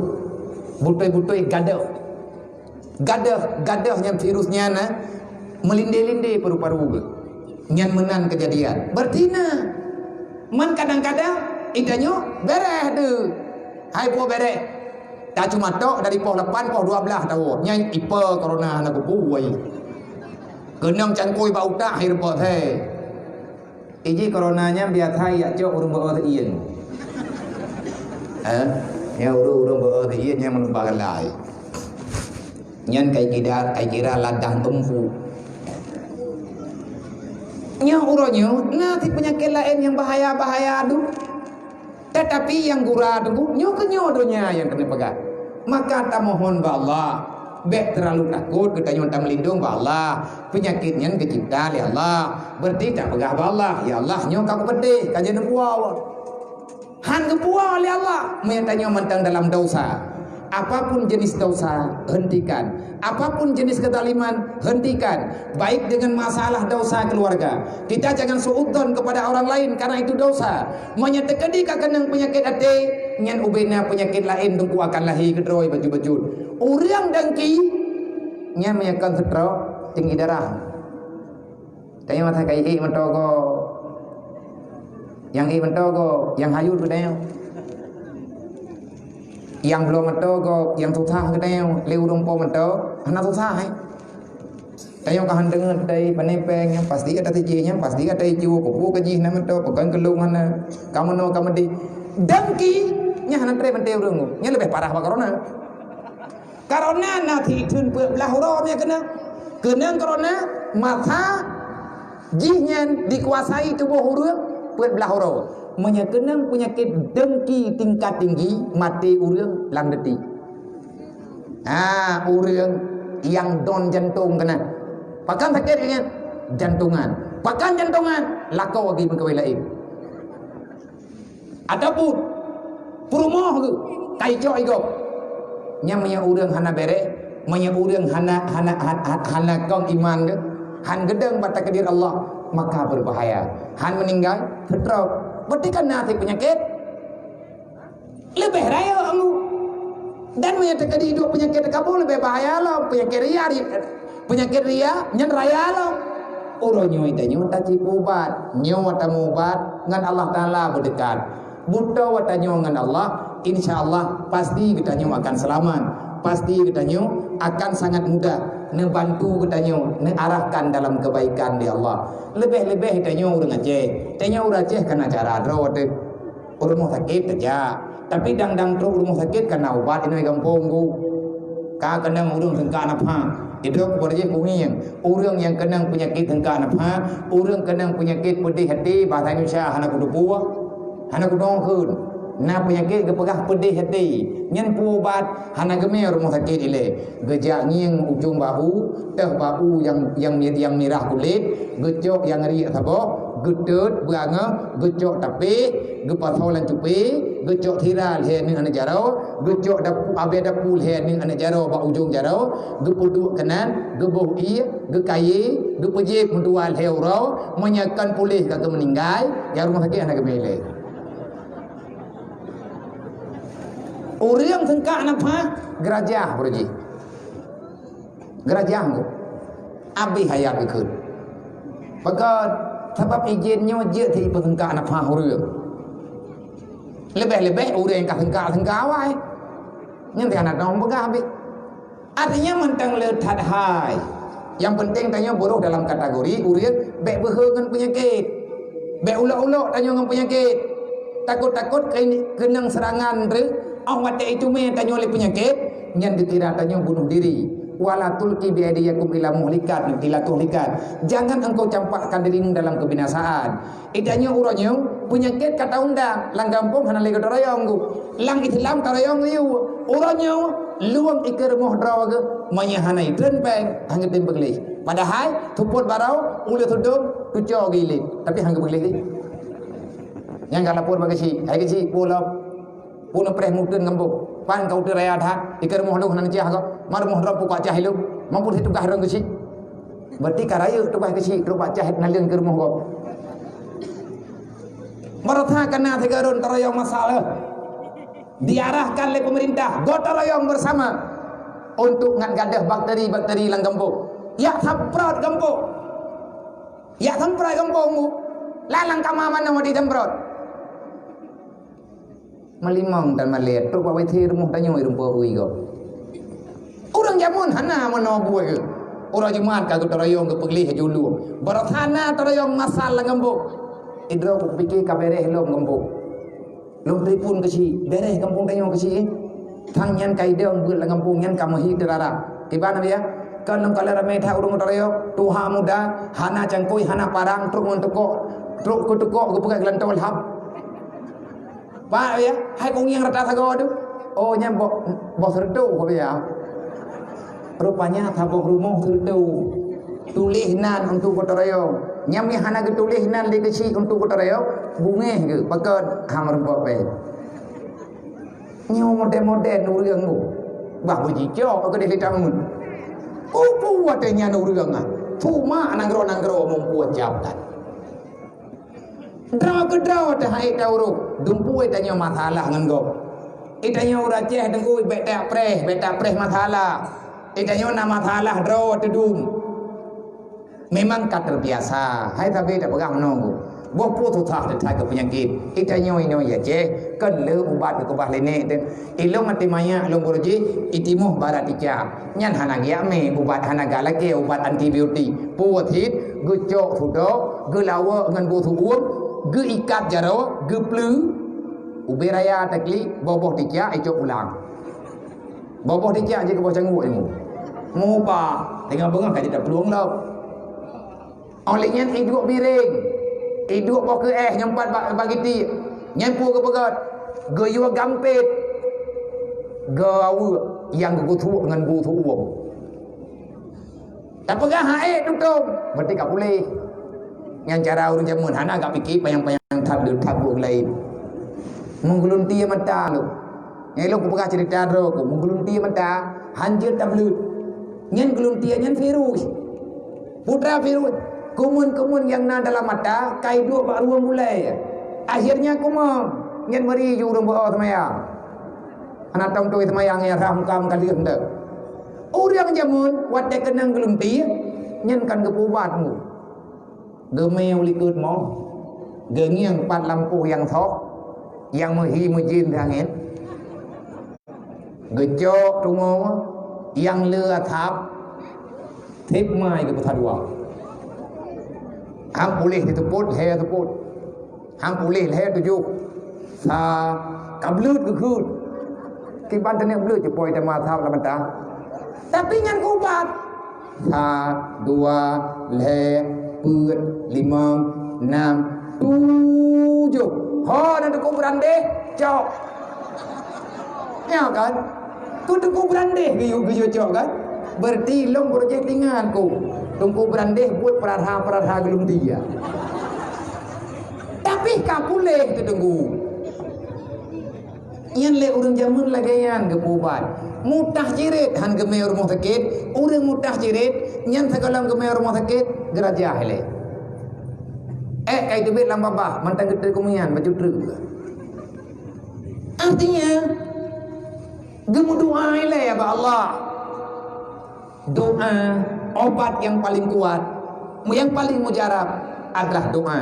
Butôi-butôi gadôh. Gadôh, gadôh nyang virus nyan na meulindé-lindé paru-paru geuh. Nyan meunan keujadian. Berarti na. Man kadang-kadang itanyoe bereh deuh. Hai po bereh. Ta cuma tok dari poh lapan, poh dua belas tawoe. Nyan ipe corona hana kubu wai. Keunong cangkôi bak utak hai reupok hai. Iji corona nyan biasa yak cok ureuëng beuo teuieng. Eh, ya ureuëng-ureuëng beuo teuieng nyang meulumpah galai. Nyan kai kira, kai kira ladang teumpu. Nyoe uroe nyoe na si peunyakét laén nyang bahaya-bahaya tu. Tetapi nyang gura tu nyoe keu nyoe donya nyang keuneuk peugah. Maka tamohon bak Allah. Bék teulalu takot geutanyoe tameulindong bak Allah. Peunyakét nyan geucipta lé Allah. Berarti tapeugah bak Allah, "Ya Allah, nyoe ka kupeudeh, ka jeuet neupuwoe." Han geupuwoe lé Allah meunyoe tanyoe mantong dalam dosa. Apapun jenis dosa, hentikan. Apapun jenis kezaliman, hentikan. Baik dengan masalah dosa keluarga. Kita jangan suudzon kepada orang lain karena itu dosa. Meunyoe teukeudi ka keunong peunyakét até, Nyan ubena peunyakét laén teungku akan lahé keudroe bacut-bacut. Ureuëng dengki, nyan meunyoe kon stroke, tinggi darah. Tanyoe masa kai ék meutoe gob, nyang ék meutoe gob, nyang hayut geutanyoe. Nyang bloe meutoe gob, nyang susah geutanyoe, lé ureuëng po meutoe, hana susah, eh. Tanyoe ka han deungon dai pane péng nyan, pasti ata tijih nyan, pasti ata ijo, peue ka jih na meutoe, peue kon keulong hana, ka meunoe ka meudeh. Dengki, nyan hana treb mantong ureuëng, nyan leubeh parah bak corona. Corona na sitheun peuet blaih uroe nyan keunong. Keunong corona, masa jih nyan dikuasai tuboh ureuëng peuet blaih uroe. Meunyoe keunong peunyakét dengki tingkat tinggi, maté ureuëng lam detik. Ha, ureuëng nyang don jantong keunong. Pakon sakét nyan? Jantongan. Pakon jantongan? Lakoe agi meukawen laén. Ataupun peurumoh geuh, ka icok igob. Nyan meunyoe ureuëng hana béreh, meunyoe ureuëng hana, hana, hana, hana kong iman geuh, han geudong bak takdir Allah, maka berbahaya. Han meuninggai, stroke. Berarti kan na peunyakét. Leubeh rayeuk angu. Dan meunyoe teukeudi duek peunyakét teukabô leubeh bahaya lom, peunyakét ria, ri-, peunyakét ria nyan raya lom. Uroe nyoe tanyoe tacit ubat, nyoe watée mubat ngon Allah Taala beudekat. Beutoe watée nyoe ngon Allah, insya Allah pasti geutanyoe akan seulamat. Pasti geutanyoe akan sangat mudah neubantu geutanyoe neuarahkan dalam kebaikan di Allah. Leubeh-leubeh tanyoe ureuëng Aceh. Tanyoe ureuëng Aceh kana cara droe teuh. U rumoh sakét tajak. Tapi dang-dang trok u rumoh sakét kana ubat inong gampông ku. Ka keunong ureuëng seungkak nafah. Idrop kupada jih kungieng. Ureuëng nyang keunong peunyakét seungkak nafah, ureuëng keunong peunyakét peudeh até, bahasa Indonesia hana kuteupue, hana kudong kheun. Na peunyakét geupeugah peudeh até. Nyan peue ubat, hana geumé u rumoh sakét ilée. Geujak ngieng ujong bahu, teuh bahu nyang, nyang, nyang mirah kulét, geucok nyang riek saboh, geutot beuangah, geucok tapéh, geupasoe lam cupé, geucok sira lhée neuk aneuk jaroe, geucok dapu, abée dapu lhée neuk aneuk jaroe bak ujong jaroe, geupeuduek keunan, geuboh ié, geukayée, geupeujieb meutuwa lhée uroe, meunyoe kon puléh ka geumeuninggai, nyang rumoh sakét hana geumé lé. Ureuëng seungkak nafah, geurajah beureujih. Geurajah nyoe. Abéh ayat geukheun. Pakon, sabab idin nyoe jeuet si peuseungkak nafah ureuëng. Leubeh-leubeh ureuëng nyang ka seungkak-seungkak awai. Nyan teuh hana tong peugah abéh. Artinya mantong le that hai. Nyang penting tanyoe beurôh dalam kategori ureuëng bék beuhe ngon peunyakét. Bék ulok-ulok tanyoe ngon peunyakét. Takot-takot keu-, keunong seurangan reuh, óh watée itumé tanyoe lé peunyakét, nyan dikira tanyoe bunuh diri. "Wala tulqu bi aidikum ila muhlikat, ila tuhlikat." Jangan engkau campakkan dirimu dalam kebinasaan. Itanyoe uroe nyoe, peunyakét ka taundang, lam gampông hana lé geutarayong geuh. Lam Islam tarayong yue. Uroe nyoe, luwang ikeue rumoh droe geuh, meunyoe hana itreun péng, han geutem peugleh. Padahai, seupôt barô, uleue seudong, tuco geuilét. Tapi han geupeugleh lé. Nyang ka lapor bak geuchik, "Hai geuchik, peue lom? Peue neupreh meuteun ngon boh? Pan ka uteuen raya that, ikeue rumoh lôn hana neucah gob. Ma rumoh droe peue kucah ilôn? Mampu situgaih droe geuchik." Berarti ka rayeuk tugaih geuchik, trok bak cah naleueng keu rumoh gob. Meurasa kana sigoe droen tarayong masalah. Diarahkan lé pemerintah, gotong royong bersama untuk ngat gadoh bakteri-bakteri lam gampông. Yak samprot gampông. Yak samprot gampông, Bu. Lalang kama manoe disamprot. Meulimong dan malée, trok bak W C rumoh tanyoe rumpok ui gob. Ureuëng jameun hana meunoe buet. Uroe Jumat ka geutarayong geupeugleh julu. Baroe hana tarayong masal lam gampông. Idroe kupike ka bereh lom gampông. Lôn telepon keuchik, bereh gampông tanyoe keuchik, eh. Thang nyan ka idong beuet lam gampông nyan ka meuhi teurara. Kiban ya, kan lôn kalon ramé that ureuëng tarayong, tuha muda, hana cangkôi, hana parang, trok ngon tukok, trok keu tukok geupeugah geulantoe lhab. Pak ya, hai kungieng rata sagoe tu. Oh, nyan boh, boh seureutoh, ho ya. Rupanya saboh rumoh seureutoh. Tuléh nan untuk gotong royong. Nyang meuhana geutuléh nan lé keuchik untuk gotong royong, bungéh geuh, pakon ha meurumpok bée. Nyoe modern-modern ureuëng tu. Bah beujicok keudeh lé taun. Peue-peue watée nyan ureuëng ah. Cuma nanggroe-nanggroe mumpue jabatan. Droe keudroe teuhai taurôh, dumpue tanyoe masalah ngon gob. Itanyoe ureuëng Aceh teungku bèk tak preh, bèk tak preh masalah. Itanyoe na masalah droe teudum. Memang ka terbiasa. Hai sabe tapeugah meunoe. Boh peue susah that keu peunyakét. Itanyoe inoe ya Aceh, kon le ubat keubah lé nek teuh. Ilong até manyak lôn guru jih, itimoh barat icak. Nyan hana giak mé ubat, hana galak ubat antibiotik. Puwoe cit, geucok sudok, geulawok ngon bu su'uem, geuikat jaroe, geupleue. Ubé raya taklik, boh-boh ticak icok ulang. Boh-boh ticak jih keu boh cangguek ilmu. Mubah, teungoh beungoh ka jitaplueng lom. Óh lheueh nyan iduek biréng, iduek boh keuéh nyang pat ba-, bagiti, nyan peue geupeugöt, geuyue gampét, geuaweuek nyang geugeusuek ngon bu su'uem. Tapeugah ha'ék tutong, berarti ka puléh. Nyan cara ureuëng jameun hana gak pike panyang-panyang that deuh that buet laén. Meugeuluntie mata lom. Nyan lôn kupeugah cerita droe ku, meugeuluntie mata, hanjeuet tableuet. Nyan geuluntie nyan virus. Putra virus. Kumun-kumun nyang na dalam mata, ka iduek bak ruweueng gulai. Akhirnya kumong, nyan meuri ju ureuëng beuo seumayang. Hana tong tui seumayang ya ram kam ka lheueh nte. Ureuëng jameun watée keunong geuluntie, nyan kan geupeuubat mu. Geumé u likot moh, geungieng pat lampôh nyang soh, nyang meuhi meujén angén. Geucok tungoe nyang le asab, seb mai geupeusadua. Ham puléh siteupot, lhée teupot. Ham puléh lhée tujoh. Sa ka bleuet geukheun. Kiban teunek bleuet jipoi teuma asab lam mata. Tapi nyan ubat. Sa, dua, lhée, peuet, limong, nam, tujoh. Ho, na teungku beurandeh, cok. Ya kan? Keu teungku beurandeh geuyue, geuyue cok kan? Berarti lôn beurujéh tingan ku. Teungku beurandeh buet peurara-peurara geuluntie. Tapi ka puléh teuh teungku. Nyan lé ureuëng jameun lagée nyan geupeuubat. Mutah ciret han geumé u rumoh sakét, ureuëng mutah ciret nyan sigohlom geumé u rumoh sakét geurajah ilée. Ék kai teubiet lam babah mantong geutreuk keu meunyan baju treuk. Artinya geumeudoa ilée bak Allah. Doa, obat yang paling kuat, yang paling mujarab adalah doa.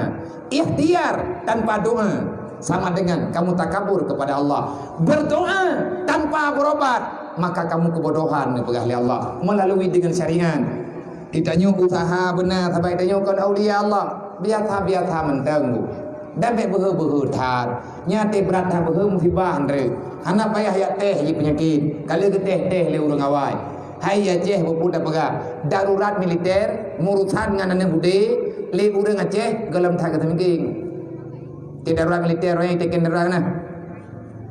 Ikhtiar tanpa doa sama dengan kamu takabur kepada Allah. Berdoa tanpa berobat, maka kamu kebodohan, neupeugah lé Allah melalui dengan syariat. Geutanyoe usaha beuna sabab tanyoe kon aulia Allah. Biasa-biasa mantong. Dan bék beuhe-beuhe that. Nyan até brat that beuhe musibah, Andre. Hana payah jak tes jih peunyakét. Ka lheueh geutés-tés lé ureuëng awai. Hai Aceh, beupeu tapeugah, darurat militer, meurusan ngon aneuëk udé, lé ureuëng Aceh gohlom that geuteumeugieng. Ti darurat militer roh nyang iteken darurat na.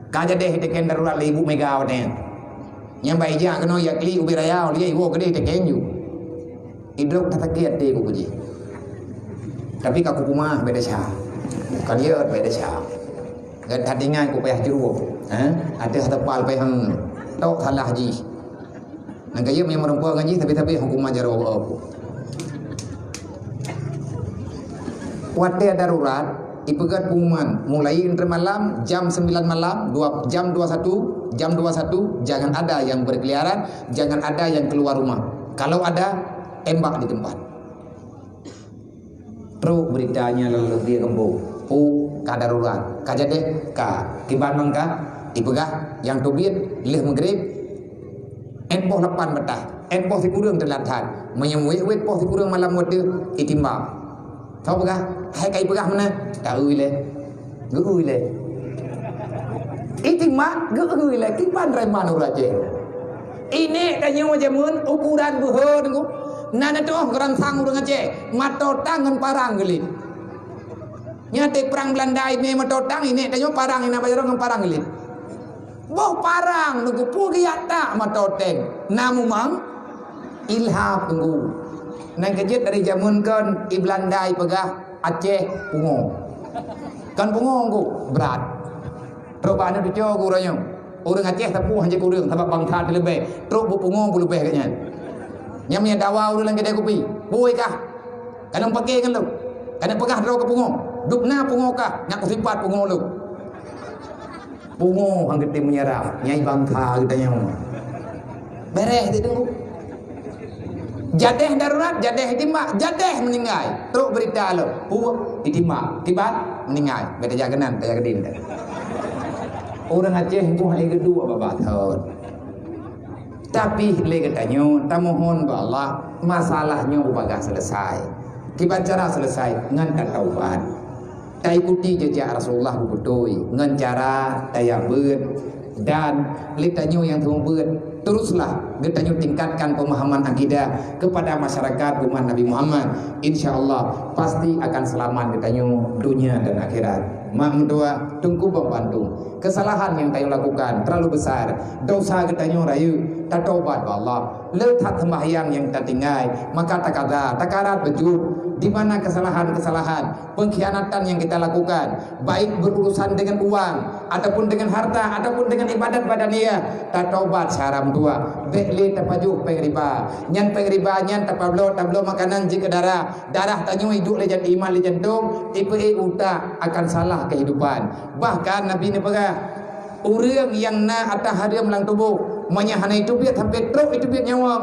Ka jadeh iteken darurat lé ibu mega watée nyan. Nyang bai jak keunoe jak klik ubé raya, lé iwoe keudeh iteken ju. Idrop ka sakét até ku jih. Tapi ka kupeumah beda sya. Ka liet beda sya. Gata ingat ku payah juru. Ha? Ateueh tepal payah tok salah jih. Nang kayém nyang meureumpok ngon jih tapi-tapi hukuman jaroe bak aku. Watée darurat, ipeugét pengumuman mulai entre malam jam sembilan malam, dua, jam dua satu, jam dua satu jangan ada yang berkeliaran, jangan ada yang keluar rumah. Kalau ada, tembak di tempat. Trok beurita nyan lam leubieng gampông. Oh, ka darurat. Ka jadeh, ka. Kiban mangka, ipeugah nyang teubiet lheueh meugreb. Ét boh lapan beutah, ét boh sikureueng teulat that. Meunyoe wét-wét boh sikureueng malam watée itimbang. Soe peugah? Hai kai peugah meunan? Taeu ilée. Geu-eu ilée. Itimbang geu-eu ilée. Kiban reman ureuëng Aceh. Inék tanyoe jameun ukuran beuhe teungku. Na neutoh geuransang ureuëng Aceh. Mato tang ngon parang geulit. Nyan até perang Belanda imé mato tang, inék tanyoe parang ina bajaro ngon parang geulit. Boh parang teungku peugét tak mato teng. Na mumang ilham teungku. Nang keujeuet dari jameun kon i Belanda ipeugah Aceh pungo. Kon pungo teungku, brat. Trok bak aneuk cuco geuh uroe nyoe. Ureuëng Aceh sapeue hana kureueng sabab bansa teuleubeh. Trok beupungo beuleubeh geuh nyan. Nyang meunyo dawa ureuëng lam keudai kupi, bui kah? Kana pake ngon lôn. Kana peugah droe keu pungo. Dubna pungo kah? Nyak kusipat pungo lôn. Pungo han geutem meunyeurah, nyai bangsa geutanyoe. Bereh teuh tu. Jadeh darurat, jadeh itimak, jadeh meuninggai. Trok beurita lom, puek itimak, tiban meuninggai. Beda jak keunan, beda jak keudin. Ureueng Aceh boh hai geuduek babah thon. Tapi lé geutanyoe tamohon bak Allah, masalah nyoe beubagaih seuleusai. Kiban cara seuleusai? Ngon tataubat. Taikuti jejak Rasulullah beubeutôi ngon cara tayabeuet dan lé tanyoe nyang teumeubuet. Teruslah geutanyoe tingkatkan pemahaman akidah kepada masyarakat umat Nabi Muhammad. Insya Allah pasti akan selamat geutanyoe dunia dan akhirat. Mak meutuah, Teungku Bang Bantu, kesalahan yang tanyoe lakukan terlalu besar. Dosa geutanyoe rayeuk, tatobat bak Allah. Le that sembahyang nyang tatinggai, maka takada, takarat beujeuet di mana kesalahan-kesalahan pengkhianatan yang kita lakukan, baik berurusan dengan uang, ataupun dengan harta, ataupun dengan ibadat badaniah, tatobat syara meutuah. Bék lé tapajoh péng riba. Nyan péng riba nyan tapabloe, tabloe makanan jeuet keu darah. Darah tanyoe iduek lé jan-, iman lé jantong, ipeuék utak, akan salah kehidupan. Bahkan Nabi neupeugah, ureuëng nyang na ata hareuem lam tuboh, meunyoe hana iteubiet sampoe trok iteubiet nyawöng,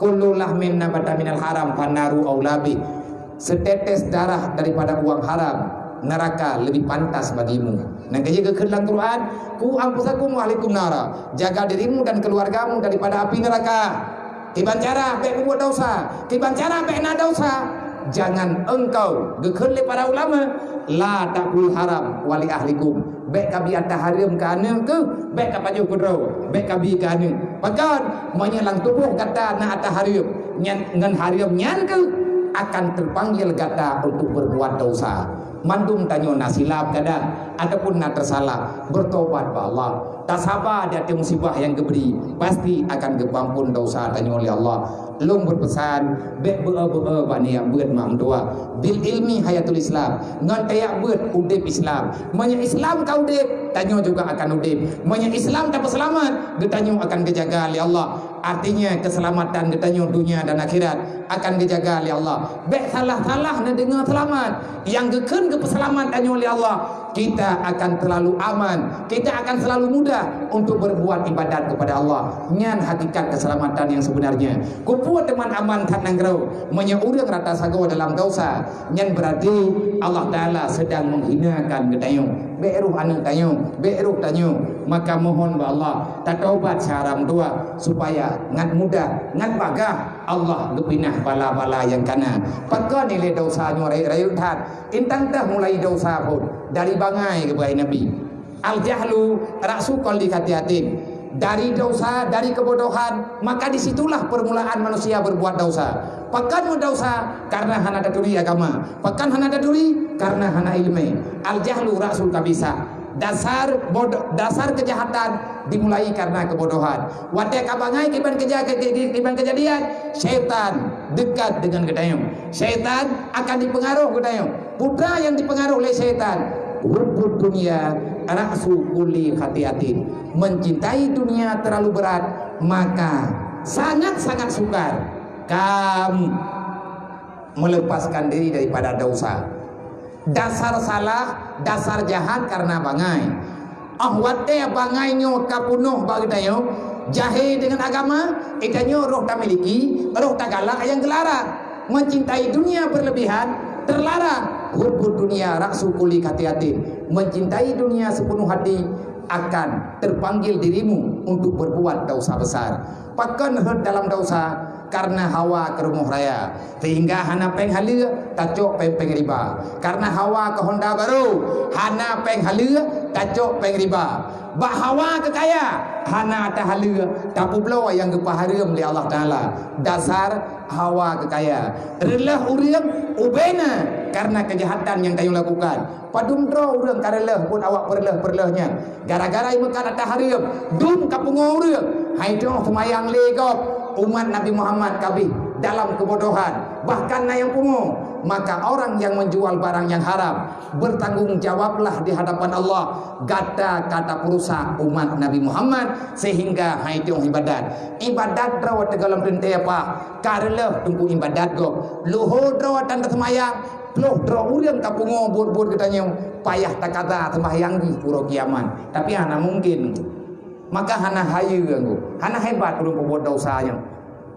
"Kullu lahmin nabata minal haram fannaru aula bih." Setetes darah daripada uang haram, neraka lebih pantas bagimu. Nyang ka geukheun lam Quran, "Qu anfusakum wa ahlikum nara." Jaga dirimu dan keluargamu daripada api neraka. Kiban cara bék peubuet dosa, kiban cara bék na dosa. Jangan engkau, geukheun lé para ulama, "La ta'kul haram wa li ahlikum." Bék kabi ata hareuem keu aneuk keuh, bék kapajoh keudroe, bék kabi keu aneuk. Pakon? Meunyoe lam tuboh gata na ata hareuem, nyan, ngon hareuem nyan keuh akan teupanggil gata untuk berbuat dosa. Mandum tanyoe na silap kadang ataupun na teusalah, bertobat bak Allah. Tasaba di ateueh musibah nyang geubri, pasti akan geupeuampon dosa tanyoe lé Allah. Lôn beupeusan, bék beu-e-beu-e bak nyan beuet mak meutuah. Bil ilmi hayatul Islam. Ngon tajak beuet udeb Islam. Meunyoe Islam ka udeb, tanyoe juga akan udeb. Meunyoe Islam tapeuseulamat, geutanyoe akan geujaga lé Allah. Artinya, keselamatan geutanyoe dunia dan akhirat akan geujaga lé Allah. Bék salah-salah neudeungoe seulamat. Nyang geukheun geupeuseulamat tanyoe lé Allah, kita akan terlalu aman, kita akan selalu mudah untuk berbuat ibadat kepada Allah. Nyan hakikat keselamatan yang sebenarnya. Keupeue teuma aman that nanggroe? Meunyoe ureuëng rata sagoe dalam dosa, nyan berarti Allah Taala sedang menghinakan geutanyoe. Bék roh aneuk tanyoe, bék roh tanyoe. Maka mohon bak Allah, tatobat syara meutuah supaya ngat mudah, ngat bagah Allah geupinah bala-bala nyang kana. Pakon ilée dosa nyoe rayeuk-rayeuk that? Intan teuh mulai dosa phon dari bangai, geupeugah Nabi. Al-jahlu ra'su kulli khati'atin. Dari dosa, dari kebodohan, maka di situlah permulaan manusia berbuat dosa. Pakon meudosa? Karena hana taturi agama. Pakon hana taturi? Karena hana ileumé. Al-jahlu ra'sul khabithah. Dasar bodoh, dasar kejahatan dimulai karena kebodohan. Watée ka bangai kiban keja-, ke-, ke-, kiban kejadian, syaitan dekat dengan geutanyoe. Syaitan akan dipengaruh geutanyoe. Putra nyang dipengaruh lé syaitan, hubbud dunya ra'su kulli khati'atin. Mencintai dunia terlalu berat, maka sangat-sangat sukar kamu melepaskan diri daripada dosa. Dasar salah, dasar jahat karena bangai. Óh watée bangai nyoe ka peunoh bak geutanyoe, jahé deungon agama, geutanyoe roh tamiliki, roh tagalak nyang geularang. Mencintai dunia berlebihan terlarang. Hubbud dunya ra'su kulli khati'atin. Mencintai dunia sepenuh hati akan terpanggil dirimu untuk berbuat dosa besar. Pakon rhot dalam dosa? Karena hawa keu rumoh raya. Sehingga hana péng haleue, tacok péng-péng riba. Karena hawa keu honda barô, hana péng haleue, tacok péng riba. Bak hawa keu kaya, hana ata haleue, tapeubloe nyang geupahareuem lé Allah Taala. Dasar hawa keu kaya. Reuloh ureuëng ubena karena kejahatan nyang tanyoe lakukan. Padum droe ureuëng ka reuloh buet awak peureuleh-peureuleh nyan. Gara-gara imeukat ata hareuem, dum ka pungo ureuëng. Hai droe seumayang lé gob, umat Nabi Muhammad kabeh dalam keubodohan. Bahkan na nyang pungo. Maka orang yang menjual barang yang haram, bertanggung jawablah di hadapan Allah. Gata ka tapeurusak umat Nabi Muhammad sehingga hai teuh ibadat. Ibadat droe teugohlom teuntée apa? Ka reuloh teungku ibadat gob. Luho droe tan taseumayang, ploh droe ureuëng ka pungo buet-buet geutanyoe, payah takaza seumayang jih uroe kiamat. Tapi hana mungkin. Maka hana hayeue, hana hebat ureuëng peubuet dosa nyoe.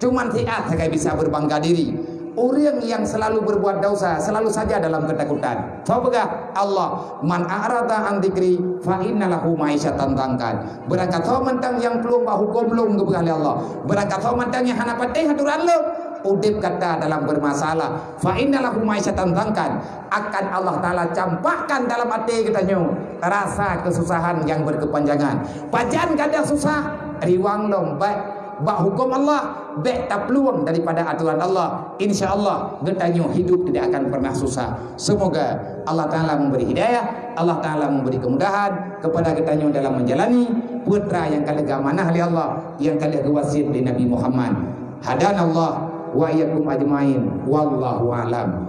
Cuman siat sagai bisa berbangga diri. Ureuëng yang selalu berbuat dosa selalu saja dalam ketakutan. Soe peugah? Allah. "Man a'rada an dzikri fa inna lahu ma'isyatan dhankan." Beurangkasoe mantong nyang plueng bak huköm lôn, geupeugah lé Allah. Beurangkasoe mantong nyang hana patéh aturan lôn, udeb gata dalam bermasalah. "Fa inna lahu ma'isyatan dhankan." Akan Allah Taala campakkan dalam até geutanyoe rasa kesusahan yang berkepanjangan. Pajan gadôh susah, riwang lom bak, bak huköm Allah, bék taplueng daripada aturan Allah. Insya Allah, geutanyoe hidup tidak akan pernah susah. Semoga Allah Taala memberi hidayah, Allah Taala memberi kemudahan kepada geutanyoe dalam menjalani peue nyang ka lheueh geuamanah lé Allah, nyang ka lheueh geuwasiet lé Nabi Muhammad. Hadanallah wa iyyakum ajmain. Wallahu a'lam.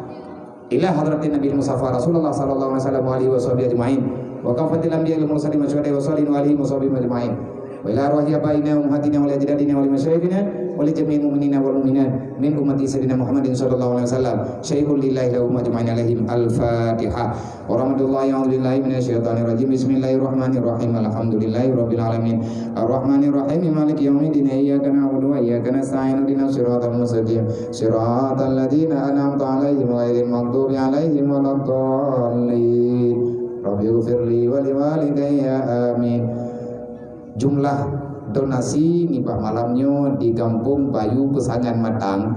Ila hadratin Nabi Mustafa Rasulullah sallallahu alaihi wasallam wa alihi wa sahbihi ajmain. Wa kafatil anbiya wal mursalin wa syuhada wa salihin wa alihi wa sahbihi ajmain. Wa ila arwahi abaina wa ummahatina wa ajdadina wa li masyayikhina wa li jami'il mu'minina wal mu'minat min ummati sayyidina Muhammadin sallallahu alaihi wasallam. Syai'un lillahi lahum ajmain alaihim. Al-Fatihah. Wa rahmatullahi, a'udzu billahi minasy syaithanir rajim. Bismillahirrahmanirrahim. Alhamdulillahi rabbil alamin. Arrahmanirrahim. Maliki yaumiddin. Iyyaka na'budu wa iyyaka nasta'in. Ihdinas siratal mustaqim. Siratal ladzina an'amta 'alaihim ghairil maghdubi 'alaihim waladdallin. Rabbighfirli wa liwalidayya. Amin. Jumlah donasi nibak malam nyoe di Gampông Bayu Peusangan Matang.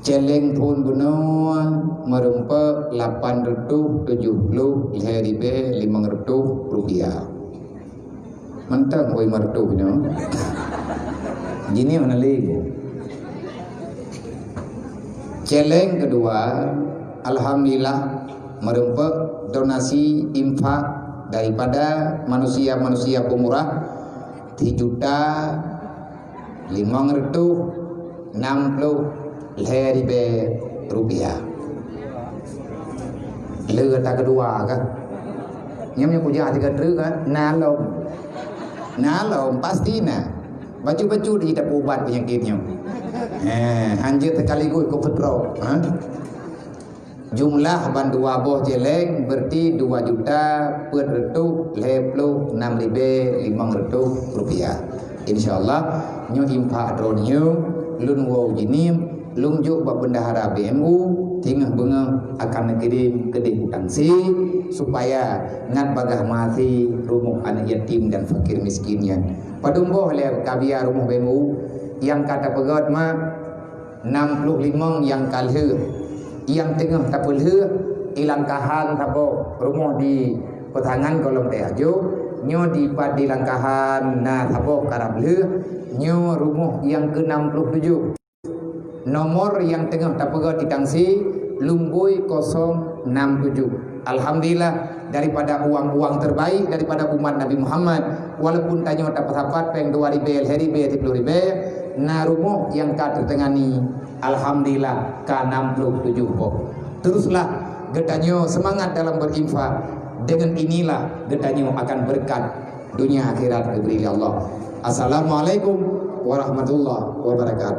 Céléng phon bunoe meurumpok lapan reutôh tujoh ploh lhée ribée limong reutôh rupiah. Mantong oi meureutôh nyoe. Jini mana lé? Céléng keudua, alhamdulillah, meurumpok donasi infak daripada manusia-manusia pemurah, sijuta limong reutôh nam ploh lhée ribée rupiah. Le ata keudua ka. Nyam nyang kujak tiga truk ka. Na lom. Na lom, pasti na. Bacut-bacut jitapeuubat peunyakét nyoe. Eh, hanjeuet sekaligus ku peudrop, ha? Jumlah ban dua boh céléng berarti dua juta peuet reutôh lhée ploh nam ribée limong reutôh rupiah. Insya Allah, nyoe infak droeneuh lôn woe jinim, lôn jok bak bendahara B M U, singoh beungoh akan neukirim keudeh u Tangsi, supaya ngat bagaih meuhasé rumoh aneuk yatim dan fakir miskin nyan. Padum boh lé kabia rumoh B M U nyang ka tapeugét ma nam ploh limong nyang ka lheueh, nyang teungoh tapeulheueh, ilangkahan saboh rumoh di Peusangan gohlom teuh ajoh, nyoe dipat dilangkahan na saboh karab lheueh, nyoe rumoh nyang keu nam ploh tujoh. Nomor nyang teungoh tapeugét di Tangsi, Lumbôi kosong nam tujoh. Alhamdulillah, daripada uang-uang terbaik daripada umat Nabi Muhammad, walaupun tanyoe tapeusapat péng dua ribée, lhée ribée, siplôh ribée, na rumoh nyang ka teutangani, alhamdulillah, ka nam ploh tujoh boh. Teruslah geutanyoe seumangat dalam berinfak. Dengan inilah geutanyoe akan beureukat dunia akhirat geubri lé Allah. Assalamualaikum warahmatullahi wabarakatuh.